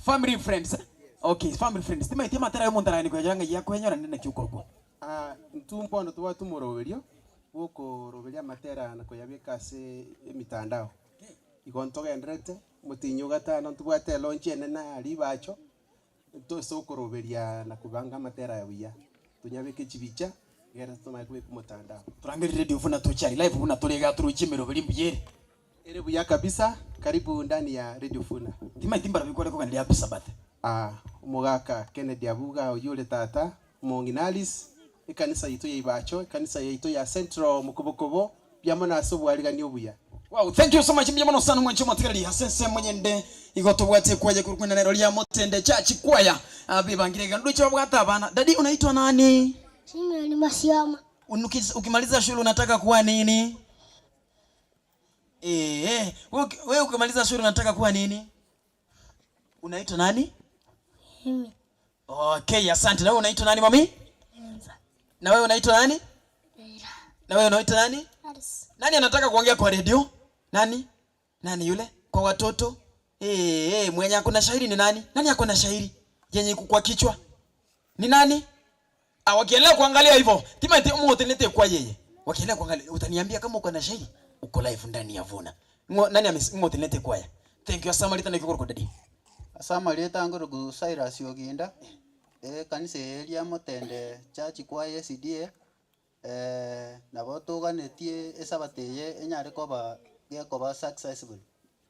[SPEAKER 2] Family friends. Eh? Okay, family friends. Timanyeti amatera ya omonto aragani koyanyora ng'ai akoyanyora naende naki okorokwa.
[SPEAKER 5] Ah, intwe mbono tobwate omoroberio bw'okoroberia amatera aya na koyabeka ase emitandao. Igo ntogendererete, omotienyi o gatano ntobwate elaunch enene aa ribacho, ntose okoroberia na kobanga amatera aya buya, tonyabeke chibicha, egere tomanye kobeka omotandao.
[SPEAKER 2] Torangerie radio buna tochari live buna tore igaa toroche emeroberi mbuya ere.
[SPEAKER 5] Ere buya kabisa, karibu ndani ya Radio Funa.
[SPEAKER 2] Timaeti mbarabwo kore koganera happy Sabbath.
[SPEAKER 5] Aa, omogaka Kennedy Abuga oyio ore tata, omong'ina Alice, ekanisa yaito ya Ibacho, ekanisa yaito ya Central Mokobokobo, mbuya mono ase obwarigani obuya.
[SPEAKER 2] Wow, thank you so much mbuya mono sana mwanche omotigareri ase ensemo nyende igo tobwate ekwaya korwa kwenda nero ria Motende Church Choir abebangire iga ndoche babwate abana. Daddy unaitwa nani?
[SPEAKER 7] Simeon Masioma.
[SPEAKER 2] Unuki- Ukimaliza shule unataka kuwa nini? Eh, wewe wewe ukimaliza shule unataka kuwa nini? Unaitwa nani?
[SPEAKER 7] Mimi.
[SPEAKER 2] Okay, asante. Na wewe unaitwa nani mami?
[SPEAKER 7] Enza.
[SPEAKER 2] Na wewe unaitwa nani?
[SPEAKER 7] Leila.
[SPEAKER 2] Na wewe unaitwa nani?
[SPEAKER 7] Alice.
[SPEAKER 2] Nani anataka kuongea kwa redio? Nani? Nani yule? Kwa watoto? Eh, eh, mwenye ako na shairi ni nani? Nani ako na shairi yenye iko kwa kichwa? Ni nani? Ah, wakiendelea kuangalia hivyo, Timothy umuotenete kwa yeye. Wakiendelea kuangalia, utaniambia kama uko na shairi? Uko live ndani ya Vuna. Ngo nani ames ngotenete kwaya? Thank you Asamarita na kikoro daddy.
[SPEAKER 8] Ase amarieta ngoroku Cyrus Oginda, ekanisa eye eria Motende Church Choir SDA, nabo toganetie esabato eye enyare koba gekoba successful.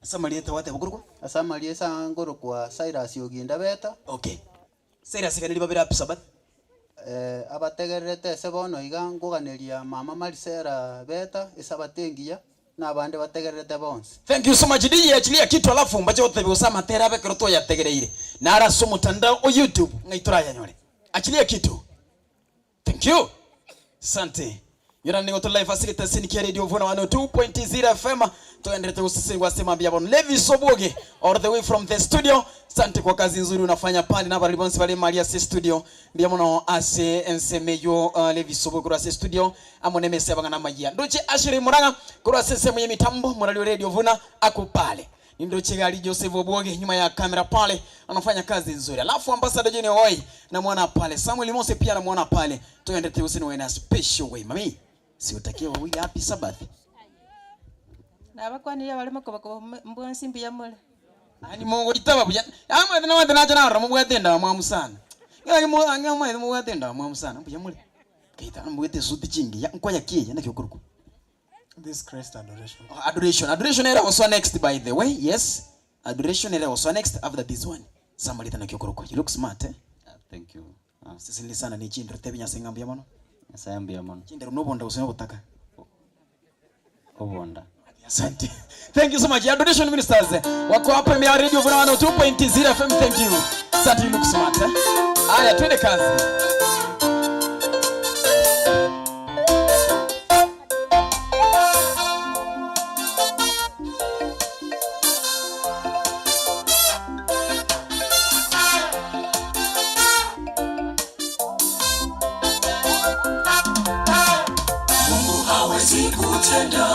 [SPEAKER 2] Ase amarieta gwateba okorokwa?
[SPEAKER 8] Ase amarieta ngorokwa Cyrus Oginda Beta.
[SPEAKER 2] Okay. Cyrus iga neri babere happy Sabbath.
[SPEAKER 8] Abategererete ase bono iga nkoganeria mama Marisela Beta esabato engiya, na abande bategererete bonsi.
[SPEAKER 2] Thank you so much DJ achilia kitu alafu mbache gotebia gose amatera abe ekero twayategereire nare ase omotandao o YouTube ng'ai torayanyore achilia kitu thank you Sante Yora nigo tore live ase egetasini kia Radio Vuna 102.0 FM togenderete gosesengwa ase mambia bono Levis Obwoge all the way from the studio sante kwa kazi nzuri unafanya pale na abarori bonsi bare mari ase studio mbuya mono ase ensemo eywo uh, Levis Obwoge korwa ase studio amo nemesa y'abang'ana amayia ndoche Ashley Murang'a korwa ase ensemo y'emitambo morari o Radio Vuna ako pale. Nindoche gari Joseph Obwoge nyuma ya kamera pale anafanya kazi nzuri. Alafu Ambassador Junior Oi namwona pale. Samuel Mose pia namwona pale. Tuende usini wena special way. Mami, si utakie wawili happy Sabbath.
[SPEAKER 19] Nabakwanirie abare mokobokobo mbwensi mbuya more.
[SPEAKER 2] Yaani mogoitaba buya. Amanyete namanyete nacha narora mobwate endamwamu sana. Ng'aki mo ang'e omanyete mobwate endamwamu sana mbuya more. Keita mbwete esuti chingiya nkoya ki eye naki okorokwa?
[SPEAKER 5] This Christ adoration.
[SPEAKER 2] Oh, adoration. Adoration ere goswa next by the way. Yes. Adoration ere goswa next after this one. Samarita naki okorokwa. You look smart eh?
[SPEAKER 9] Thank you.
[SPEAKER 2] Ah. Sisini sana ne chindero tebi Nyasaye ng'a mbuya mono.
[SPEAKER 9] Nyasaye mbuya mono.
[SPEAKER 2] Chindero nobonda gose nobotaka?
[SPEAKER 9] Obonda.
[SPEAKER 2] Asante. Thank you so much. Adoration ministers wako hapa MR Radio Vuna 102.0 FM. Thank you. Asante, you look smart. Eh? Haya, twende kazi.
[SPEAKER 17] Mungu hawezi kutenda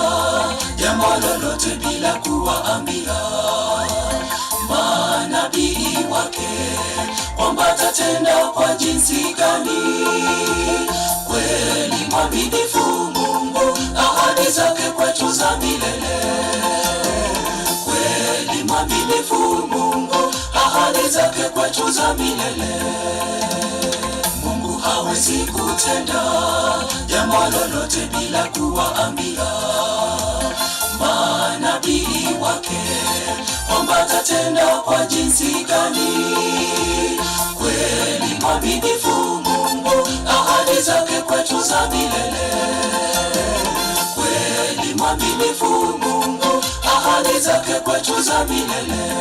[SPEAKER 17] jambo lolote bila kuwaambia manabii wake kwamba atatenda kwa jinsi gani. Kweli mwaminifu Mungu, ahadi zake kwetu za milele. Kweli mwaminifu Mungu, ahadi zake kwetu za milele. Mungu hawezi kutenda jambo lolote bila kuwaambia manabii wake kwamba atatenda kwa jinsi gani. Kweli mwaminifu Mungu, ahadi zake kwetu za milele. Kweli mwaminifu Mungu, ahadi zake kwetu za milele.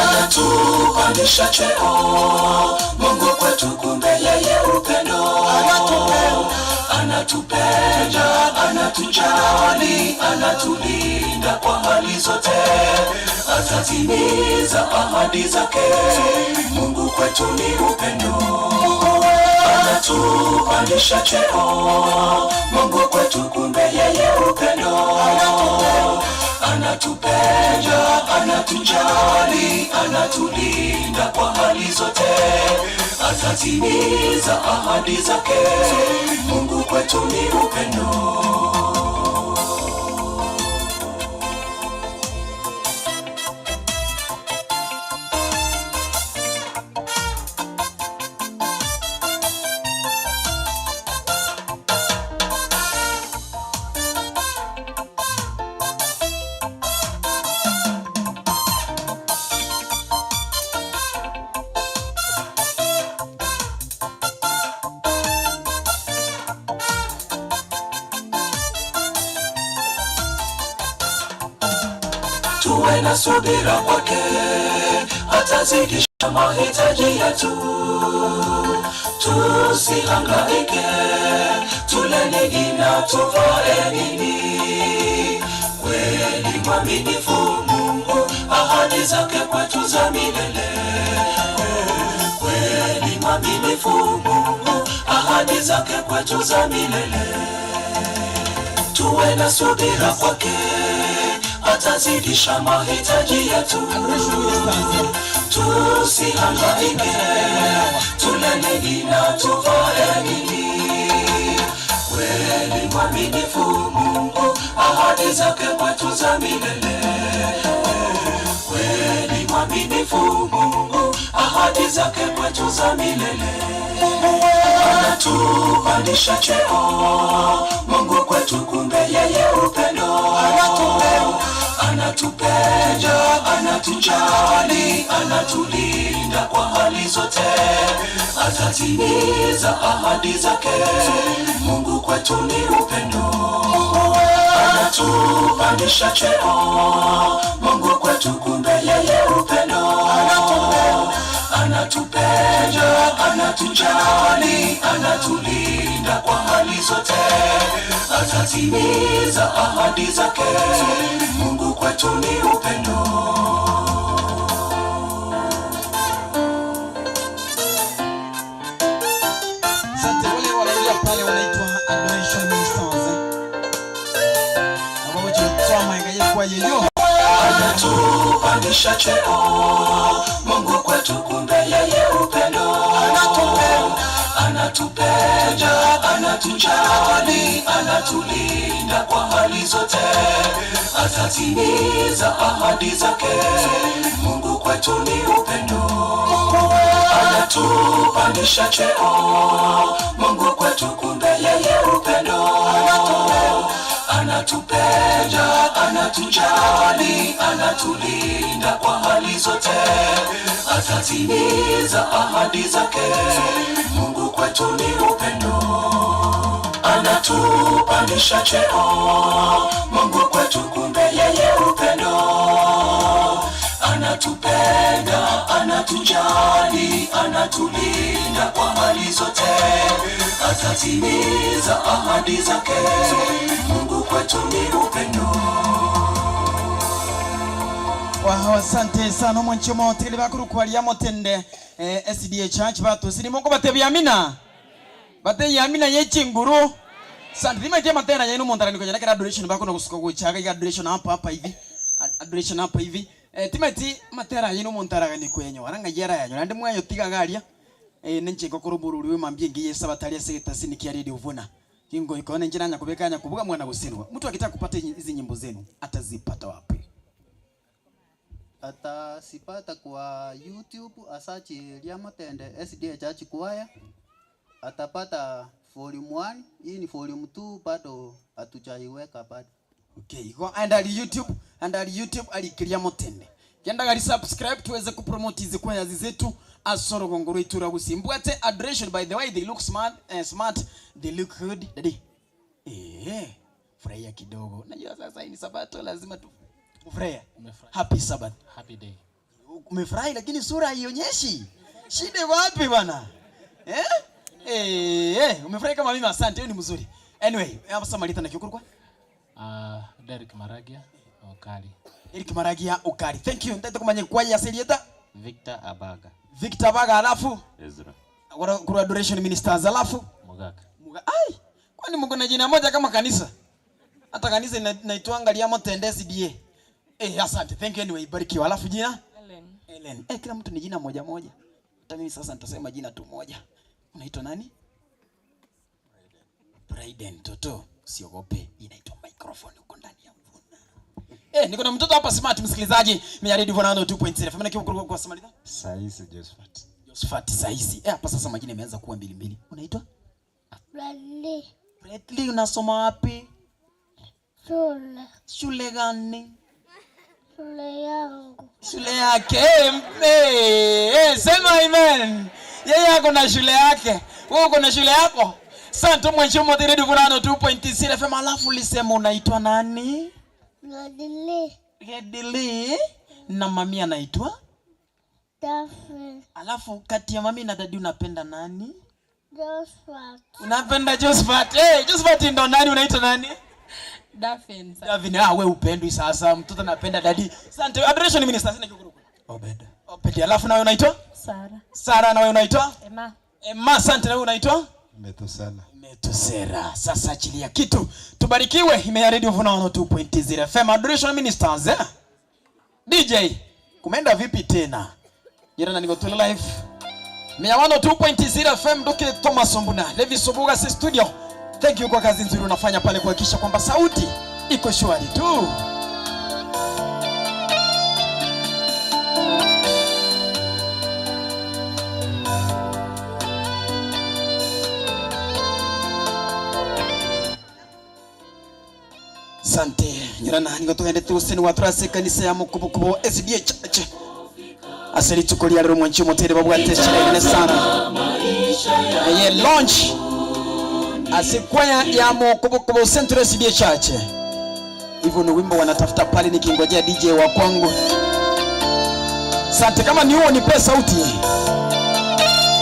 [SPEAKER 17] Anatupandisha cheo Mungu kwetu, kumbe yeye upendo. Anatupenda, anatujali, anatulinda kwa hali zote, atatimiza ahadi zake. Mungu kwetu ni upendo. Anatupandisha cheo Mungu kwetu, kumbe yeye upendo. Anatupenda, anatujali, anatulinda kwa hali zote, atatimiza ahadi zake. Mungu kwetu ni upendo. Tuwe na subira kwake, atazidisha mahitaji yetu. Tusihangaike, tule nini na tuvae nini. Kweli mwaminifu Mungu, ahadi zake kwetu za milele. Kweli mwaminifu Mungu, ahadi zake kwetu za milele. Tuwe na subira kwake, atazidisha mahitaji yetu. Tusihangaike, tule nini na tuvae nini. Kweli mwaminifu Mungu, ahadi zake kwetu za milele. Kweli mwaminifu Mungu, ahadi zake kwetu za milele. Anatupandisha cheo Mungu kwetu, kumbe yeye upendo. Anatupenda, anatujali, anatulinda kwa hali zote, atatimiza ahadi zake. Mungu kwetu ni upendo. Anatupandisha cheo Mungu kwetu, kumbe yeye upendo. Anatupenda, anatujali, anatulinda kwa hali zote, atatimiza ahadi zake. Mungu kwetu ni upendo.
[SPEAKER 2] Asante wale wanaingia pale wanaitwa Adoration Ministers. Eh. Na baba chotwa maenga kwa yeyo.
[SPEAKER 17] Anatupandisha cheo Mungu kwetu, kumbe yeye upendo. Anatupenda, anatupenda, anatujali, anatulinda kwa hali zote, atatimiza ahadi zake. Mungu kwetu ni upendo, anatupandisha cheo Mungu kwetu, kumbe yeye upendo. Anatupenda, anatujali, anatulinda kwa hali zote, atatimiza ahadi zake. Mungu kwetu ni upendo, anatupandisha cheo. Mungu kwetu, kumbe yeye upendo. Anatupenda, anatujali, anatulinda kwa hali zote, atatimiza ahadi zake. Mungu kwetu ni upendo.
[SPEAKER 2] Wow, asante sana omwanchi omotigeri bakorokwa ria motende eh, SDA Church batosiri moko batebia amina batebia amina ye chinguru asante rimaite amatera yaino omonto arani konyora ekero adoration bakona gosuka gocha iga adoration hapa hapa hivi adoration hapa hivi eh, timaeti amatera yaino omonto aragani koyanyora ng'ai arayanyora naende mwayotiga iga aria eh, ninche ngokora oborori bwa emambia engiya esabato aria ase egetasini kia Radio Vuna kingoika one inche nanya kobeka anya kobuga mwana gosenwa mtu akitaka kupata hizi nyimbo zenu atazipata wapi?
[SPEAKER 8] Atazipata kwa YouTube asearch Riamotende SDA Church Choir. Atapata volume 1, hii ni volume 2 bado hatujaiweka bado.
[SPEAKER 2] Okay, igo aenda ali YouTube, aenda ali YouTube ali Motende. Kenda gari subscribe tuweze kupromote hizi kwaya zetu asoro gongoro itura gusi. Mbwate adoration by the way they look smart, eh, smart, they look good. Daddy. Eh, furahia kidogo. Najua sasa hii ni sabato lazima tu furahia. Happy Sabbath.
[SPEAKER 10] Happy day.
[SPEAKER 2] Umefurahi lakini sura haionyeshi. Shida wapi bwana? Eh? Eh, eh, umefurahi kama mimi asante, hiyo ni mzuri. Anyway, hapa sasa Marita na kiukurwa.
[SPEAKER 10] Derek Maragia, Okali.
[SPEAKER 2] Eric Maragia Okari. Thank you. Ndete kumanya kwa ya serieta.
[SPEAKER 9] Victor Abaga.
[SPEAKER 2] Victor Abaga alafu
[SPEAKER 9] Ezra.
[SPEAKER 2] Kwa kwa adoration ministers alafu
[SPEAKER 9] Mugaka.
[SPEAKER 2] Muga. Ai, kwani mko na jina moja kama kanisa? Hata kanisa inaitwanga Liamotende SDA. Eh, asante. Thank you anyway. Barikiwa. Alafu jina?
[SPEAKER 24] Ellen.
[SPEAKER 2] Ellen. Eh, kila mtu ni jina moja moja. Hata mimi sasa nitasema jina tu moja. Unaitwa nani? Brayden. Toto, usiogope. Inaitwa microphone huko ndani ya mvuna. Eh, niko na mtoto hapa smart msikilizaji. Mimi ya Radio Vuna 2.0. Famina kipo kwa kwa Somalia.
[SPEAKER 9] Saisi Josephat.
[SPEAKER 2] Josephat Saisi. Eh, hapa sasa majina yameanza kuwa mbili mbili. Unaitwa?
[SPEAKER 7] Bradley.
[SPEAKER 2] Bradley, unasoma wapi?
[SPEAKER 7] Shule.
[SPEAKER 2] Shule gani?
[SPEAKER 7] Shule yangu.
[SPEAKER 2] Shule yake. Eh, eh, eh, sema amen. Yeye ako na shule yake. Wewe uko na shule yako? Santo mwenye mote Radio Vuna 2.0 FM. Alafu ulisema unaitwa nani?
[SPEAKER 7] Bradley.
[SPEAKER 2] Bradley. Na mami anaitwa?
[SPEAKER 7] Daphne.
[SPEAKER 2] Alafu kati ya mami na dadi unapenda nani?
[SPEAKER 7] Josephat.
[SPEAKER 2] Unapenda Josephat. Eh, hey, Josephat ndo nani unaitwa nani?
[SPEAKER 24] Daphne.
[SPEAKER 2] Daphne, ah wewe upendwi sasa. Mtoto anapenda dadi. Asante. Adoration minister sina kikuru.
[SPEAKER 9] Obed.
[SPEAKER 2] Obed. Alafu nawe unaitwa?
[SPEAKER 21] Sara.
[SPEAKER 2] Sara na wewe unaitwa?
[SPEAKER 21] Emma.
[SPEAKER 2] Emma, asante na wewe unaitwa?
[SPEAKER 9] Metusela.
[SPEAKER 2] Metusera. Sasa achilia kitu. Tubarikiwe. Imea Radio Vuna 102.0 FM. Adoration ministers, eh? DJ, kumeenda vipi tena? Jirani niko tu live. Mia 102.0 FM Duke Thomas Ombuna. Levi Sobuga si studio. Thank you kwa kazi nzuri unafanya pale kuhakikisha kwamba sauti iko shwari tu. Asante. Nyurana niko tugendete useni wa turase kanisa ya Mukubukubo SDA Church. Ase rituko ria rero mwanchi omotere babwate sherehe sana. Eye launch ase kwaya ya Mukubukubo Central SDA Church. Hivyo ni wimbo wanatafuta pale nikingojea DJ wa kwangu. Asante, kama ni huo nipe sauti.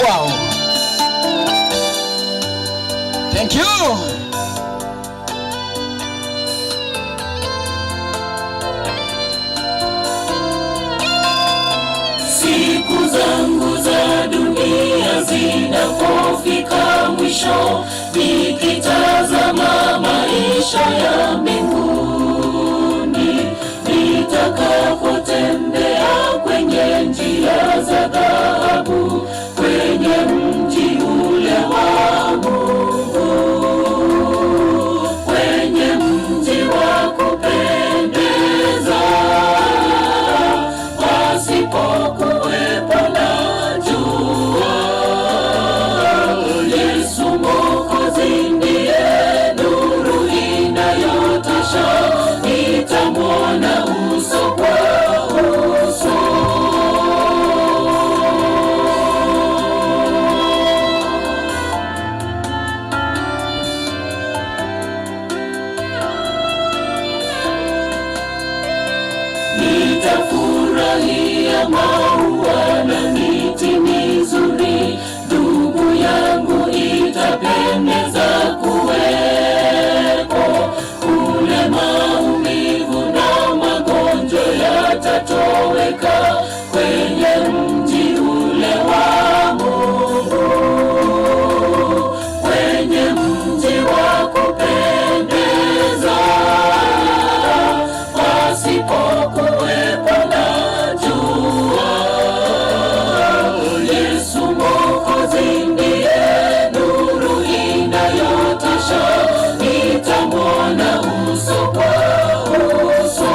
[SPEAKER 2] Wow. Thank you.
[SPEAKER 17] Siku zangu za dunia zinapofika mwisho, nikitazama maisha ya mbinguni, nita Nitakapotembea kwenye njia za dhahabu, kwenye mji ule wa Mungu, kwenye mji wa kupendeza, pasipokuwepo na jua. Yesu Mwokozi ndiye nuru inayotosha, nitamwona uso kwa uso. Nitafurahia maua na miti mizuri, ndugu yangu itapendeza kuweko kule, maumivu na magonjwa yatatoweka kwenye mji ule wa Mungu, kwenye mji wa kupendeza, pasipokuwepo na jua. Yesu Mwokozi ndiye nuru inayotosha, nitamwona uso kwa uso.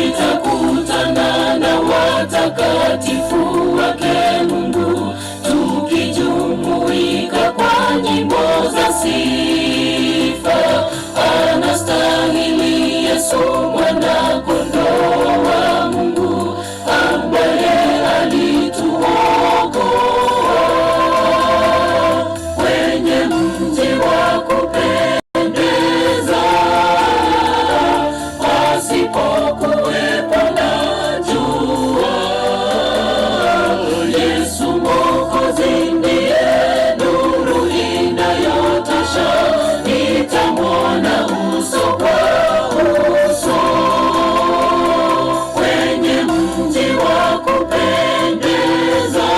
[SPEAKER 17] Nitakutana na watakatifu wake Mungu, tukijumuika kwa nyimbo za sifa. Anastahili Yesu mwana kondoo wa Mungu, ambaye alituokoa kwenye mji wa kupendeza, pasipokuwepo na jua. Yesu Mwokozi ndiye nuru inayotosha, nitamwona uso kwa uso kwenye mji wa kupendeza,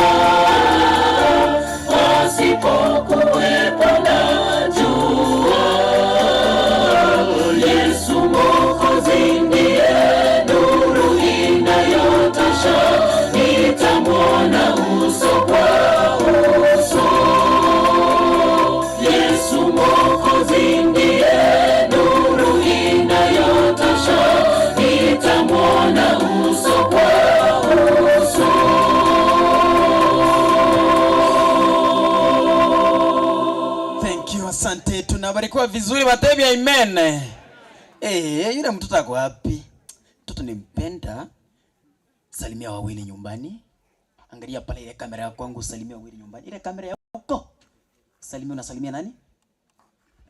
[SPEAKER 17] pasipokuwepo na jua. Yesu Mwokozi ndiye nuru inayotosha, nitamwona uso kwa uso. Yesu Mwokozi ndiye nuru inayotosha, nitamwona uso kwa uso.
[SPEAKER 2] Thank you, asante. Tunabarikiwa vizuri watebi, amen. Eh, yule mtoto ako wapi? Mtoto nimpenda. Salimia wawili nyumbani. Angalia pale ile kamera ya kwangu, salimia wawili nyumbani. Ile kamera ya huko. Salimia, unasalimia nani?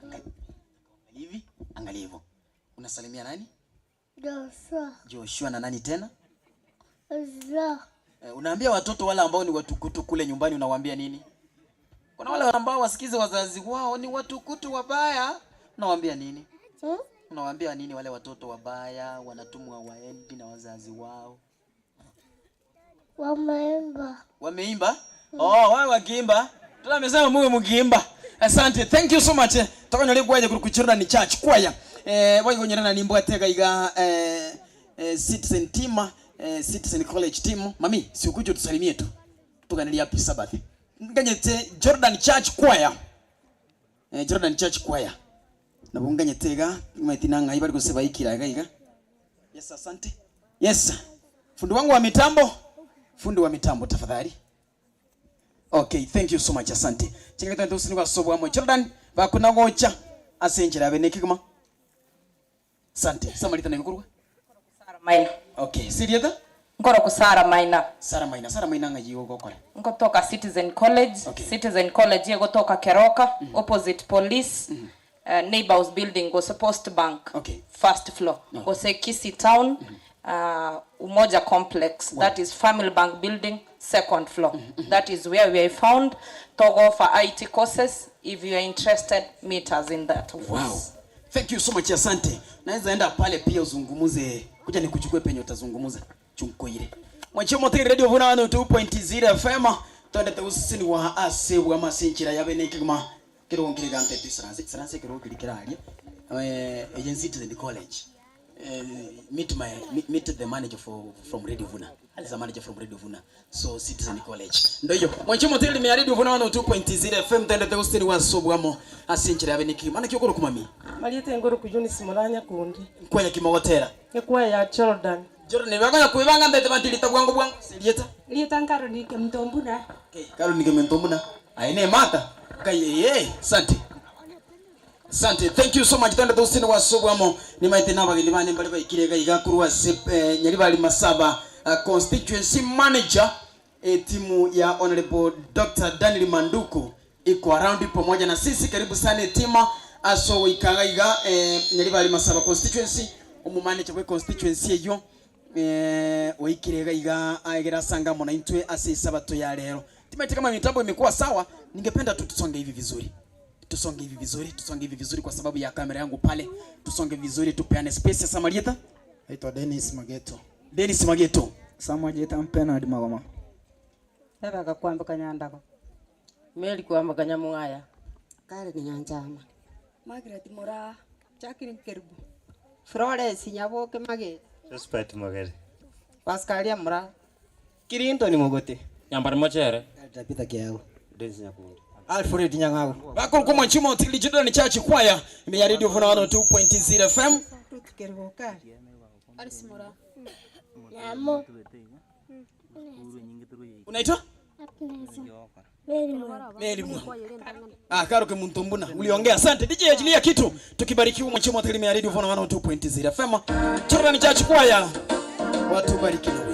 [SPEAKER 2] Angalia hivi, angalia hivyo. Unasalimia nani?
[SPEAKER 7] Joshua.
[SPEAKER 2] Joshua na nani tena?
[SPEAKER 7] Ezra.
[SPEAKER 2] Eh, unaambia watoto wale ambao ni watukutu kule nyumbani unawaambia nini? Kuna wale ambao wasikize wazazi wao ni watukutu wabaya. Unawaambia nini?
[SPEAKER 7] Hmm?
[SPEAKER 2] Unawaambia nini wale watoto wabaya wanatumwa waendi na wazazi wao?
[SPEAKER 7] Wameimba.
[SPEAKER 2] Wameimba? Oh, wao wakiimba. Tuna amesema muwe mkiimba. Asante. Thank you so much. Tokonyore kwaje kuri kuchirana ni church choir. Eh, waigonyerana nimbo atega iga eh, eh, Citizen team, eh, Citizen College team. Mami, si ukuje tusalimie tu. Tuganirie happy Sabbath. Nganyete Jordan Church Choir. Eh, Jordan Church Choir. Nabo nganyete iga maiti nang'ai bari gose baikira iga iga. Yes, asante. Yes. Fundi wangu wa mitambo. Fundi wa mitambo tafadhali. Okay, thank you so much asante. Chingaki twende tusini kwa amo Jordan bakuna gocha ase enchera abe nekigima. Asante. Samarita nebikorwa.
[SPEAKER 11] Sara Maina.
[SPEAKER 2] Okay, sirieta?
[SPEAKER 11] Nkoroku Sara Maina.
[SPEAKER 2] Sara Maina, Sara Maina ng'ai ogokora?
[SPEAKER 11] Nkotoka Citizen College.
[SPEAKER 2] Okay.
[SPEAKER 11] Citizen College egotoka Keroka, opposite police. Neighbors building gose Post Bank.
[SPEAKER 2] Okay.
[SPEAKER 11] First floor.
[SPEAKER 2] No.
[SPEAKER 11] Gose Kisii Town. Umoja Complex.
[SPEAKER 2] Wow.
[SPEAKER 11] That is Family Bank building, second floor. That is where we are found. Togo offer IT courses. If you are interested, meet us in that office.
[SPEAKER 2] Wow. Thank you so much, asante. Naweza enda pale pia uzungumuze. Kuja nikuchukue penye utazungumuza. Chunkoire. Mwachia omotegereri Radio Vuna 102.0 FM twendete gosesenigwa ase obwamo ase enchera ya bene ekegima kerogo nkere gante toisaranse isaranse ekerogo keria kere aria eye Citizen College meet my meet the manager for from Radio Vuna is a manager from Radio Vuna so Citizen College ndoiyo mwanche omotegereri ime ya Radio Vuna 102.0 FM twendete gosesenigwa ase obwamo ase enchera ya bene ekegima naki okorokwa mami?
[SPEAKER 1] Mariete ngoroku Eunice Muranya Kundi.
[SPEAKER 2] Nkwenya ki mogotera?
[SPEAKER 1] Ekwaya ya Jordan.
[SPEAKER 2] Jordan bakonya kwebanga mbete bantirita bwango bwango ase erieta.
[SPEAKER 12] Erieta Caroline Kemunto-Mbuna.
[SPEAKER 2] Caroline Kemunto-Mbuna. Aye ne Martha. Kai ee asante. Asante. Thank you so much. Twende togosesenia gwase obwamo. Nimaete na abageni bane mbare baikire iga iga korwa ase eh, Nyaribari Masaba constituency manager etimu ya Honorable Dr. Daniel Manduku iko around pamoja na sisi. Karibu sana etima ase ogoika iga iga eh, Nyaribari Masaba constituency omomanager bwe constituency eyio eh, oikire iga iga aegere asange amo naintwe ase esabato ya rero. Timaeti kama mitambo imekuwa sawa, ningependa tu tusonge hivi vizuri. Tusonge hivi vizuri, tusonge hivi vizuri kwa sababu ya kamera yangu pale. Tusonge vizuri tupeane space ya Samarieta.
[SPEAKER 13] Naitwa Dennis Mageto.
[SPEAKER 2] Dennis Mageto.
[SPEAKER 13] Samuel Jeta Mpenard Magoma.
[SPEAKER 15] Rebecca kwamboka Nyandago. Mary kwamboka Nyamwaya.
[SPEAKER 25] Karen Nyanchama.
[SPEAKER 26] Margaret Moraa. Jacqueline Kerubo.
[SPEAKER 25] Florence Nyaboke Magere.
[SPEAKER 27] Josephat Mogere.
[SPEAKER 25] Pascalia Moraa.
[SPEAKER 28] Kirintoni Mogote.
[SPEAKER 29] Nyambari Mochere.
[SPEAKER 13] Peter Kiau.
[SPEAKER 29] Dennis Nyakundi.
[SPEAKER 13] Alfred Nyang'au.
[SPEAKER 2] Bakuru kwa Nchimo Tili Jordan Church Choir ime ya Radio Vuna 102.0 FM.
[SPEAKER 26] Ruth Kerubo Okari.
[SPEAKER 24] Alice Moraa.
[SPEAKER 7] Namo.
[SPEAKER 2] Unaitwa?
[SPEAKER 7] Mary Mwangi.
[SPEAKER 2] Mary Mwangi. Ah, Karo Kemunto Mbuna. Uliongea. Asante. DJ achilia kitu. Tukibarikiwa Nchimo Tili ime ya Radio Vuna 102.0 FM. Jordan Church Choir. Watu bariki na wimbo.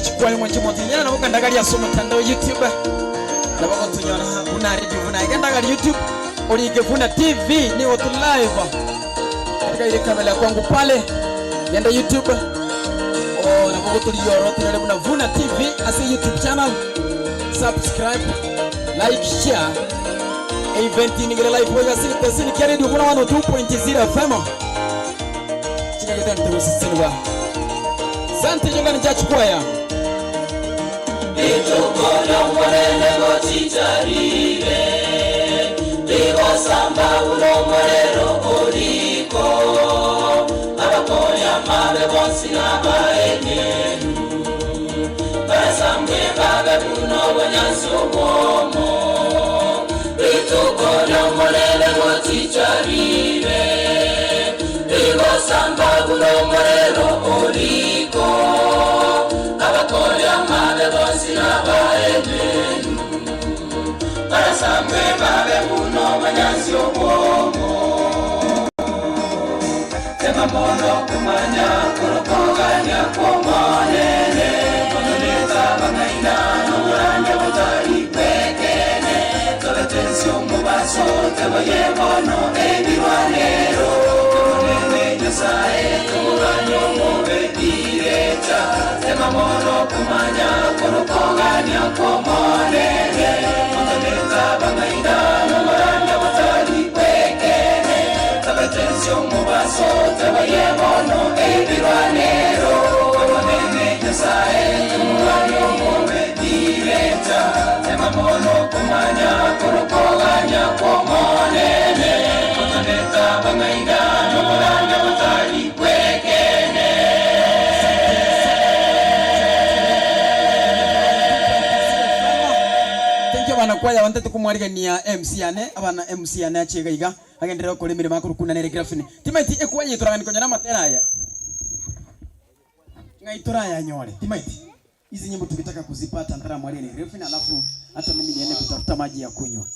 [SPEAKER 2] Church Choir mwanche motinyana nabo kandagari ase omotandao YouTube nabo gotonyora buna Radio Vuna igendagari YouTube orige Vuna TV nigo tu live katika ile kamera ya kwangu pale genda YouTube oh, nabo gotoriora otonyore buna Vuna TV ase YouTube channel subscribe like share event nigere live boigo ase egeteseni kia Radio Vuna 102.0 FM Chingaki togoseseniwa. Sante Jordan Church Choir.
[SPEAKER 17] Rituko ri'Omonene gochicha rire, rigosamba buna omorero o riko, abakori amabe bonsi nabaenenu, barasambwe babe buna obonyansi obwomo. Rituko ri'Omonene gochicha rire, rigosamba buna omorero o riko, abakori amabe bonsi nabaenenu, barasambwe babe buna obonyansi obwomo. Tema mono komanya korokogania kw'Omonene, kononeta abang'aina noborandia botari bw'ekeene, tobe twensi omobaso, teboyie bono ebirwanero, tomonene Nyasae, tomoganie omobe birecha. Tema mono komanya korokogania kw'Omonene, kononeta abang'aina noborandia botari bw'ekeene, tobe twensi omobaso, teboyie bono ebirwanero, tomonene Nyasae, tomoganie omobe birecha. Tema mono komanya korokogania kw'Omonene, kononeta abang'aina noborandia botari bw'ekeene.
[SPEAKER 2] Thank you abana kwaya bantete komwarigania MC yane abana MC yane ache iga iga agenderere gokora emeremo akorokuna nere Graphene. Timaeti ekwaya etoragani konyora amatera aya ng'ai torayanyore timaeti hizi nyimbo tukitaka kuzipata ntaramwarigania Graphene alafu hata mimi niende kutafuta maji ya kunywa.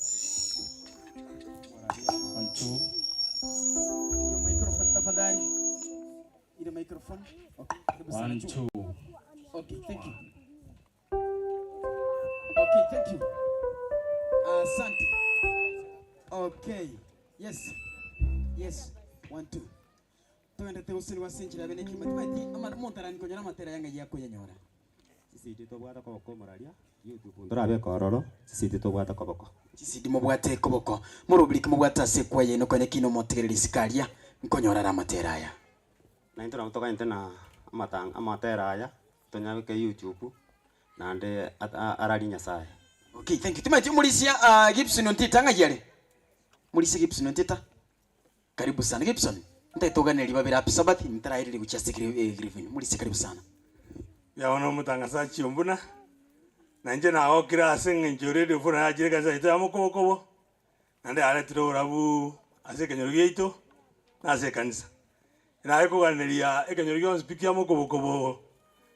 [SPEAKER 29] One, two.
[SPEAKER 2] Hiyo microphone tafadhali. Ile microphone. Okay, karibu sana
[SPEAKER 29] One,
[SPEAKER 2] juu.
[SPEAKER 29] two.
[SPEAKER 2] Okay, thank you. Okay, thank you. Asante. Okay. Yes. Yes. One, two. Togendete gosirwa ase enchera yabe nekima timaeti ama omonto arani konyora amatera aya ng'ai akoyanyora.
[SPEAKER 29] Chisidi tobwate koboko omoraria, YouTube ntorabeka ororo, chisidi tobwate koboko.
[SPEAKER 2] Chisidi mobwate koboko, morobiri ki mobwate ase ekwaya eye nokonya ki nomotegereri isiko aria, nkonyora are amatera aya.
[SPEAKER 29] Naintwe nabo toganyete na amatang amatera aya, tonyabeke YouTube, naende ararie Nyasaye.
[SPEAKER 2] Okay, thank you. Timanyeti omorisia ah, Gibson Ontita ng'ai are? Morisia Gibson Ontita, karibu sana. Gibson, ntagete oganerie babere happy Sabbath, ntaraereria gochia ase Griffin. Morisia karibu sana.
[SPEAKER 3] Bono omotangasachi ombuna, na inche nagokire ase eng'encho Radio Funa yachire ekanisa yaito ya Mokobokobo, naende yaretire oborabu ase ekenyoro giaito, na ase ekanisa. Naye koganeria ekenyoro gionsi pi kia Mokobokobo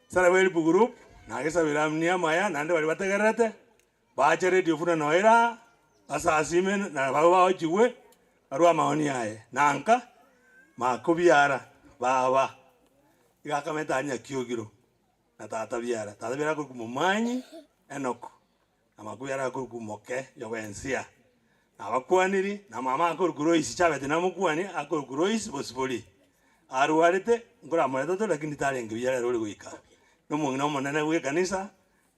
[SPEAKER 3] Sarah Help Group, nagesabera amni amaya naende baria bategererete, bache Radio Funa noyo ere aa, basasime na barabwo bagochigwe, barue amaoni aye. Nanka, makobiara, baba, iga akamenta aa nyakiogiro, na tata biara. Tata biara akorokwa Momanyi Enock, na makobiara akorokwa Moke Yobensia. Nabakwaniri, na mama akorokwa Lois Chabeti namokwani, akorokwa Lois Bosibori. Arwarete, nkoramoreta tore lakini tarenge buya rero ore goika. Nomong'ina omonene bw'ekanisa,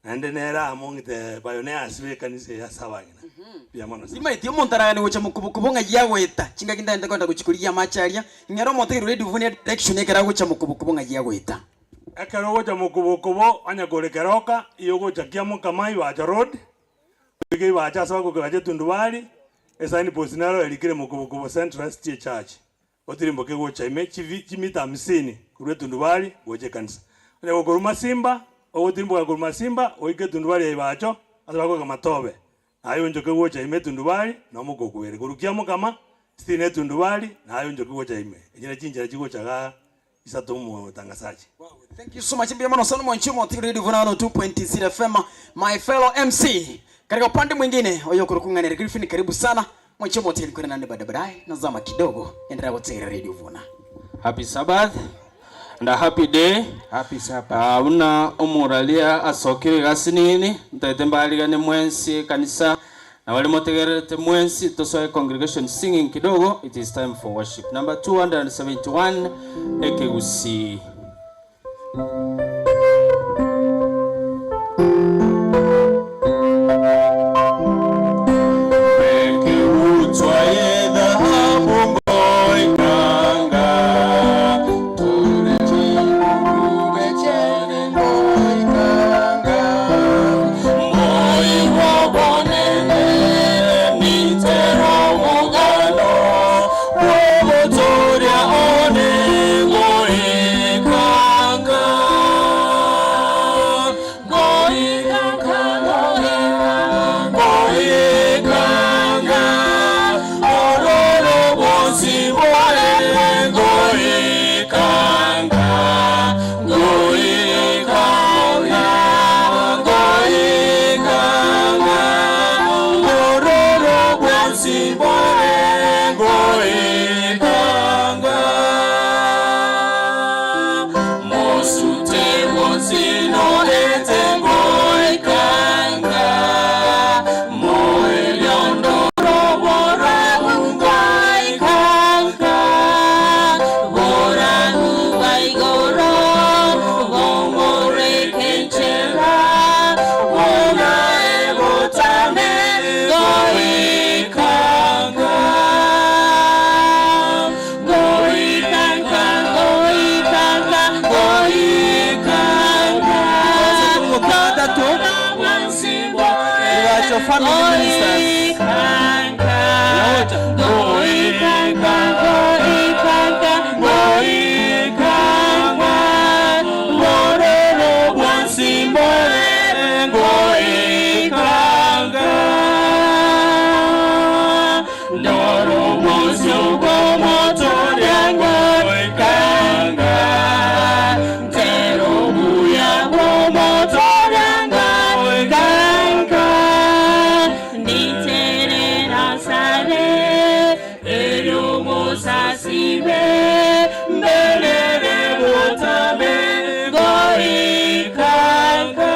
[SPEAKER 3] naende nere among'ite pioneers b'ekanisa eye ase abang'ina. Mbuya mono sana.
[SPEAKER 2] Timaeti omonto aragane gocha mokubo-kubo ng'ai agoeta, chingaki ntagete kogenda gochia korigia amache aria, ng'ere omotegereri o Radio Vuna edirection ekero agocha mokubo-kubo ng'ai agoeta.
[SPEAKER 3] Ekero ogocha mokubo-kubo, onye kore keroka, iyo ogocha Kiamokama Ibacho Road, Oike ibache ase bagokebacha etundubari, esign post nero erikire Mokubo-kubo Central SDA Church. Otirimboke gocha ime chifi chimita hamsini korwa etundubari gocha ekanisa. Onye gokorwa Masimba, ogotirimboka korwa Masimba oike etundubari ya ibacho ase bagoika Matobe. Naye onchoke gocha ime etundubari na omokokwere. Korwa Kiamokama, sitini etundubari naye onchoke gocha ime. Echi ne chinchera chigocha igaa isato omotangasaji.
[SPEAKER 2] Thank you so much mbuya mono sana mwanchi omotigiri Radio Vuna 102.0 FM my fellow MC katika upande mwingine oyo kurukung'anira Griffin karibu sana mwanchi omotigiri kwere nande baada baadaye nazama kidogo endelea gotegera Radio Vuna
[SPEAKER 28] Happy Sabbath.
[SPEAKER 4] And a happy day.
[SPEAKER 5] Happy Sabbath.
[SPEAKER 4] Ah, buna omoraria asokire egasi nini, ntaete mbarigane mwensi ekanisa, na baria motegererete mwensi, tosoe congregation singing kidogo, it is time for worship. Number 271, Ekegusii. Ekegutwa y'edhahabu ngoikanga, tore chingurube chiane ngoikanga, moigwa obonene nitere omogano bw'ogotoria one goikanga, goikanga, goikanga, ororo bonsi bore goikanga, goikanga, goikanga, ororo bonsi bore goikanga. Mosute wonsino ete goikanga, moeliondoro bora goikanga, bora gubaigoro gomorekenchera, bona ebotame goikanga, goikanga, goikanga, goikanga.
[SPEAKER 6] Gatatu Iwacho family ministers.
[SPEAKER 4] Goikanga, goikanga, goikanga, bororo bwansi bore goikanga, ndoro bwosio bw'omotoria goikanga, ntero buya bw'omotoria goikanga, niterera sare eryo musasibe mbelere butame goikanga,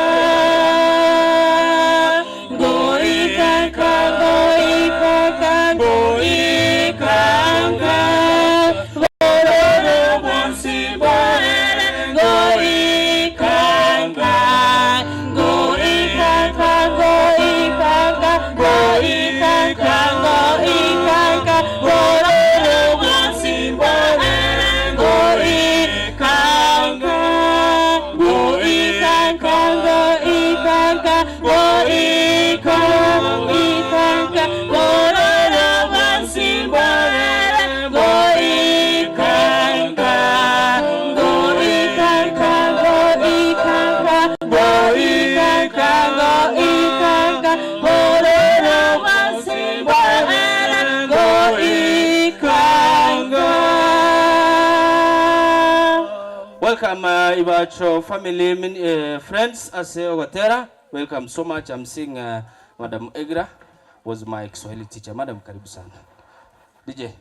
[SPEAKER 4] goikanga, goikanga, goikanga, bororo bwonsi borere goikanga, goikanga, goikanga, goikanga, goikanga, bororo bwonsi borere goikanga, goikanga, goikanga, goikanga, bororo bwonsi borere goikanga, goikanga, goikanga, goikanga, goikanga, bororo bwonsi borere goikanga. Welcome, Ibacho family friends ase ogotera. Welcome so much. I'm seeing Madam Egra was my Kiswahili teacher. Madam, karibu sana. DJ.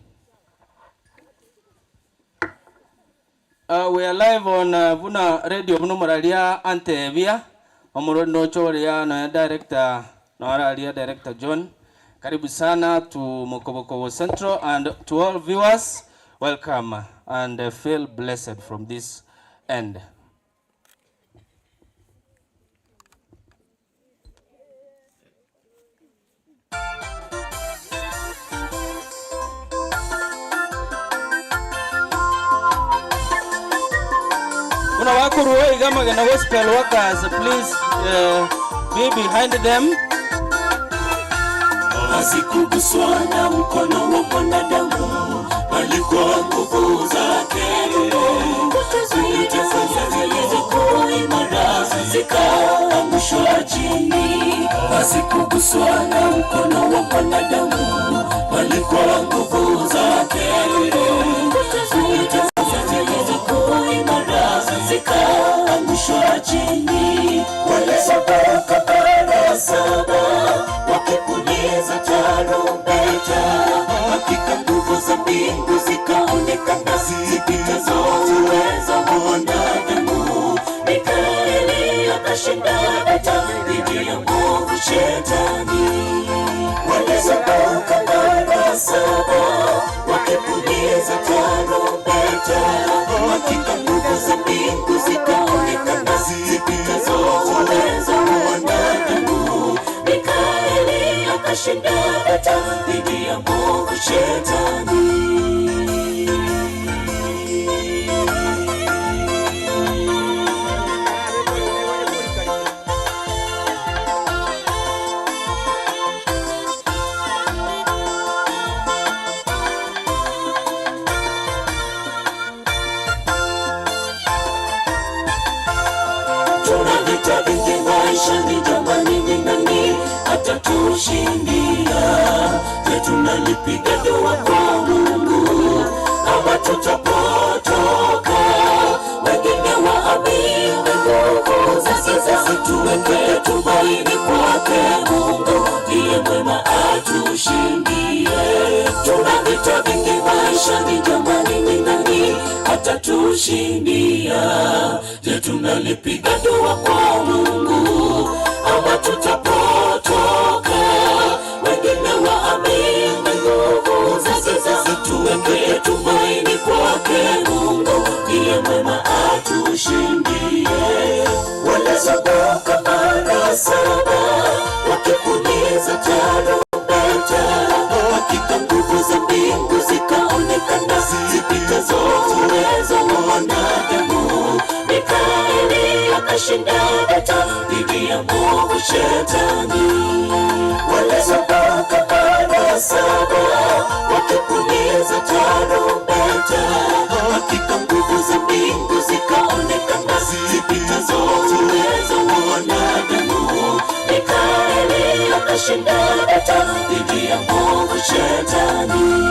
[SPEAKER 4] We are live on Vuna Radio Muno Muraria Antebia. Omurondo Choria na director na director John. Karibu sana to Mokobokobo Central and to all viewers. Welcome and feel blessed from this end. Kuna wakuruwe igamagena gospel workers, please be behind them.
[SPEAKER 17] Hazikuguswa na mkono wa mwanadamu, bali kwa nguvu zake. Kuta zilizokuwa imara zikaangushwa chini. Hazikuguswa na mkono wa mwanadamu, bali kwa nguvu zake. Kuta zilizokuwa imara zikaangushwa chini. Walisotoka bara saba wakipuliza tarumbeta, hakika nguvu za mbingu zikaonekana zipitazo uwezo wa akashinda vita dhidi ya mwovu Shetani. Walizunguka mara saba wakipuliza tarumbeta, hakika nguvu za mbingu zikaonekana zipitazo uwezo wa wanadamu. Mikaeli akashinda vita dhidi ya mwovu Shetani. Tuna vita vingi maishani, jamani, ni nani atatushindia? Je, tunalipiga dua kwa Mungu ama tutapotoka? Wengine waamini nguvu za giza, tuweke tumaini kwake Mungu, ndiye mwema atushindie. Tuna vita vingi maishani, jamani, ni nani atatushindia? Je, tunalipiga dua kwa Mungu ama tutapotoka? Wengine waamini nguvu za giza, tuweke tumaini kwake Mungu, ndiye mwema atushindie. Walizunguka mara saba wakipuliza tarumbeta, hakika nguvu za mbingu zikaonekana zipitazo uwezo wa wanadamu. Mikaeli akashinda vita dhidi ya mwovu Shetani. Walizunguka mara saba wakipuliza tarumbeta, hakika nguvu za mbingu zikaonekana zipitazo uwezo wa wanadamu. Mikaeli akashinda vita dhidi ya mwovu Shetani.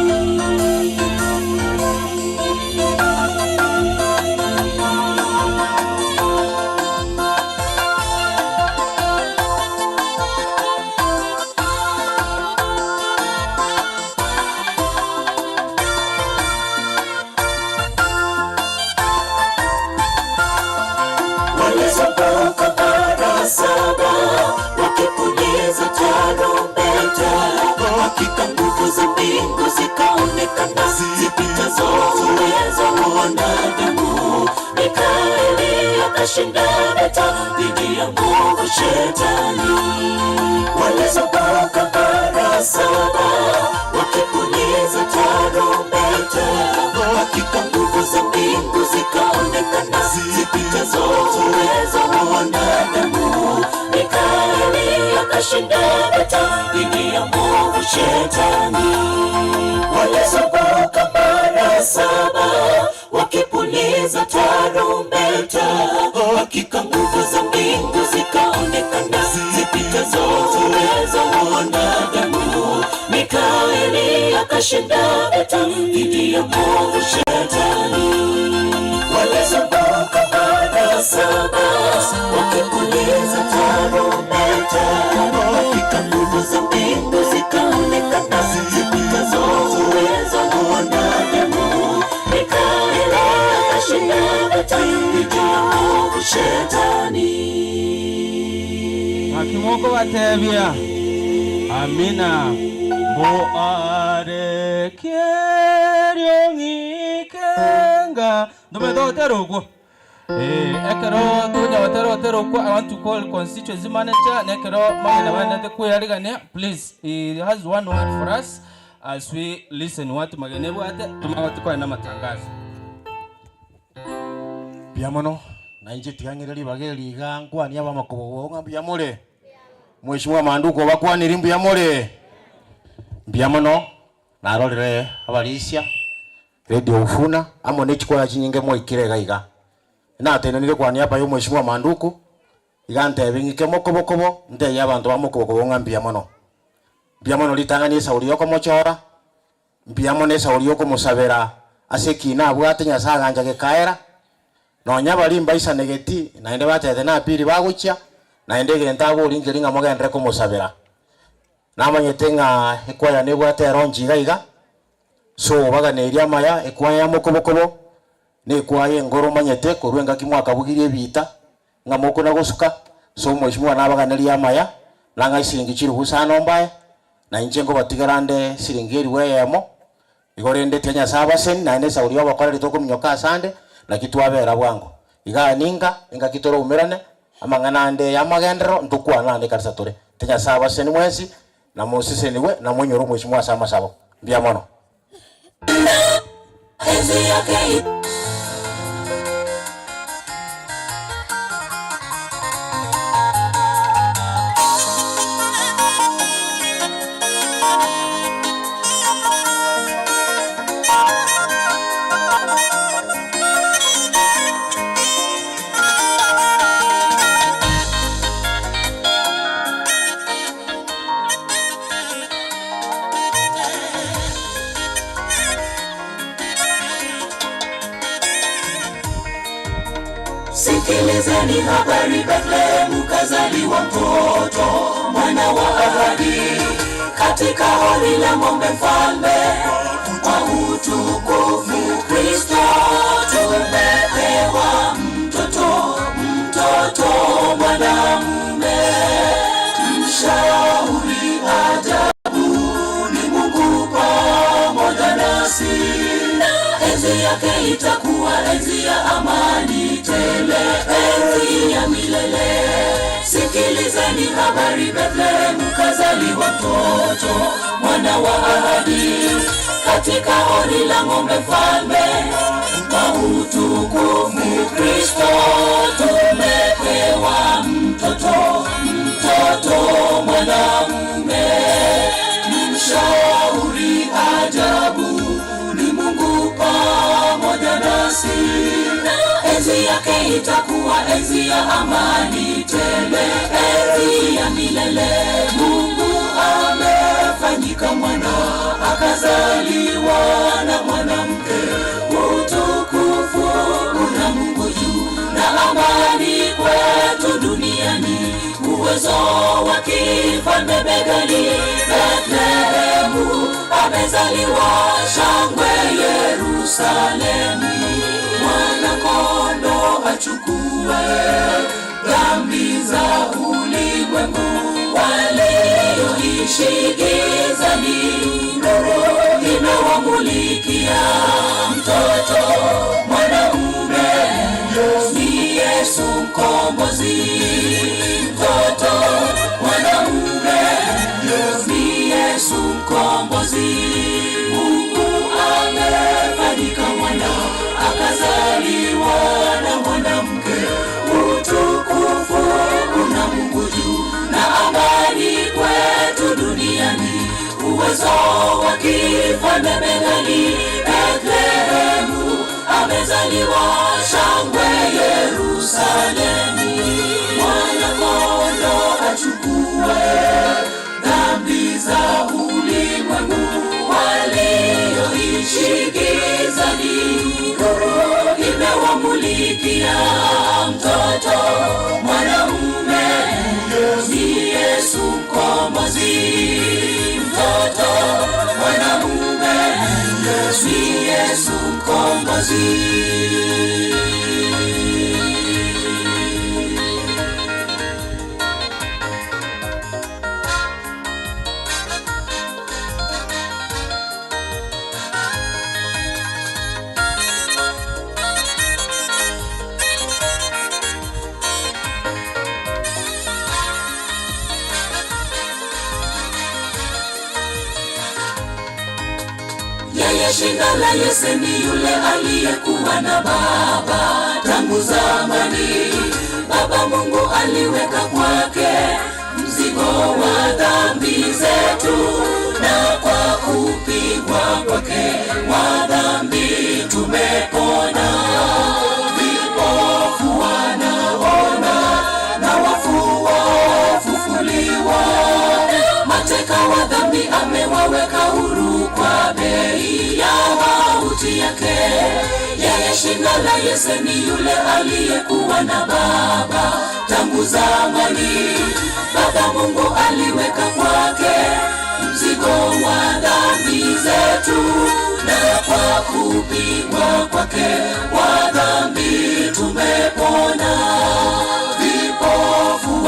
[SPEAKER 17] Walizunguka mara saba wakipuliza tarumbeta, hakika nguvu za mbingu zikaonekana zipitazo uwezo wa wanadamu. Mikaeli akashinda vita dhidi ya mwovu Shetani. Walizunguka mara saba wakipuliza tarumbeta, hakika nguvu za mbingu zikaonekana zipitazo uwezo wa wanadamu. Mikaeli akashinda vita dhidi ya mwovu Shetani. Walizunguka mara saba wakipuliza tarumbeta, hakika nguvu za mbingu zikaonekana zipitazo uwezo wa wanadamu. Mikaeli akashinda vita dhidi ya mwovu Shetani. Walizunguka mara saba wakipuliza tarumbeta, hakika nguvu za mbingu zikaonekana zipitazo uwezo wa wanadamu. Mikaeli akashinda vita dhidi ya mwovu Shetani.
[SPEAKER 4] Akimoko batebia amina mboarekerio ng'ikenga ndomete gotera okwo Eh, ekero tokonya gotera gotera okwo I want to call constituency manager na ekero magena baendete kweyarigania please he has one word for us as we listen what magena ebwate tomanye tokoenda amatangazo.
[SPEAKER 8] Mbuya mono, na inche tiga ng'ire ribaga eri iga nkwanie abamakobo ng'a mbuya more. Mheshimiwa Manduku obakwaniri mbuya more? Mbuya mono, narorire abarisia, Radio Ufuna, amo ne chikwaya chinyinge mwaikire iga iga. Natenenire kwania apa ya omweshimiwa Manduku, iga ntebie ng'ike mokobokobo, ntebie abanto ba mokobokobo ng'a mbuya mono. Mbuya mono ritang'ani esauri yokomochora, mbuya mono esauri yokomosabera ase ekina abwate Nyasaye agancha gekaera, nonya baria mbaisanegeti naende batebete na appeal bagochia, naende egento aborie nkeri ng'a mogenderere komosabera. Namanyete ng'a ekwaya nebwate eronchi iga iga, so baganerie amaya, ekwaya ya mokobokobo, na ekwaya engoro omanyete korwa engaki mwakabugirie ebiita, ng'a mokona gosuka. So omweshimiwa nabaganerie amaya, nang'a esiringi chilifu isano mbae, na inche nkobatigera nde esiringi elifu eyemo, igo rende tiga Nyasae abaseni, naende esauri ya obokoreri tokominyoka asande, naki twabera bwango. Igaa ninka, engaki toraumerane, amang'ana ande y'amagenderero ntokwane naende ekanisa tore. Tiga Nyasae abaseni mwensi, na mosesenigwe, na moinyore omweshimiwa ase amasabo. Mbuya mono.
[SPEAKER 17] Sikilizeni habari, Bethlehemu kazaliwa mtoto, mwana wa ahadi, katika hori la ng'ombe mfalme wa utukufu Kristo. Tumepewa mtoto, mtoto mwanamume, mshauri ajabu ni Mungu pamoja nasi, na enzi yake itakuwa enzi ya amani tele, enzi ya milele. Sikilizeni habari, Bethlehemu kazaliwa mtoto, mwana wa ahadi, katika hori la ng'ombe mfalme wa utukufu Kristo. Tumepewa mtoto, mtoto mwanamume, mshauri ajabu ni Mungu pamoja nasi, na enzi yake itakuwa enzi ya amani tele, enzi ya milele. Mungu amefanyika mwana, akazaliwa na mwanamke, utukufu una Mungu juu na amani kwetu duniani, uwezo wa kifalme begani. Bethlehemu amezaliwa, shangwe Yerusalemu, mwana kondoo achukue dhambi za ulimwengu, walioishi gizani, nuru imewamulikia. Mtoto mwanaume ni Yesu Mkombozi, mtoto mwanaume ni Yesu Mkombozi. Mungu amefanyika mwana, akazaliwa na mwanamke, utukufu una Mungu juu na amani kwetu duniani, uwezo wa kifalme begani. Bethlehemu amezaliwa, shangwe Yerusalemu, mwana kondoo achukue dhambi za ulimwengu, walioishi gizani, nuru imewamulikia. Mtoto mwanaume ni Yesu Mkombozi, mtoto mwanamume ni Yesu Mkombozi. Yeye shina la Yese ni yule aliyekuwa na baba tangu zamani. Baba Mungu aliweka kwake mzigo wa dhambi zetu, na kwa kupigwa kwake wa dhambi tumepona. Vipofu wanaona na wafu wafufuliwa, mateka wa dhambi amewaweka huru kwa bei ya mauti yake. Yeye shina la Yese ni yule aliyekuwa na baba tangu zamani. Baba Mungu aliweka kwake mzigo wa dhambi zetu, na kwa kupigwa kwake wa dhambi tumepona. Vipofu.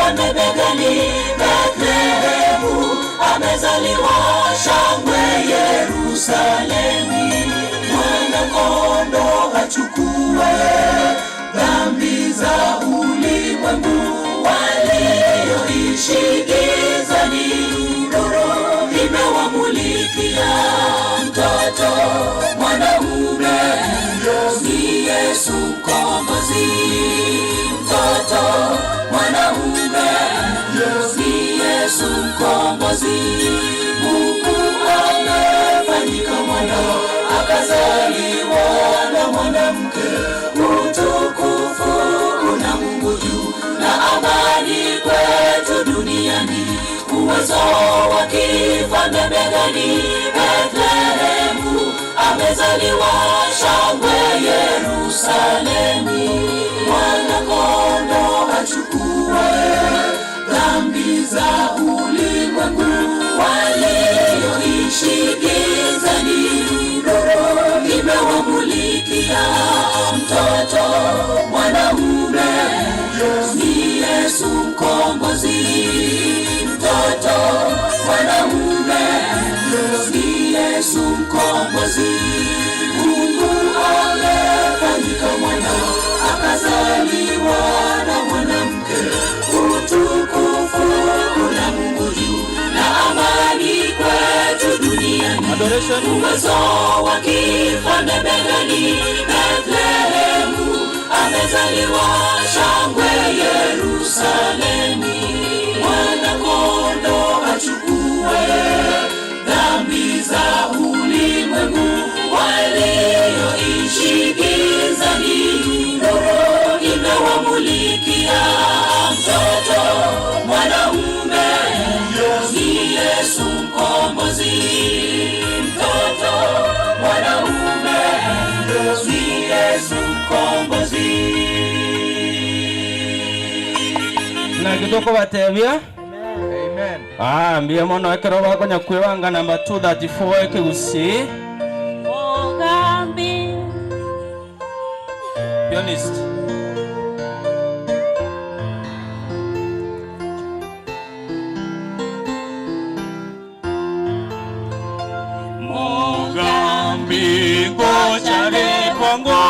[SPEAKER 17] kifalme begani. Bethlehemu amezaliwa, shangwe Yerusalemu. Mwana kondoo achukue dhambi za ulimwengu, walioishi gizani, nuru imewamulikia. Mtoto mwanaume ni Yesu Mkombozi, mtoto mwanaume ni Yesu Mkombozi. Mungu amefanyika mwana, akazaliwa na mwanamke, utukufu una Mungu juu na amani kwetu duniani, uwezo wa kifalme begani. Bethlehemu amezaliwa, shangwe Yerusalemu. Mwana kondoo achukue dhambi za ulimwengu, walioishi gizani, nuru imewamulikia. Mtoto mwanaume ni Yesu Mkombozi, mtoto mwanaume ni Yesu Mkombozi. Mungu amefanyika mwana, akazaliwa na mwanamke, utukufu una Mungu juu na amani kwetu duniani, uwezo wa kifalme begani. Bethlehemu amezaliwa, shangwe Yerusalemu. Mwana kondoo achukue dhambi za ulimwengu, walioishi gizani, nuru imewamulikia. Mtoto mwanaume ni Yesu Mkombozi, mtoto mwanaume ni Yesu Mkombozi.
[SPEAKER 4] Na kitoko batebia Ah, mbuya mono ekero bakonya kwebanga namba 234 ekegusii
[SPEAKER 10] Ogambi.
[SPEAKER 4] Pianist.
[SPEAKER 17] Mogambi gochare kwango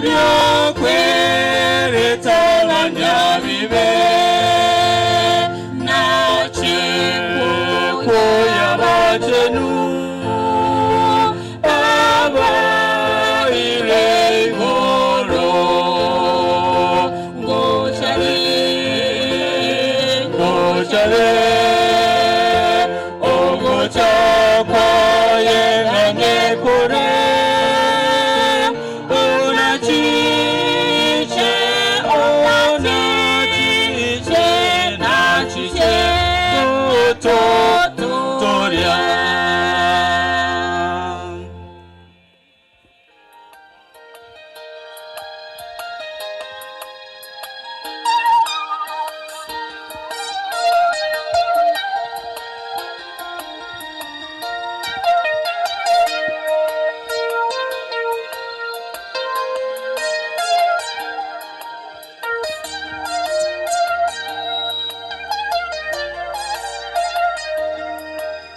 [SPEAKER 17] ryokweretana bibe nachikukuya bachenu abaire igoro ngochare ngochare ogochakwa yeng'ang'e kore unachiche unachiche nachiche kutotoria.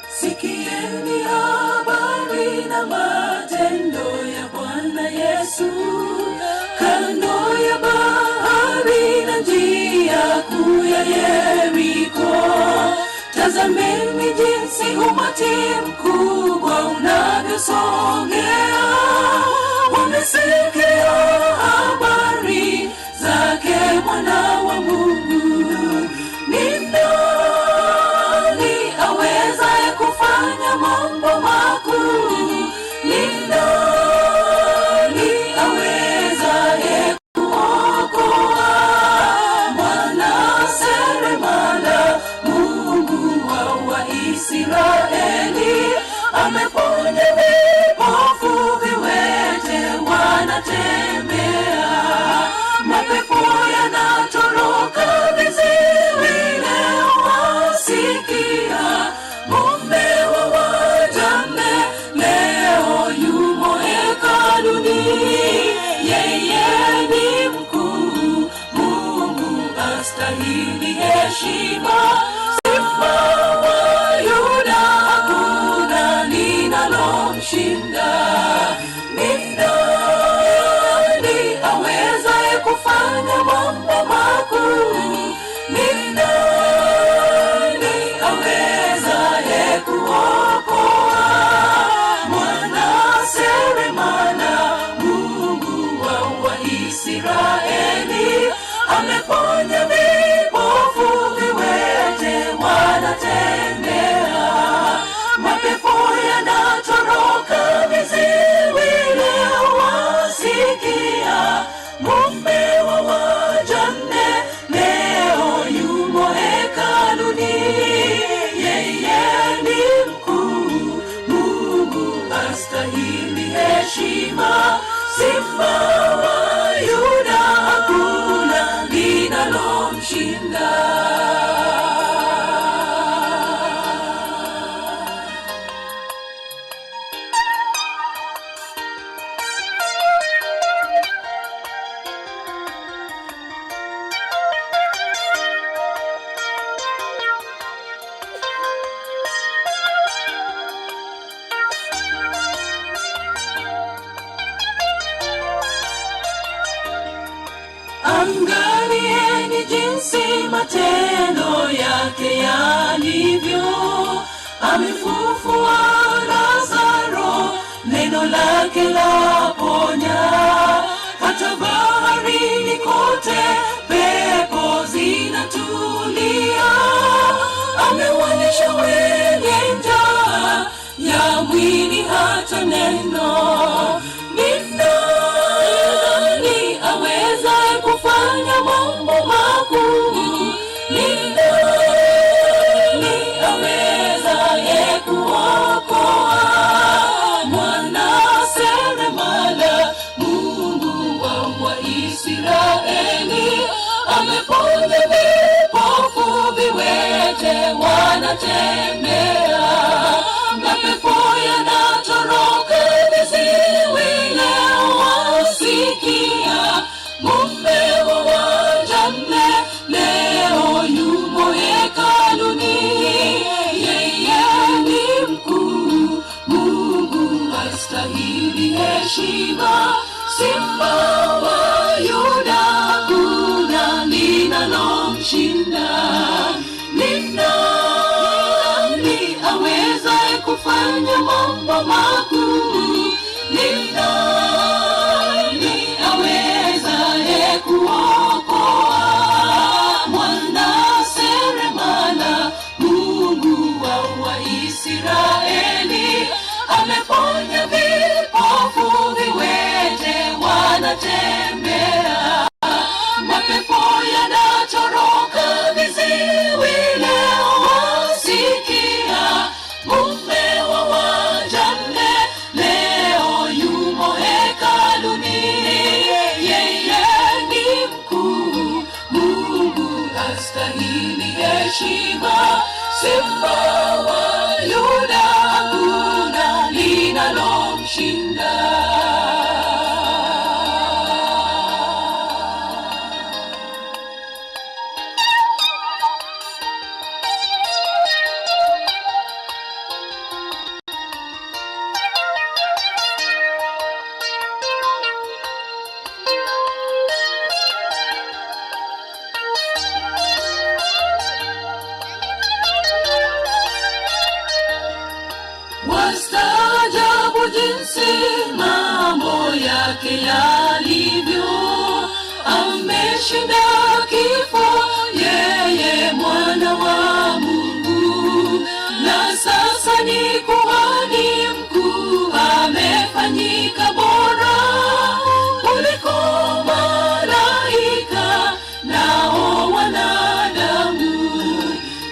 [SPEAKER 10] Sikieni habari na matendo ya Bwana Yesu, kando ya bahari na njia kuu ya Yeriko. Tazameni jinsi umati mkubwa unavyosongea, wamesikia habari zake Mwana wa Mungu. Ni nani awezaye kufanya mambo makuu? Ni nani awezaye kuokoa? Bwana seremala, Mungu wa Waisraeli, ameponya vipofu, viwete wanatembea, mapepo yanatoroka. linalomshinda. Ni nani awezaye kufanya mambo makuu? Ni nani awezaye kuokoa? Mwana seremala, Mungu wa Waisraeli, ameponya vipofu, viwete wanatembea, mapepo yanatoroka, viziwi leo wasikia, mume wa wajane leo yumo hekaluni, yeye ni mkuu, Mungu astahili heshima, simba wa Yuda hakuna linalomshinda. Angalieni jinsi matendo yake yalivyo, amefufua Lazaro, neno lake laponya. Hata baharini kote pepo zinatulia, amewalisha wenye njaa ya mwili hata neno. Ni nani awezaye kufanya mambo makuu? Ni nani awezaye kuokoa? Mwana seremala, Mungu wa Waisraeli, ameponya vipofu, viwete wanatembea, mapepo yanatoroka, viziwi leo wasikia, mume wa wajane leo yumo hekaluni, yeye ni mkuu, Mungu astahili heshima, simba wa Yuda hakuna linalomshinda. Ni nani awezaye kufanya mambo makuu? Ni nani awezaye kuokoa? Mwana seremala, Mungu wa Waisraeli, ameponya vipofu, viwete wanatembea, mapepo yanatoroka, viziwi leo wasikia, mume wa wajane leo yumo hekaluni, yeye ni mkuu, Mungu astahili heshima, simba wa Yuda hakuna linalomshinda. Wastaajabu jinsi mambo yake yalivyo, ameshinda kifo, yeye mwana wa Mungu, na sasa ni kuhani mkuu, amefanyika bora kuliko malaika nao wanadamu.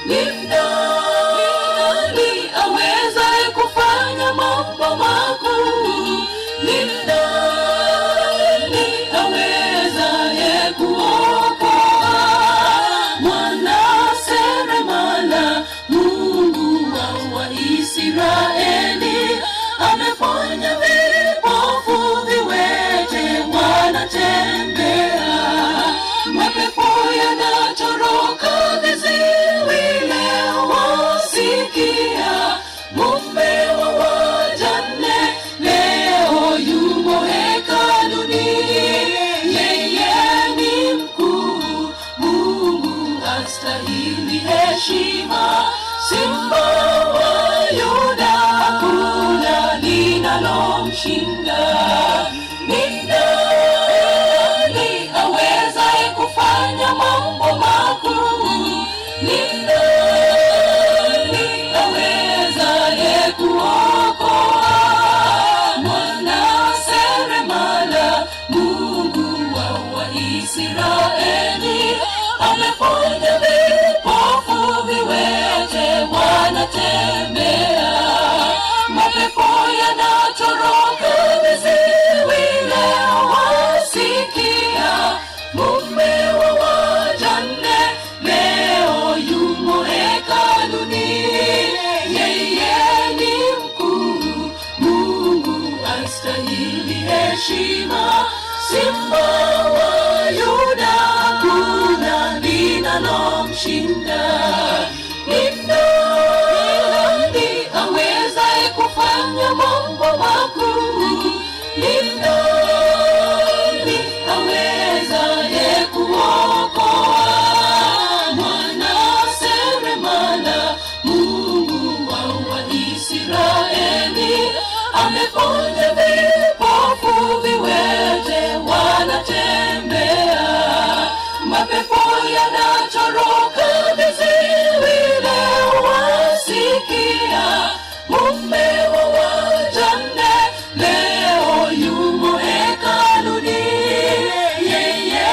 [SPEAKER 10] Ni nani awezaye kufanya mambo makuu? Ni nani awezaye kuokoa? Mwana seremala, Mungu wa Waisraeli, linalomshinda. Ni nani awezaye kufanya mambo makuu? Ni nani awezaye kuokoa? Mwana seremala, Mungu wa Waisraeli, ameponya vipofu, viwete wanatembea, mapepo yanatoroka, viziwi leo wasikia, mume wa wajane leo yumo hekaluni, yeye ni mkuu, Mungu astahili heshima, Simba wa Yuda, hakuna linalomshinda. Ni nani awezaye kufanya mambo makuu? Ni nani awezaye kuokoa? Mwana seremala, Mungu wa Waisraeli, ameponya vipofu, viwete wanatembea, mapepo yanatoroka, viziwi leo wasikia, mume wa wajane leo yumo hekaluni, yeye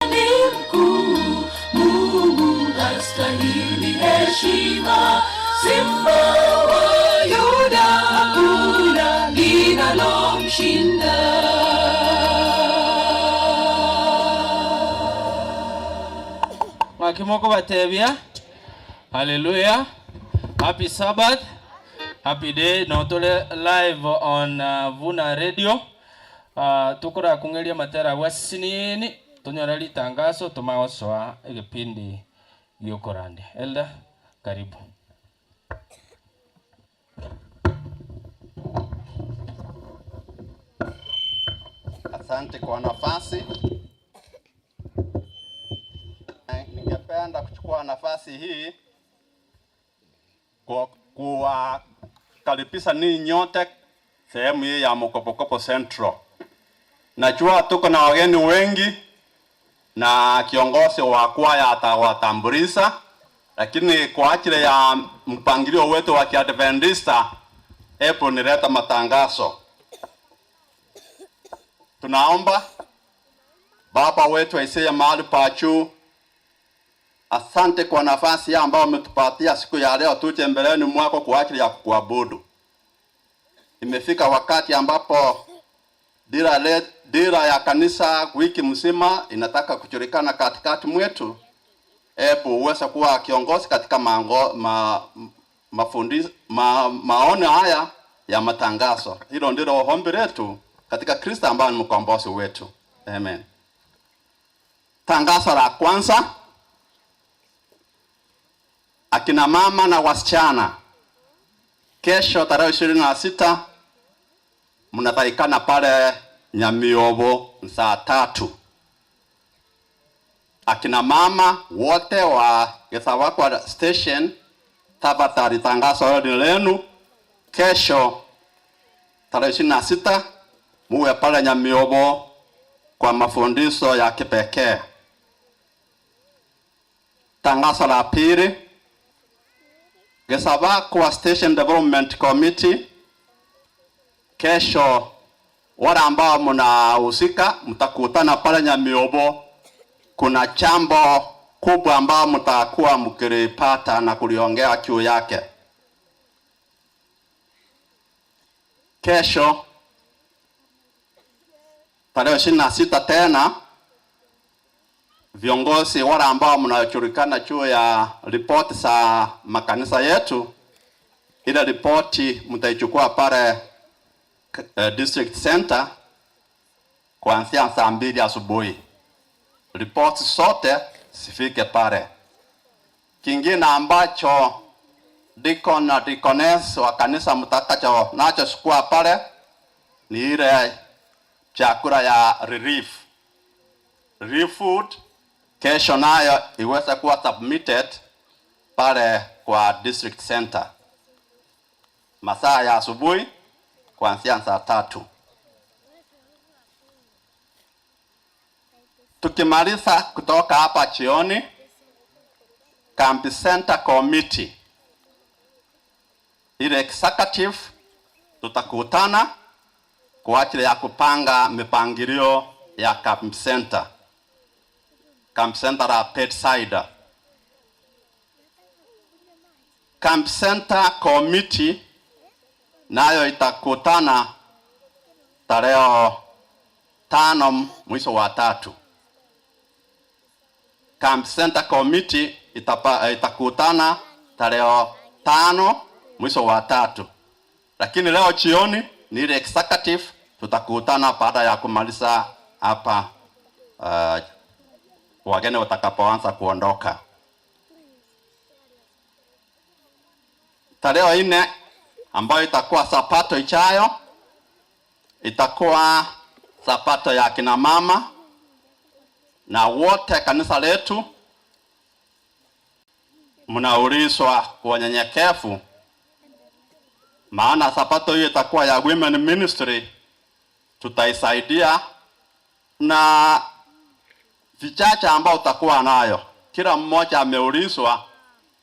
[SPEAKER 10] ni mkuu, Mungu astahili heshima, Simba wa Yuda, hakuna linalomshinda.
[SPEAKER 4] Ng'aki mokobatebia haleluya happy sabbath happy day no tore live on uh, vuna radio uh, tokorakung'eria amatera agwo asinini tonyore ritangaso tomagosoa egepindi giokorandia elder karibu
[SPEAKER 14] Asante kwa nafasi. Ningependa kuchukua nafasi hii kwa kuwakaribisha ninyi nyote sehemu hii ya Mukopokopo Central. Najua tuko na wageni wengi na kiongozi wa kwaya atawatambulisha, lakini kwa ajili ya mpangilio wetu wa Kiadventista, hebu nileta matangazo. Tunaomba Baba wetu aisee mahali pa juu, asante kwa nafasi ambayo umetupatia siku ya leo tuje mbeleni mwako kwa ajili ya kukuabudu. Imefika wakati ambapo dira, le, dira ya kanisa wiki mzima inataka kujulikana katikati mwetu. Hebu uweze kuwa kiongozi katika mango, ma, mafundi, ma, maono haya ya matangazo. Hilo ndilo ombi letu katika Kristo ambaye ni mkombozi wetu. Amen. Tangazo la kwanza, akina mama na wasichana, kesho tarehe 26 mnatakikana pale Nyamiobo saa tatu. Akina mama wote wa Githawakwa Station, tafadhali tangazo hilo ni lenu. Kesho tarehe 26 muwe pale Nyamiobo kwa mafundisho ya kipekee. Tangazo la pili, Githawakwa Station Development Committee, kesho wale ambao mnahusika mtakutana pale Nyamiobo. Kuna jambo kubwa ambao mtakuwa mkilipata na kuliongea juu yake. Kesho tarehe 26 tena viongozi wale ambao mnajulikana juu ya ripoti za makanisa yetu, ile ripoti mtaichukua pale district center kuanzia saa 2 asubuhi. Ripoti zote zifike pale. Kingine ambacho deacon na deaconess wa kanisa mtakacho nacho chukua pale ni ile chakula ya relief. Relief food kesho nayo iweze kuwa submitted pale kwa district center masaa ya asubuhi. kuanzia saa tatu. Tukimaliza kutoka hapa jioni, Kambi Center Committee ile executive tutakutana kwa ajili ya kupanga mipangilio ya Kambi Center, Kambi Center la Bethsaida. Kambi Center Committee nayo itakutana tarehe 5 mwezi wa 3. Camp Center Committee itakutana tarehe 5 mwezi wa 3. Lakini leo jioni ni ile executive tutakutana baada ya kumaliza hapa, wageni watakapoanza kuondoka. Tarehe 4 ambayo itakuwa Sabato ijayo, itakuwa Sabato ya kina mama, na wote kanisa letu mnaulizwa kwa unyenyekevu, maana Sabato hiyo itakuwa ya Women Ministry. Tutaisaidia na vichache ambao utakuwa nayo. Kila mmoja ameulizwa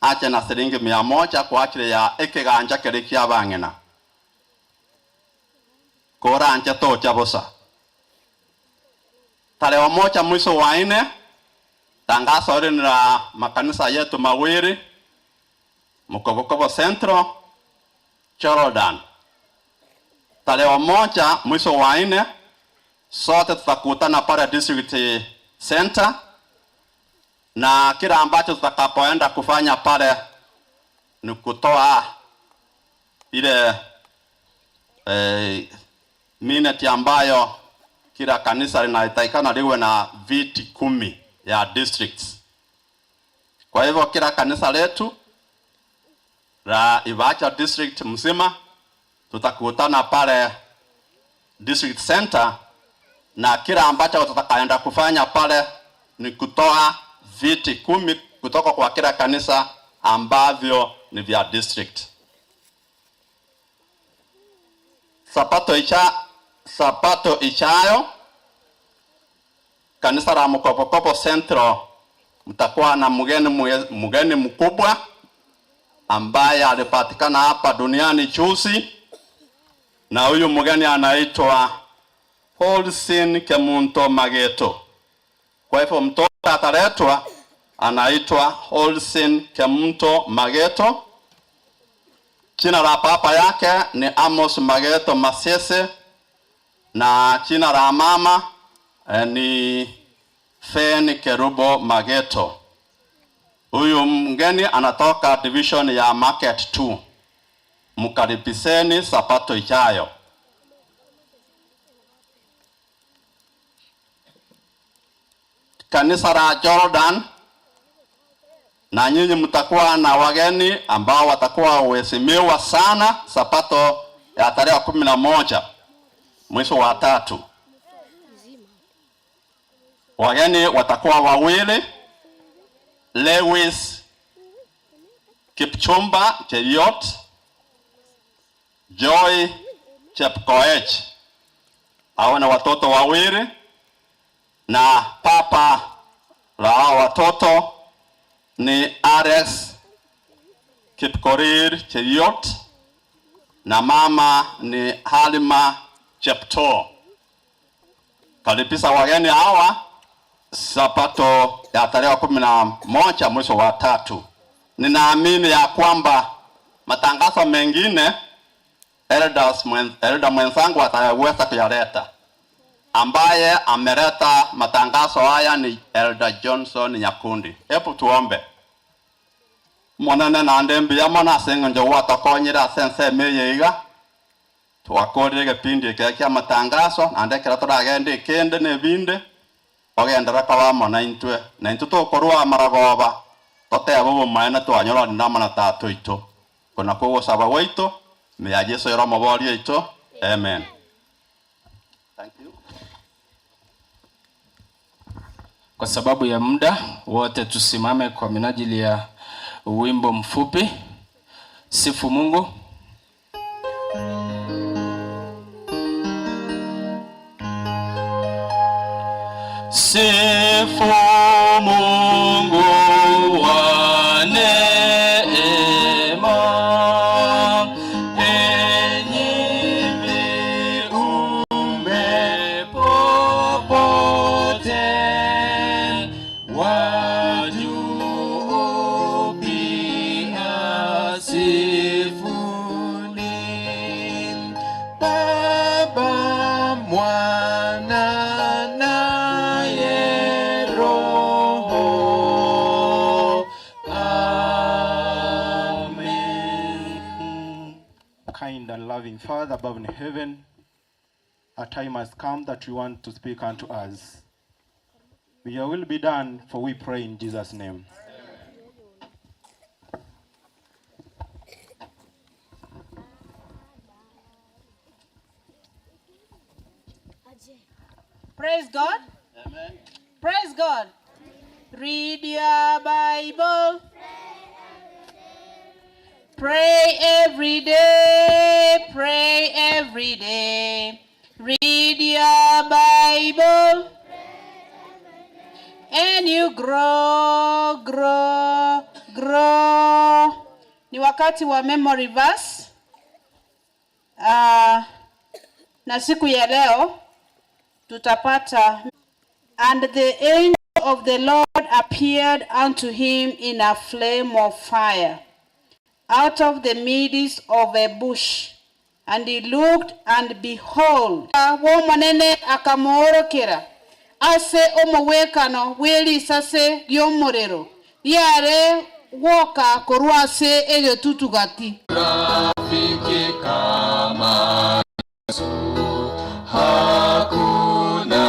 [SPEAKER 14] ache na shilingi 100 kwa ajili ya ekeganja kile kia bang'ina koranje tocha bosa. Tarehe 1 mwezi wa 4, tangazo hili ni la makanisa yetu mawili, Mukobokobo Central, Jordan. Tarehe 1 mwezi wa 4 sote tutakutana pale District Center, na kila ambacho tutakapoenda kufanya pale ni kutoa ile minute ambayo kila kanisa linahitajikana liwe na viti 10 ya districts. Kwa hivyo kila kanisa letu la Ivacha district mzima tutakutana pale district center, na kila ambacho tutakaenda kufanya pale ni kutoa viti 10 kutoka kwa kila kanisa ambavyo ni vya district. Sabato ichayo kanisa la Mukobokobo Central mtakuwa na mgeni mkubwa ambaye alipatikana hapa duniani juzi, na huyu mgeni anaitwa Paulson Kemunto Mageto. Kwa hivyo mtoto ataletwa anaitwa Paulson Kemunto Mageto. Jina la baba yake ni Amos Mageto Masese, na jina la mama ni Fen Kerubo Mageto. Huyu mgeni anatoka division ya Market 2. Mkaribiseni Sabato ijayo. Kanisa la Jordan, na nyinyi mtakuwa na wageni ambao watakuwa waheshimiwa sana Sabato ya tarehe 11 mwezi wa 3. Wageni watakuwa wawili, Lewis Kipchumba Cheruiyot, Joy Chepkoech. Hao ni watoto wawili, na papa la hao watoto ni Alex Kipkorir Cheruiyot na mama ni Halima Cheptoo. Karibisha wageni hawa Sabato ya tarehe 11 mwezi wa 3. Ninaamini ya kwamba matangazo mengine elder mwenzangu ataweza kuyaleta. Ambaye ameleta matangazo haya ni Elder Johnson Nyakundi. Hebu tuombe. Monene na ndembi ya mona sengo watakonyera sense meyeiga. Twakorire gipindi kĩa kĩa matangazo na ndekera tũragenda ikindi na ibindi ogendera kwa mona intwe na intwe tũkorwo maragoba toteba obomaene twanyorani na mana tatu itũ kuna kũgũcaba gwaitũ mĩa Jesu ĩromoboria itũ amen. Thank you.
[SPEAKER 4] Kwa sababu ya muda wote tusimame kwa minajili ya wimbo mfupi. Sifu Mungu.
[SPEAKER 6] Sifu Mungu wa neema, enyi viumbe popote, wa juu pia sifuni. Baba, Mwana naye Roho. Amen.
[SPEAKER 9] Kind and loving Father above in heaven, a time has come that you want to speak unto us. May your will be done, for we pray in Jesus' name.
[SPEAKER 16] Praise God. Amen. Praise God. Read your Bible. Pray every day. Pray every day. Read your Bible. And you grow, grow, grow. Ni wakati wa memory verse. Na siku ya leo tutapata, and the angel of the Lord appeared unto him in a flame of fire out of the midst of a bush, and he looked, and behold, bw'Omonene akamoorokera ase omogwekano bw'erisase ri'omorero riare gwoka korwa ase egetutu gati.
[SPEAKER 6] Rafiki kama Yesu hakuna,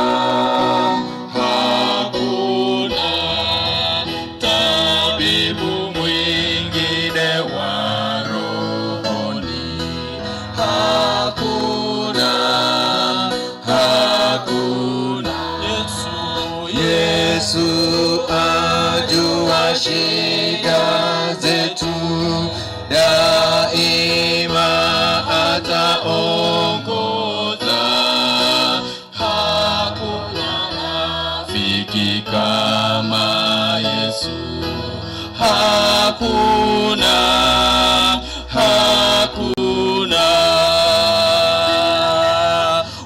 [SPEAKER 6] hakuna tabibu mwingine wa rohoni, hakuna, hakuna. Yesu, Yesu ajua shida zetu, daima ataongoza. Hakuna rafiki kama Yesu, hakuna, hakuna.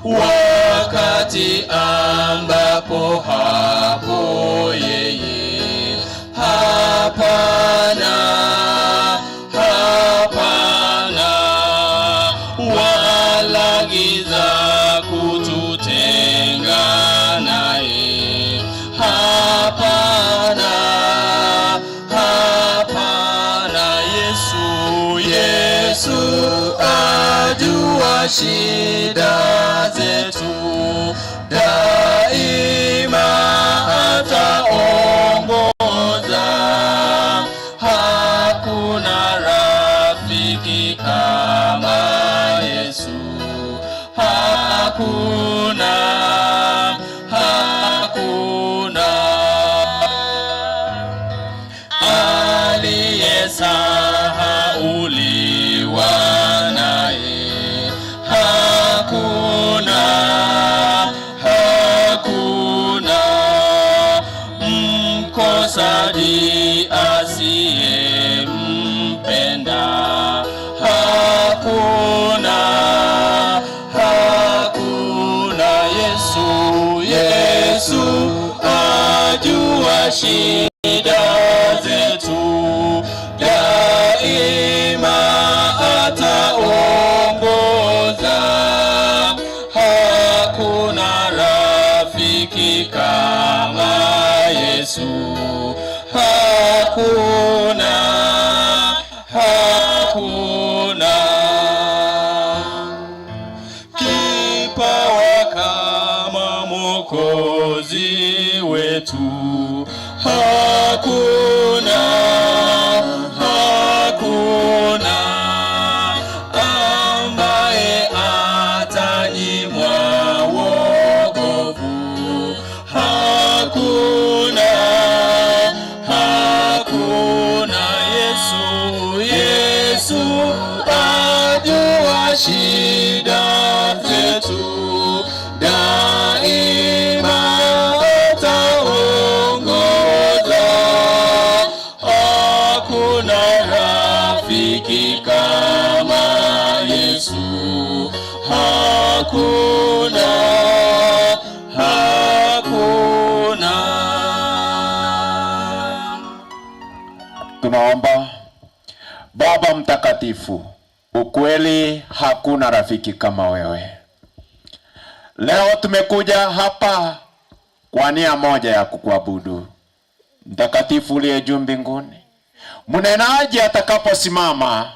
[SPEAKER 6] Wakati ambapo hapo yeye, hapana, hapana, wala giza kututenga naye, hapana, hapana. Yesu, Yesu ajua shida zetu, daima ataongoza. Hakuna rafiki kama Yesu, hakuna, hakuna aliyesahauliwa naye, hakuna, hakuna mkosaji asiyempenda, hakuna, hakuna. Yesu, Yesu ajua shida zetu, daima ataongoza. Hakuna rafiki kama Yesu, hakuna, hakuna. Kipawa kama Mwokozi wetu, hakuna, hakuna ambaye atanyimwa wokovu, hakuna, hakuna. Yesu, Yesu ajua shida zetu, daima
[SPEAKER 1] Mtakatifu, ukweli hakuna rafiki kama wewe. Leo tumekuja hapa kwa nia moja ya kukuabudu. Mtakatifu uliye juu mbinguni, mnenaji atakaposimama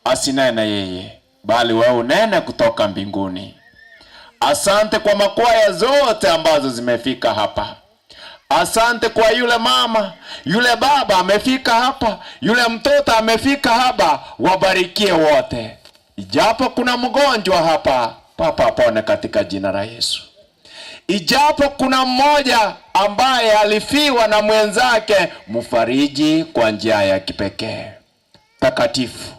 [SPEAKER 1] asinene yeye, bali wewe unene kutoka mbinguni. Asante kwa makwaya zote ambazo zimefika hapa. Asante kwa yule mama, yule baba amefika hapa, yule mtoto amefika hapa, wabarikie wote. Ijapo kuna mgonjwa hapa, papa apone katika jina la Yesu. Ijapo kuna mmoja ambaye alifiwa na mwenzake, mfariji kwa njia ya kipekee. Takatifu,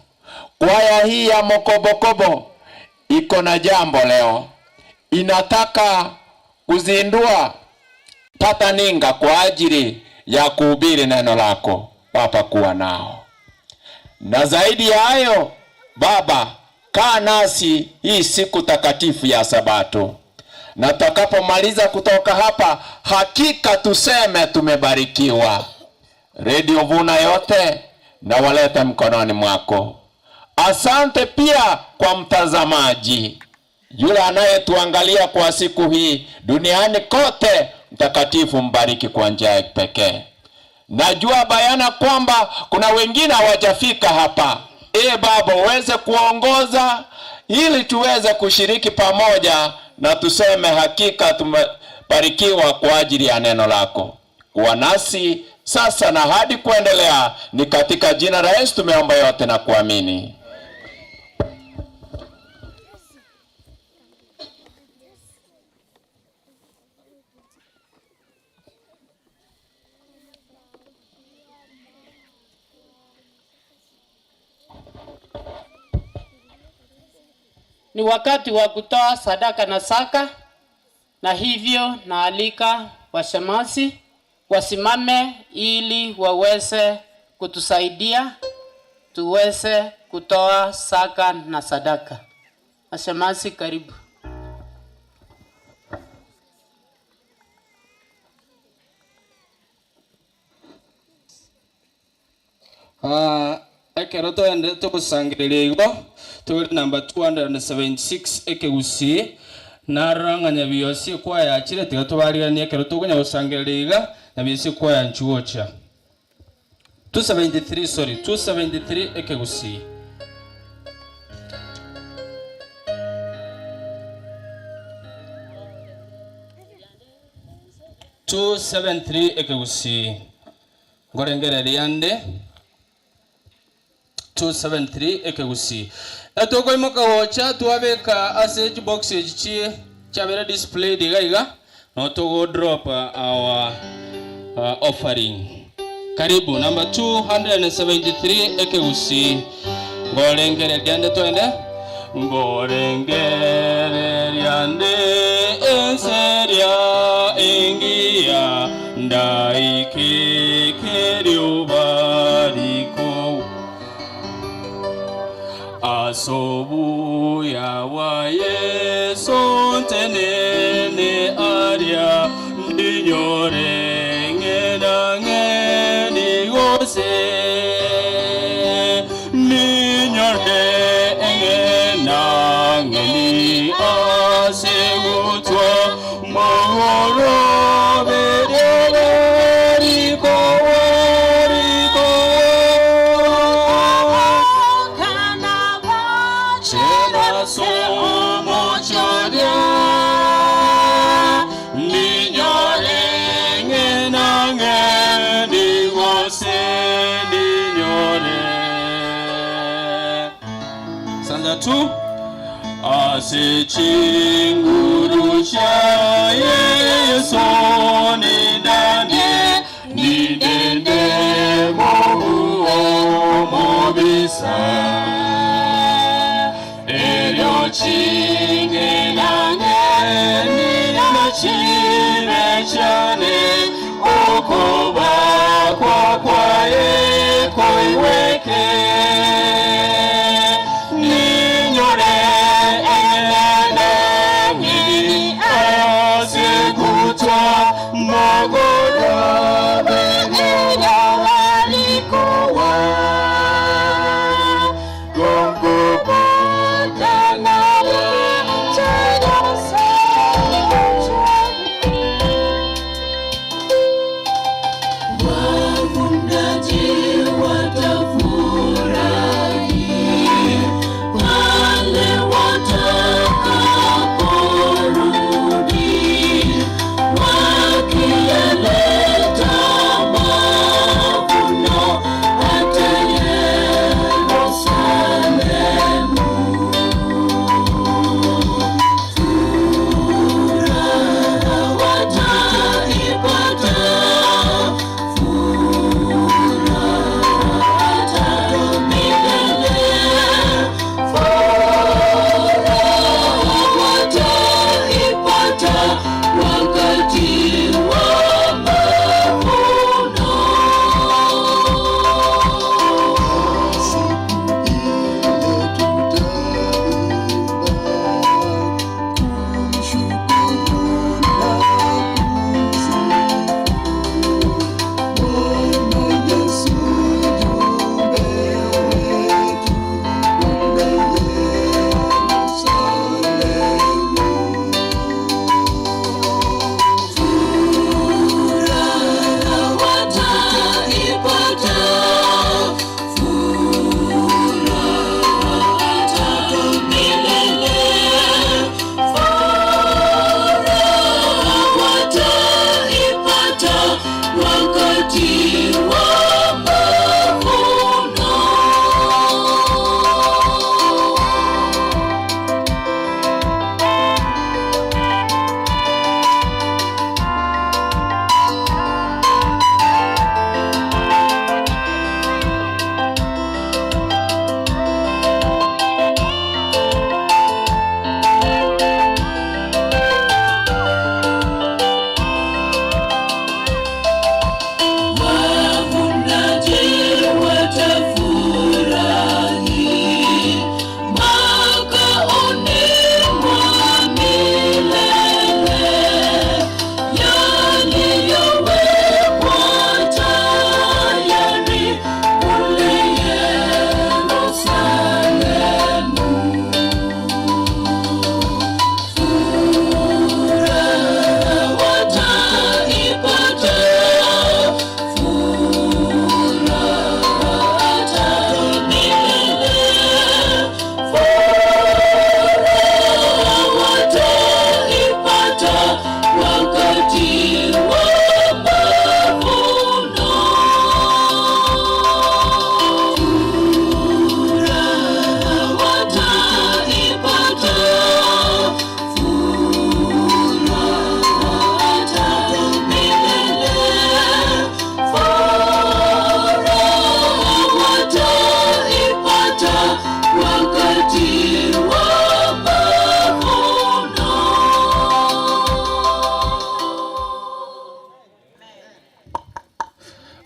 [SPEAKER 1] kwaya hii ya Mokobokobo iko na jambo leo, inataka kuzindua pataninga kwa ajili ya kuhubiri neno lako. Baba, kuwa nao na zaidi ya hayo Baba, kaa nasi hii siku takatifu ya Sabato, na tutakapomaliza kutoka hapa, hakika tuseme tumebarikiwa. Redio Vuna yote na walete mkononi mwako. Asante pia kwa mtazamaji yule anayetuangalia kwa siku hii duniani kote. Mtakatifu, mbariki kwa njia ya pekee. Najua bayana kwamba kuna wengine hawajafika hapa. E Baba, uweze kuongoza ili tuweze kushiriki pamoja na tuseme hakika tumebarikiwa kwa ajili ya neno lako. Kuwa nasi sasa na hadi kuendelea, ni katika jina la Yesu tumeomba yote na kuamini.
[SPEAKER 11] Ni wakati wa kutoa sadaka na saka, na hivyo naalika washemasi wasimame ili waweze kutusaidia tuweze kutoa saka na sadaka. Washemasi, karibu.
[SPEAKER 4] Ekero toenderete gosangereria igo, tore number 276 ekegusii, narora ng'a Nyabiosi ekwayachire, tiga tobariganie ekero tokonya gosangereria iga, Nyabiosi ekwayanchwa gocha. 273 sorry, 273 ekegusii. 273 ekegusii. Nkorengereria ande 273 ekegusii. Etokoimoka gocha twabeka ase chibox echi chi chabere displayed iga iga, no togo drop our offering. Karibu number 273 ekegusii. Nkorengereria ande twende. Nkorengereria ande enseria engiya ndaikeke rioba riko asobuya wa Yesu ntenene aria ndinyore ng'ena ng'eni gose ninyore ng'ena ng'eni ase gutwa mogoro beriko weriko Chela somo charia ninyore ng'ena ng'eni gose ninyore. Stanza 2. Ase chinguru cha Yesu ni ndani ni ndende mu mubisa eryo chingenange ninachire cyane ukuba kwa kwaye koiweke ninyore enengi azigutwa mogorobe eryabarikuwa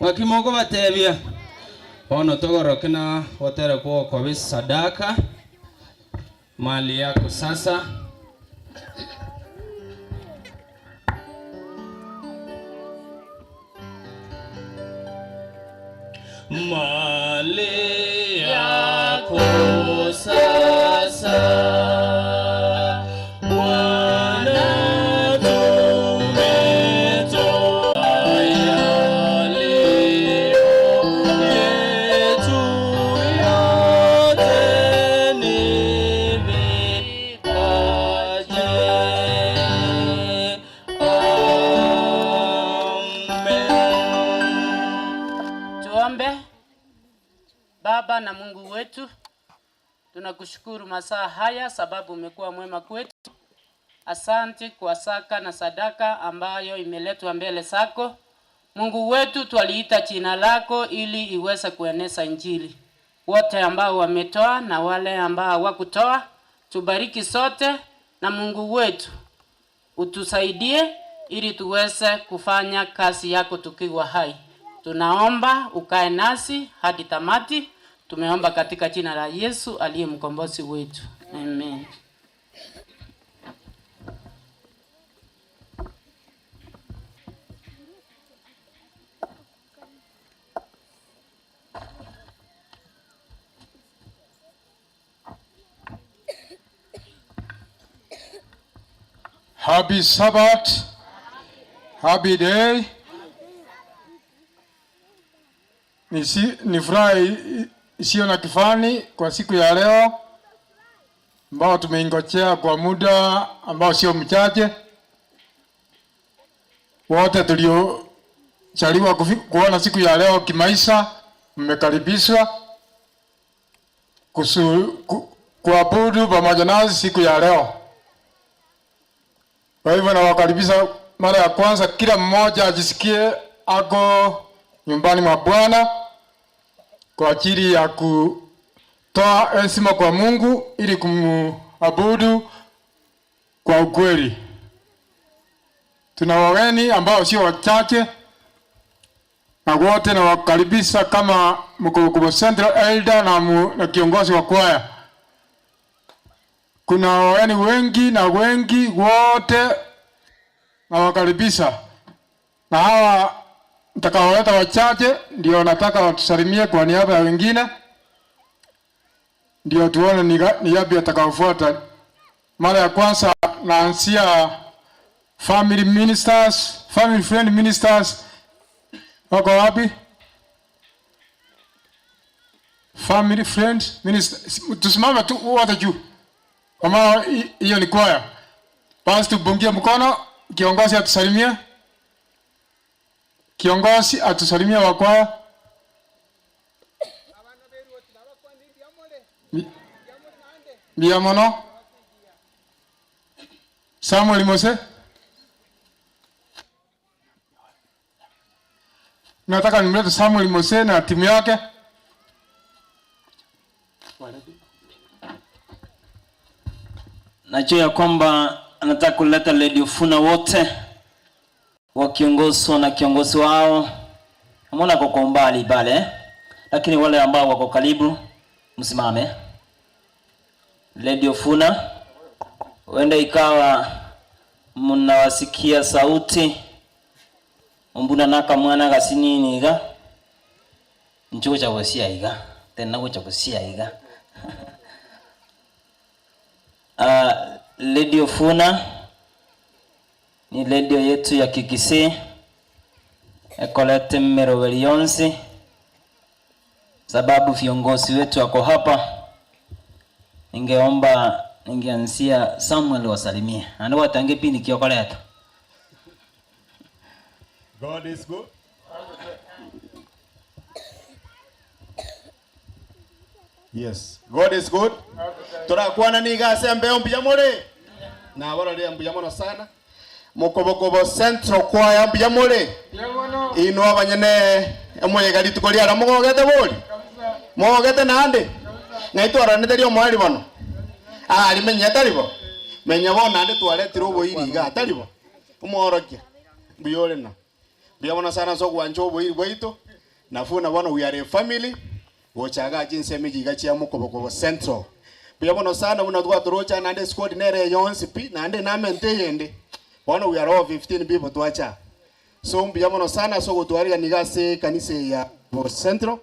[SPEAKER 4] Ng'aki mokobatebia? Bono togoroke na gotera kw'okoba esadaka, mali yako sasa. Mali yako sasa Bwana tumetoa yaliyo yetu yote ni vipaji. Amen.
[SPEAKER 11] Tuombe. Baba na Mungu wetu, tunakushukuru masaa haya sababu umekuwa mwema kwetu. Asante kwa saka na sadaka ambayo imeletwa mbele zako. Mungu wetu, twaliita jina lako ili iweze kueneza Injili. Wote ambao wametoa na wale ambao hawakutoa, tubariki sote, na Mungu wetu utusaidie ili tuweze kufanya kazi yako tukiwa hai. Tunaomba ukae nasi hadi tamati. Tumeomba katika jina la Yesu aliye mkombozi wetu. Amen.
[SPEAKER 12] Happy Sabbath. Happy day. Ni, si, ni furaha isiyo na kifani kwa siku ya leo ambao tumeingojea kwa muda ambao sio mchache. Wote tuliojaliwa kuona siku ya leo kimaisha, mmekaribishwa kuabudu pamoja nasi siku ya leo. Kwa hivyo nawakaribisha mara ya kwanza, kila mmoja ajisikie ako nyumbani mwa Bwana kwa ajili ya kutoa heshima kwa Mungu ili kumuabudu kwa ukweli. Tuna wageni ambao sio wachache na wote nawakaribisha kama Mukobokobo Central Elder na, na kiongozi wa kwaya. Kuna wageni wengi na wengi wote nawakaribisha, na hawa nitakaowaleta wachache ndio nataka watusalimie kwa niaba ya wengine, ndio tuone ni yapi atakaofuata. Mara ya kwanza naanzia family ministers, family friend ministers wako wapi? Family friend ministers, tusimame tu wote juu, kwa maana hiyo ni kwaya. Basi tubungie mkono, kiongozi atusalimie. Kiongozi atusalimie wa kwaya. Mbia mono. Samuel Mose. Nataka nimlete Samuel Mose na timu yake.
[SPEAKER 15] Najua ya kwamba anataka kuleta Radio Funa wote wakiongozwa na kiongozi wao. Namuona kwa umbali pale, lakini wale ambao wako karibu msimame. Radio Funa huenda ikawa mnawasikia sauti umbuna naka mwana gasinini iga nchugo cha gosia iga tena gocha gosia iga. Radio Funa ni radio yetu ya Kikisii ekolete mmeroweri yonsi, sababu viongozi wetu wako hapa. Ningeomba ningeanzia Samuel wasalimie ando watange pindi kiokoleta.
[SPEAKER 18] God is good. Yes, God is good. Turakwana ni gase mbeo mbuya more. Na bora mbuya mono sana. Mukobokobo Central Choir mbuya more. Ino abanyene emoyega rituko riara mugogete bori. Mugogete nande. Ng'aitwaranete rio mwari bono. Ah, rimenye taribo. Menya bono nande twaretire oboiri iga taribo. Omworokia. Mbuya ore na. Mbuya mono sana so gwancha oboiri bwaito. Nafuna bono we are a family gocha igaa chinsemo echi iga chia Mokobokobo Central. Mbuya mono sana buna twatoroche naende esquad nere eye yonsi pi naende namente eyende. Bono we are all 15 people twacha. So mbuya mono sana ase ogotwarigania iga ase ekanisa eye ya Mokobokobo Central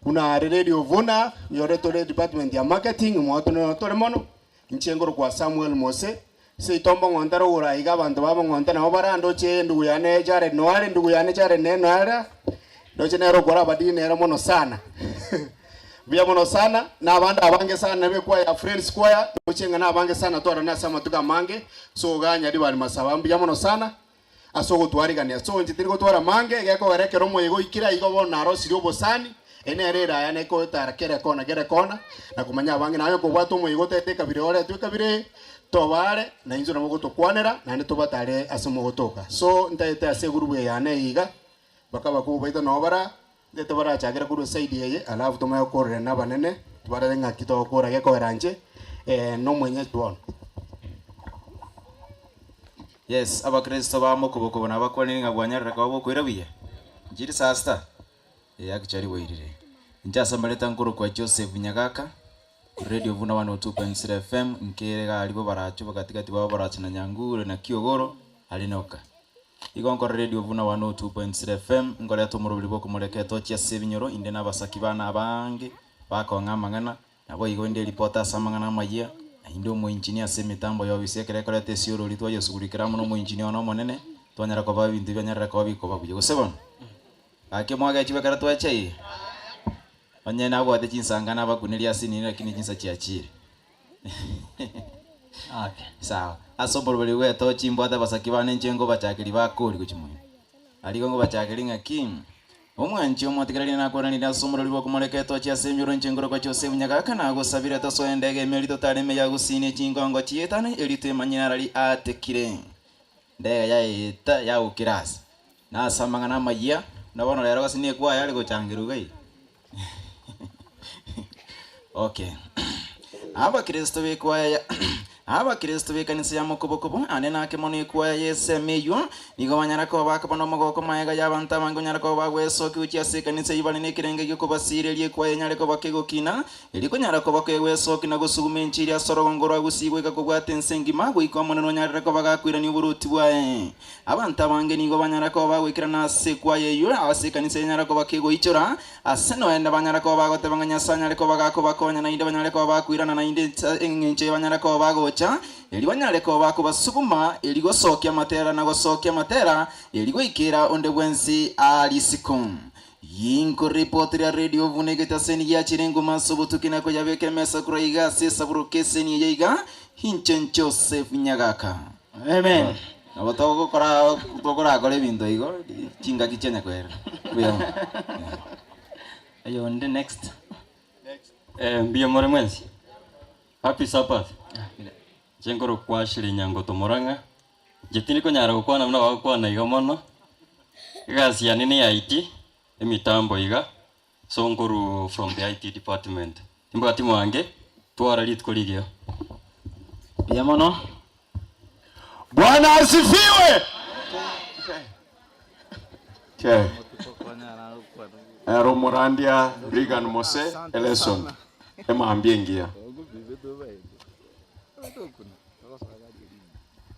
[SPEAKER 18] buna are Radio Vuna oyore tore department ya marketing mwatune tore mono. Inche nkorokwa Samuel Mose, seito mbong'onte rogoro aiga abanto ba bong'onte nabo barandoche endugu yane Jared noare endugu yane Jared nere noare ndoche nere okora abadini nere mono sana mbuya mono sana na abande abange sana be choir friends choir ndoche ng'a nabange sana twarorana ase amatuko amange so igaa Nyaribari Masaba mbuya mono sana ase ogotwarigania. So inche tindi gotwara mange, gekogera ekero omoyega oikire aiga bono narosirie obosani, eye nere eraya nekotara kera ekona kera ekona, na komanya abange. Naye okobwata omoyega otagete ekabira oretwe ekabira eye, tobare, na intwe nabo ogotokwanera, naende tobatare ase mogotoka. So ntagete ase egurubu eye yane eye iga, mpaka abakubwa baito nabo bara, ntagete barachakere korwa eside eye, alafu tomanye gokorera na abanene, tobarore ng'aki togokora gekogera inche, nomwenyeji bono.
[SPEAKER 13] Yes, abakristo ba mokobokobo nabakwanire ng'a bwanyarire koba bokoira buya. Nchiri saa sita? Eh, actually bwairire. Inche ase amareta nkorokwa Joseph Nyagaka, korwa Radio Vuna 102.0 FM, nkere iga aria bobaracho bagatigati babo Boracho na Nyangure na Kiogoro, aria noka. Igo nkore Radio Vuna 102.0 FM, nkoreta omoroberi bw'okomoreka etochi ase ebinyoro, inde na abasaki bane abange, bakong'a amang'ana, Naboigo inde ripota ase amang'ana amayia, na inde omoinchinia ase emitambo y'obisi ekero ekoreta esiorori twayesugurikera amo nomoinchinia one omonene, twanyara kobaa ebinto ebianyarire koba bikoba buya. Gose bono? Gaki mwagechigwe ekero twecha iga? Onye nabwate chinsanga nabakunerie ase inini lakini chinsa chiachire. Sawa. Ase oboroberi bw'etochi mbwate abasaki bane inche nkobachakeria bakori gochia moino. Aria igo nkobachakeria ng'aki? Omwanchi omotigereri nakwananire ase omorori bw'okomoreka etochi ase emioro inche nkorokwa Joseph Nyagaka nagosabire tosoe endege ime erio totare ime ya gusii ne chingongo chietane erio twemanye narari aatekire. Ndege yaeta yagokera ase na ase amang'ana amayia buna bono rero gose nekwaya are gochangerwa iga iga. Okay. Abakristo b'ekwaya ya Abakristo b'ekanisa ya mokobokobo ande nake mono ekwaya y'esemo eyio nigo banyara koba bakoba nomogoko magega y'abanto abange onyara koba bagwesokia gochia ase ekanisa eyio bare nekerengo gi'okobasiireria ekwaya enyare koba kegokina erio konyara koba kegwesokia na gosuguma enchiri ase orogongo rwa gusii goika kobwata ense engima goika Omonene onyarire koba gakoirania oboruoti bwaye. Abanto abange nigo banyara koba bagoikerana ase ekwaya eyio ase ekanisa enyara koba kegoichora Ase noende banyare koba bagoteba ng'a Nyasae anyare koba gakobakonya, naende banyare koba bakoirana, naende engencho eye banyare koba bagocha, erio banyare koba bakobasuguma, erio gosokia amatera na gosokia amatera, erio goikera onde bwensi aa risiko. Yinko ripoti ria radio buna egetaseni giachire enguma ase obotuki na koyabeka emesa korwa iga ase esaburo keseni eye iga, inche Joseph Nyagaka.
[SPEAKER 15] Amen.
[SPEAKER 13] Nabo togokora tokorakora ebinto igo chingaki chianya koera. Mbuya mono.
[SPEAKER 15] Oyonde next.
[SPEAKER 29] Eh, mbuya more mwensi. Happy Sabbath. Inche nkorokwa Ashley Nyangoto Murang'a. Inche tindi konyara gokwana buna bagokwana iga mono. Egasi yane ne ya IT, emitambo iga, so nkorwa from the IT department. Timbwati mwange, twara rituko rigiya.
[SPEAKER 15] Mbuya mono.
[SPEAKER 1] Bwana asifiwe. Okay. Ero omorandia Reagan Mose Eleson emambia engiya.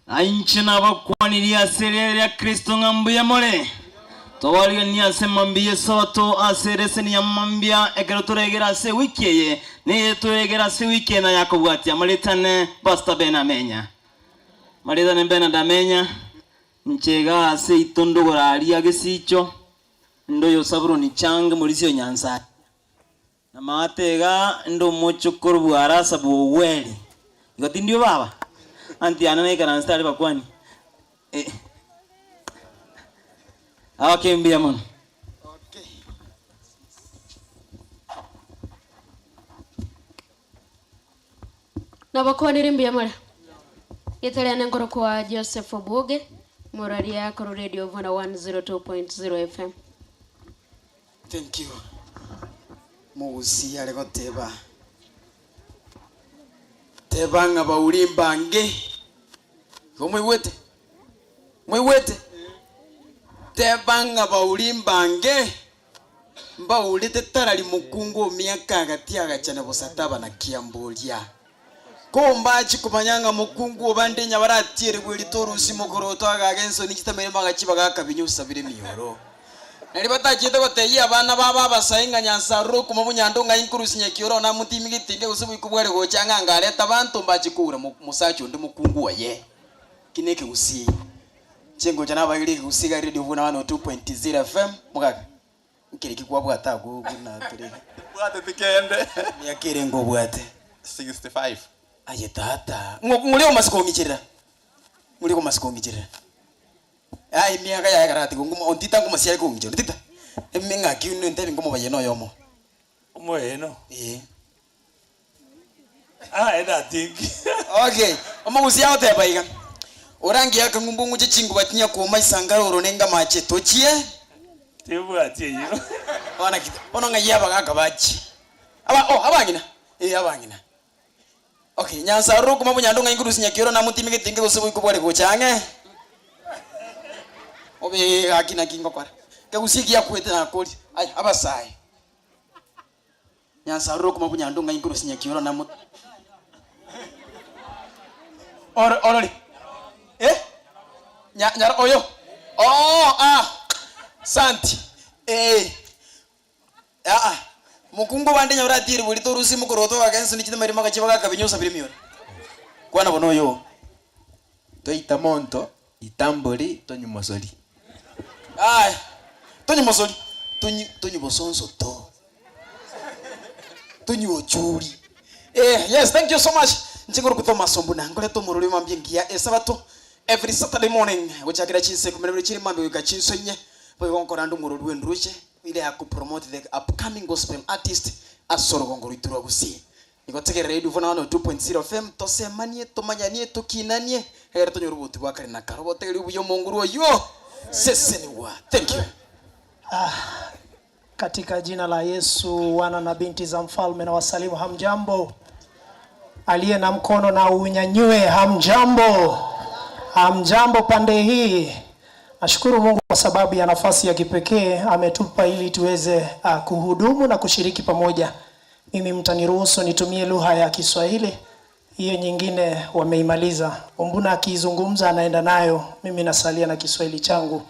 [SPEAKER 15] Na inche nabakwanirie ase erieta ria Kristo ng'a mbuya more. Tobariganie ase mambia y'Esabato ase ereseni ya mambia ekero toregere ase ewiki eye, na eye toregere ase ewiki ena yakobwatia. Amarieta ane Pastor Ben Amenya. Amarieta ane Bernard Amenya, inche iga ase ito ndogoro aria gesicho, inde oyo Sabuloni Change morisia o Nyansaria. Na maate iga inde omochokoro bw'Arasa bw'Ogweri. Igo tindio baba? Aunty yane naikaransete aria bakwani. Eh. Okay, mbuya mono.
[SPEAKER 19] Nabakwanire mbuya more. Rieta riane nkorokwa Joseph Obuoge, moraria korwa Radio Vuna 102.0 FM.
[SPEAKER 2] Thank you. Mogusii are goteba, teba ng'a bauri mbange. Igo moigwete? Moigwete? Teba ng'a bauri mbange. Mbaurete tarari mokungu omiaka agati agachana bosa taba na kiamboria. Ko mbachi komanya ng'a mokungu obande nyabaratiere bwerite orusi mokoroto agaga ensoni chitamere magachi bagaka binyusa bire mioro. Nari batachiete gotebia abana babo abasae ng'a Nyasae arure okoma bonyando ng'a inkorusia nyakioro namotimi getinge gose boiko bware gocha ng'a ngarete abanto mbache koura mosacha onde mokungu oye. Ki nekegusii. Inche ngocha nabaegeria ekegusii iga Radio buna 102.0 FM mogaka. Nkere ki kwabwate agwo buna tore?
[SPEAKER 1] Mbwateti kende.
[SPEAKER 2] Miaka erenge obwate?
[SPEAKER 1] 65.
[SPEAKER 2] Aye tata, ng'o ng'oria omase kong'icherera? Ng'oria omase kong'icherera? Aye emiaka yaye karatiga nguma ontita ngomosiare kong'ichera, ontita? Eme ng'aki ntebi ngomobayene oyomo.
[SPEAKER 3] Omoyeno?
[SPEAKER 2] Ee.
[SPEAKER 3] Ah, edatinki.
[SPEAKER 2] Okay, omogusia agoteba iga, Orangie akang'umbu ng'uche chinguba chinyakwoma isangara oro nenga amache, tochie?
[SPEAKER 3] Tibwati eyio.
[SPEAKER 2] Bono ki, bono ng'ai abagaka bachie? Aba, oh, abang'ina, ee abang'ina. Okay, Nyansa aroro okoma bonyando ng'ai nkorusia nyakioro namotime getinge gose boiko bware gocha ang'e? Obe gaki naki ngokora. Kegusie giakwete nakoria. Aya, abasae. Nyansa aroro okoma bonyando ng'ai nkorusia nyakioro namo Oro, orori? Eh? Nya, nyaro, oyo? Oh, ah, santi. Eh. Aa, mokungu bande nyabara atieri bori torusie mokoroto ogake ensoni chitameri magachi bagaka binyosa bire mioro. Kwana bono oyo.
[SPEAKER 7] Toita monto, ita mbori, tonywa mosori.
[SPEAKER 2] Aya, tonywa mosori, tonywa tonywa bosonso to. Tonywa ochuri. Eh, yes, thank you so much. Inche ngoro Thomas Ombuna, nkoreta omorori mambia engiya esabato every Saturday morning gochakera chinsa ikomi na ibere chire mambia goika chinsa inye, boigo nkora ande omorori bw'enduruche ire ya kopromote the upcoming gospel artist ase orogongo rwaito rwa Gusii. Nigo tegerera Radio Vuna 102.0 FM tosemanie, tomanyanie, tokinanie, egere tonyore obotu bwa kare na kare. Obotegereria obuya omonguru oyio sesenigwa. Thank you.
[SPEAKER 20] Ah, katika jina la Yesu, wana na binti za mfalme na wasalimu, hamjambo. Aliye na mkono na unyanyue, hamjambo. Hamjambo pande hii. Nashukuru Mungu kwa sababu ya nafasi ya kipekee ametupa ili tuweze uh, kuhudumu na kushiriki pamoja. Mimi mtaniruhusu nitumie lugha ya Kiswahili, hiyo nyingine wameimaliza. Ombuna akiizungumza anaenda nayo, mimi nasalia na Kiswahili changu.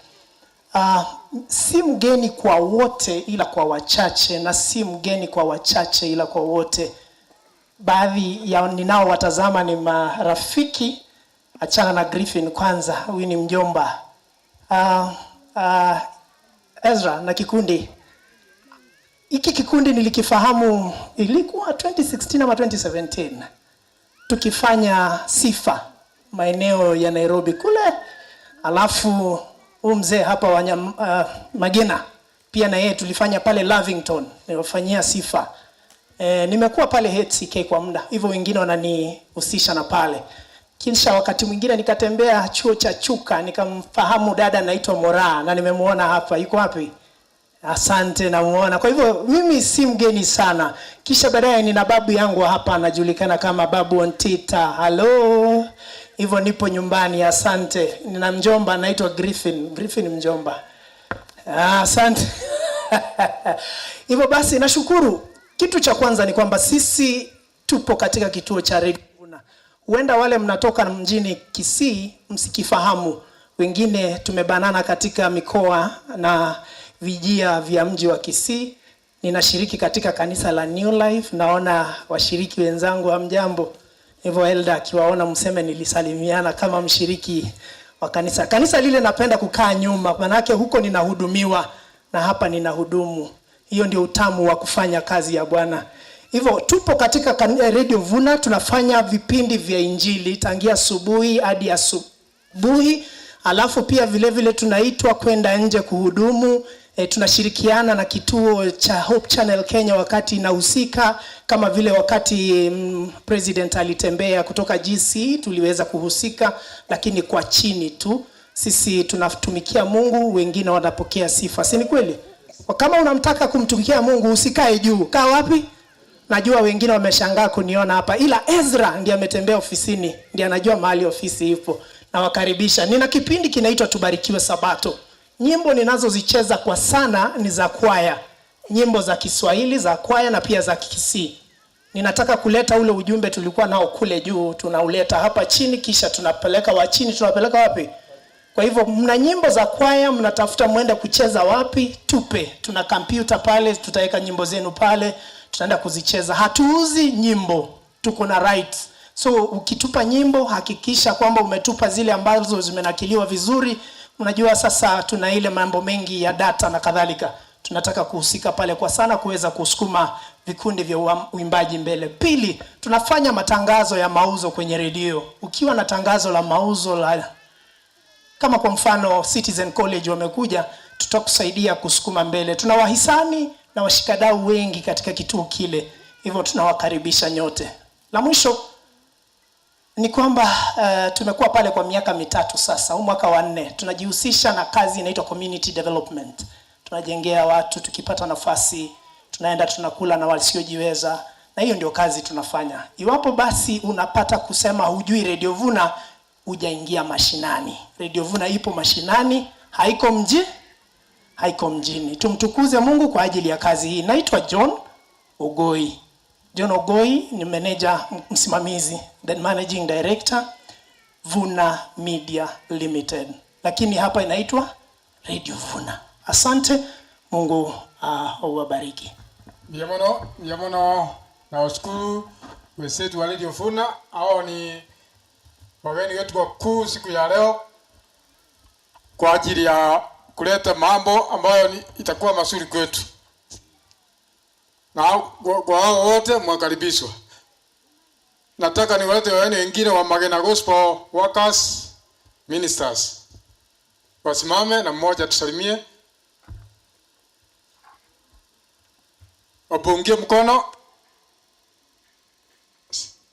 [SPEAKER 20] Uh, si mgeni kwa wote ila kwa wachache, na si mgeni kwa wachache ila kwa wote. Baadhi ya ninaowatazama ni marafiki. Achana na Griffin kwanza, huyu ni mjomba. Uh, uh, Ezra na kikundi hiki kikundi nilikifahamu ilikuwa 2016 ama 2017 tukifanya sifa maeneo ya Nairobi kule, alafu huu mzee hapa wanyam, uh, Magena pia na yeye tulifanya pale Lavington, niliwafanyia sifa. E, nimekuwa pale HCK kwa muda hivyo, wengine wananihusisha na pale. Kisha wakati mwingine nikatembea chuo cha Chuka nikamfahamu dada anaitwa Moraa na nimemuona hapa, yuko wapi? Asante, namuona. Kwa hivyo mimi si mgeni sana. Kisha baadaye nina babu yangu hapa anajulikana kama Babu Ontita. Halo. Hivyo nipo nyumbani, asante. Nina mjomba anaitwa Griffin. Griffin mjomba. Ah, asante. Hivyo basi nashukuru. Kitu cha kwanza ni kwamba sisi tupo katika kituo cha Radio Vuna. Huenda wale mnatoka mjini Kisii msikifahamu. Wengine tumebanana katika mikoa na vijia vya mji wa Kisii. Ninashiriki katika kanisa la New Life. Naona washiriki wenzangu hamjambo. Hivyo elda akiwaona mseme nilisalimiana kama mshiriki wa kanisa. Kanisa lile napenda kukaa nyuma, manake huko ninahudumiwa na hapa ninahudumu. Hiyo ndio utamu wa kufanya kazi ya Bwana. Hivyo tupo katika Radio Vuna, tunafanya vipindi vya Injili tangia asubuhi hadi asubuhi. Alafu pia vile vile tunaitwa kwenda nje kuhudumu. E, tunashirikiana na kituo cha Hope Channel Kenya wakati inahusika, kama vile wakati mm, president alitembea kutoka GC tuliweza kuhusika, lakini kwa chini tu. Sisi tunatumikia Mungu, wengine wanapokea sifa, si ni kweli? Kama unamtaka kumtumikia Mungu usikae juu, kaa wapi? Najua wengine wameshangaa kuniona hapa, ila Ezra ndiye ametembea ofisini, ndiye anajua mahali ofisi ipo. Nawakaribisha. Nina kipindi kinaitwa Tubarikiwe Sabato. Nyimbo ninazozicheza kwa sana ni za kwaya. nyimbo za Kiswahili za kwaya na pia za Kikisii. Ninataka kuleta ule ujumbe tulikuwa nao kule juu, tunauleta hapa chini, kisha tunapeleka wa chini, tunapeleka wapi? Kwa hivyo mna nyimbo za kwaya, mnatafuta mwende kucheza wapi? Tupe, tuna kompyuta pale, tutaweka nyimbo zenu pale, tutaenda kuzicheza. Hatuuzi nyimbo, tuko na rights. So ukitupa nyimbo hakikisha kwamba umetupa zile ambazo zimenakiliwa vizuri. Unajua sasa tuna ile mambo mengi ya data na kadhalika, tunataka kuhusika pale kwa sana kuweza kusukuma vikundi vya uimbaji mbele. Pili, tunafanya matangazo ya mauzo kwenye redio. Ukiwa na tangazo la mauzo la kama kwa mfano Citizen College wamekuja, tutakusaidia kusukuma mbele. Tuna wahisani na washikadau wengi katika kituo kile, hivyo tunawakaribisha nyote. La mwisho ni kwamba tumekuwa pale kwa miaka mitatu sasa, huu mwaka wa nne, tunajihusisha na kazi inaitwa community development. Tunajengea watu, tukipata nafasi tunaenda tunakula na wasiojiweza, na hiyo ndio kazi tunafanya. Iwapo basi unapata kusema hujui Radio Vuna, hujaingia mashinani. Radio Vuna ipo mashinani, haiko mji, haiko mjini. Tumtukuze Mungu kwa ajili ya kazi hii. Naitwa John Ogoi. John Ogoi ni manager msimamizi, the managing director Vuna Media Limited, lakini hapa inaitwa Radio Vuna. Asante, Mungu awabariki.
[SPEAKER 12] Mbuya mono, mbuya mono. Nawashukuru wenzetu wa Radio Vuna, hao ni wageni wetu wakuu siku ya leo kwa ajili ya kuleta mambo ambayo itakuwa mazuri kwetu. Na kwa hao wote mwakaribishwa. Nataka niwalete wageni wengine wa Magena Gospel Workers Ministers. Wasimame na mmoja tusalimie. Wapungie mkono.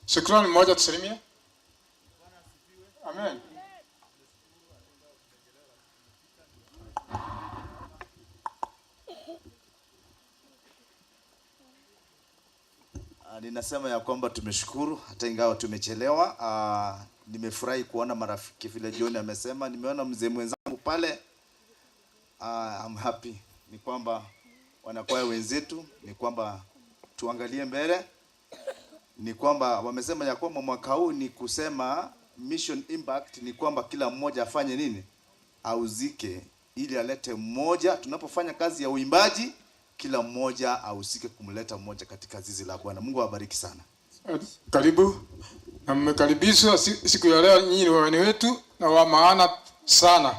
[SPEAKER 12] Shukrani, mmoja tusalimie. Amen.
[SPEAKER 5] Ninasema ya kwamba tumeshukuru hata ingawa tumechelewa. Nimefurahi kuona marafiki vile John amesema, nimeona mzee mwenzangu pale. I'm happy. Ni kwamba wanakwaya wenzetu, ni kwamba tuangalie mbele. Ni kwamba wamesema ya kwamba mwaka huu ni kusema mission impact, ni kwamba kila mmoja afanye nini? Auzike ili alete mmoja. Tunapofanya kazi ya uimbaji, kila mmoja ahusike kumleta mmoja katika zizi la Bwana. Mungu awabariki sana.
[SPEAKER 12] Karibu na mmekaribishwa siku ya leo. Nyinyi ni wageni wetu na wa maana sana.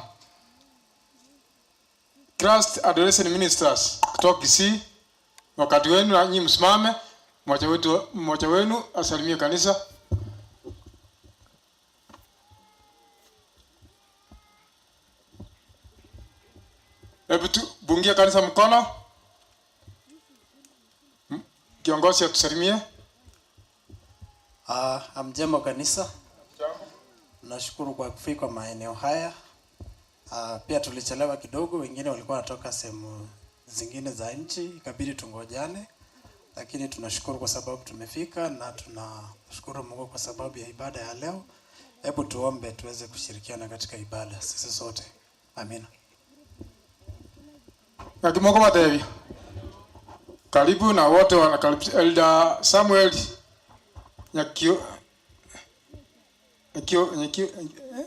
[SPEAKER 12] Christ Adolescent Ministers kutoka Kisii, wakati wenu na nyinyi msimame, mmoja wenu asalimie kanisa. Hebu tu bungia kanisa mkono. Kiongozi atusalimie.
[SPEAKER 21] Hamjambo kanisa. Nashukuru kwa kufika maeneo haya. Pia tulichelewa kidogo, wengine walikuwa wanatoka sehemu zingine za nchi, ikabidi tungojane. Lakini tunashukuru kwa sababu tumefika na tunashukuru Mungu kwa sababu ya ibada ya leo. Hebu tuombe tuweze kushirikiana katika ibada sisi sote. Amina.
[SPEAKER 12] Na kimoko matebi. Karibu na wote wanakaribisha Elder Samuel Nyakio Nyakio Nyakio, eh?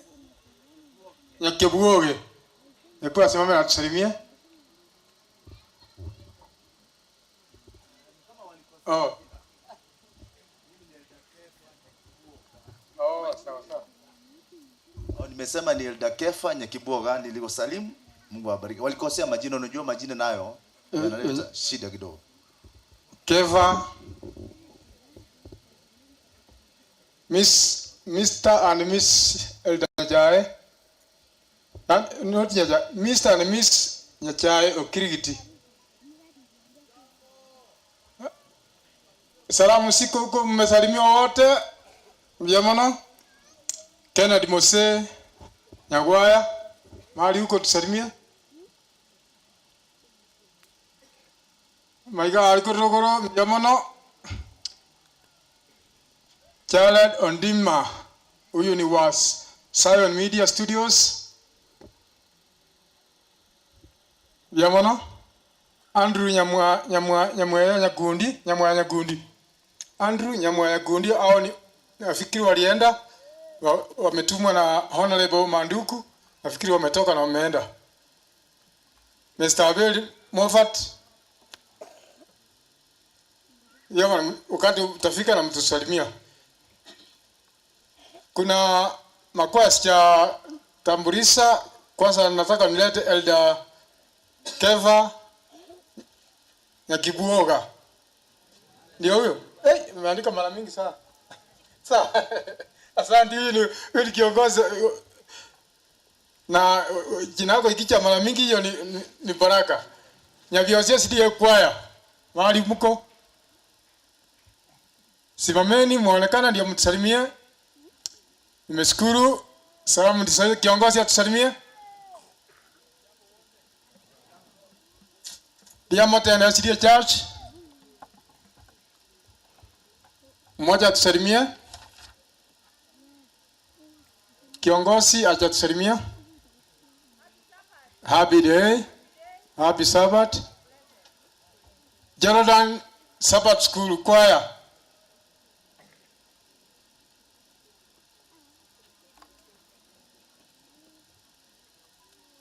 [SPEAKER 12] Nyakio Hebu asimame na tusalimie. Oh. Oh, sawa sawa.
[SPEAKER 5] Oh, nimesema ni Elder Kefa Nyakibuoga niliwasalimu. Mungu awabariki. Walikosea majina, unajua majina nayo yanaleta shida kidogo.
[SPEAKER 12] Kefa Miss Mister and Miss Elder Nyachae. Not Nyachae, Mister and Miss Nyachae Okirigiti. Salamu siku huko mmesalimiwa wote. Mjamono. Kennedy Mose Nyagwaya mahali huko tusalimie. Maiga alikorogoro mjamono. Jared Ondima, huyu ni wa Zion Media Studios. Mjamono. Andrew Nyamwa, Nyamwa, Nyamweya Nyakundi, Nyamwaya Nyakundi. Andrew Nyamwaya Nyakundi, hao ni nafikiri walienda wametumwa na Honorable Manduku, nafikiri wametoka na wameenda. Mr. Abel Moffat, Yama, wakati utafika na mtusalimia. Kuna makwaya sijatambulisha. Kwanza nataka nilete Elder Keva Nyakibuoga. Ndio huyo? Hey, nimeandika mara mingi sana. Sawa. Asante, huyu ni huyu ni kiongozi na jina lako ikicha mara mingi hiyo ni, ni, ni baraka. Nyabiosia SDA kwaya. Mahali mko? Simameni muonekana ndio mtusalimie. Nimeshukuru. Salamu ndizo kiongozi atusalimie. Diamond na SDA Church. Mmoja atusalimie. Kiongozi achatusalimia. Happy day. Happy Sabbath. Jordan Sabbath School Choir.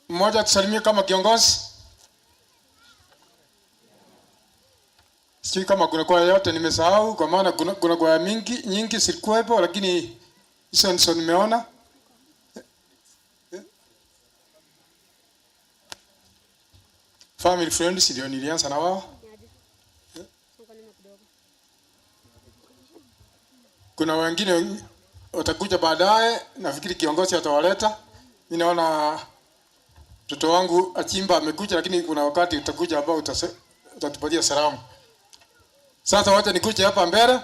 [SPEAKER 12] Mmoja atusalimie kama kiongozi. Sijui kama kuna kwaya yote nimesahau, kwa maana kuna, kuna kwaya mingi nyingi zilikuwepo, lakini hizo ndizo nimeona. Family Friends ndio nilianza na wao. Kuna wengine watakuja baadaye, nafikiri kiongozi atawaleta. Mimi naona mtoto wangu Achimba amekuja, lakini kuna wakati utakuja ambao utatupatia salamu. Sasa wacha nikuje hapa mbele,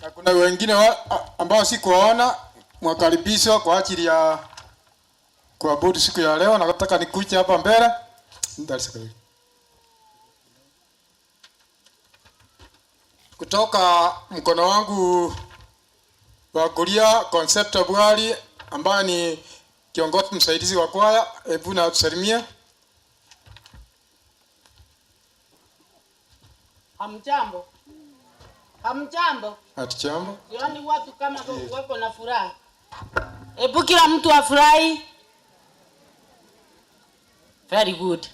[SPEAKER 12] na kuna wengine wa, ambao sikuwaona, mwakaribishwa kwa ajili ya kuabudu siku ya leo. Nataka nikuje hapa mbele. Kutoka mkono wangu wa kulia, Concepta Bwali ambaye ni kiongozi msaidizi wa kwaya, hebu na tusalimie.
[SPEAKER 11] Hamjambo. Hamjambo.
[SPEAKER 12] Hatujambo.
[SPEAKER 11] Sioni watu kama wako na furaha. Hebu kila mtu afurahi. Very good.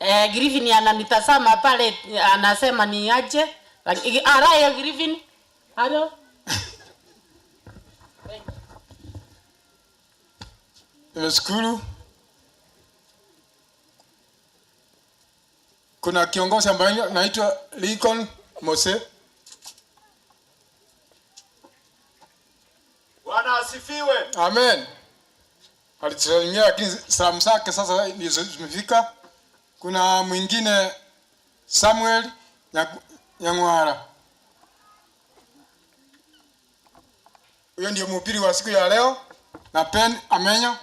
[SPEAKER 11] Eh, Griffin ananitazama pale anasema ni aje. Lakini araya Griffin. Halo.
[SPEAKER 12] Nimeshukuru. Kuna kiongozi ambaye anaitwa Lincoln Mose.
[SPEAKER 18] Bwana asifiwe.
[SPEAKER 12] Amen. Alitusalimia lakini salamu zake sasa ndizo zimefika. Kuna mwingine Samuel Nyang'wara. Huyo ndio mhubiri wa siku ya leo na Ben Amenya.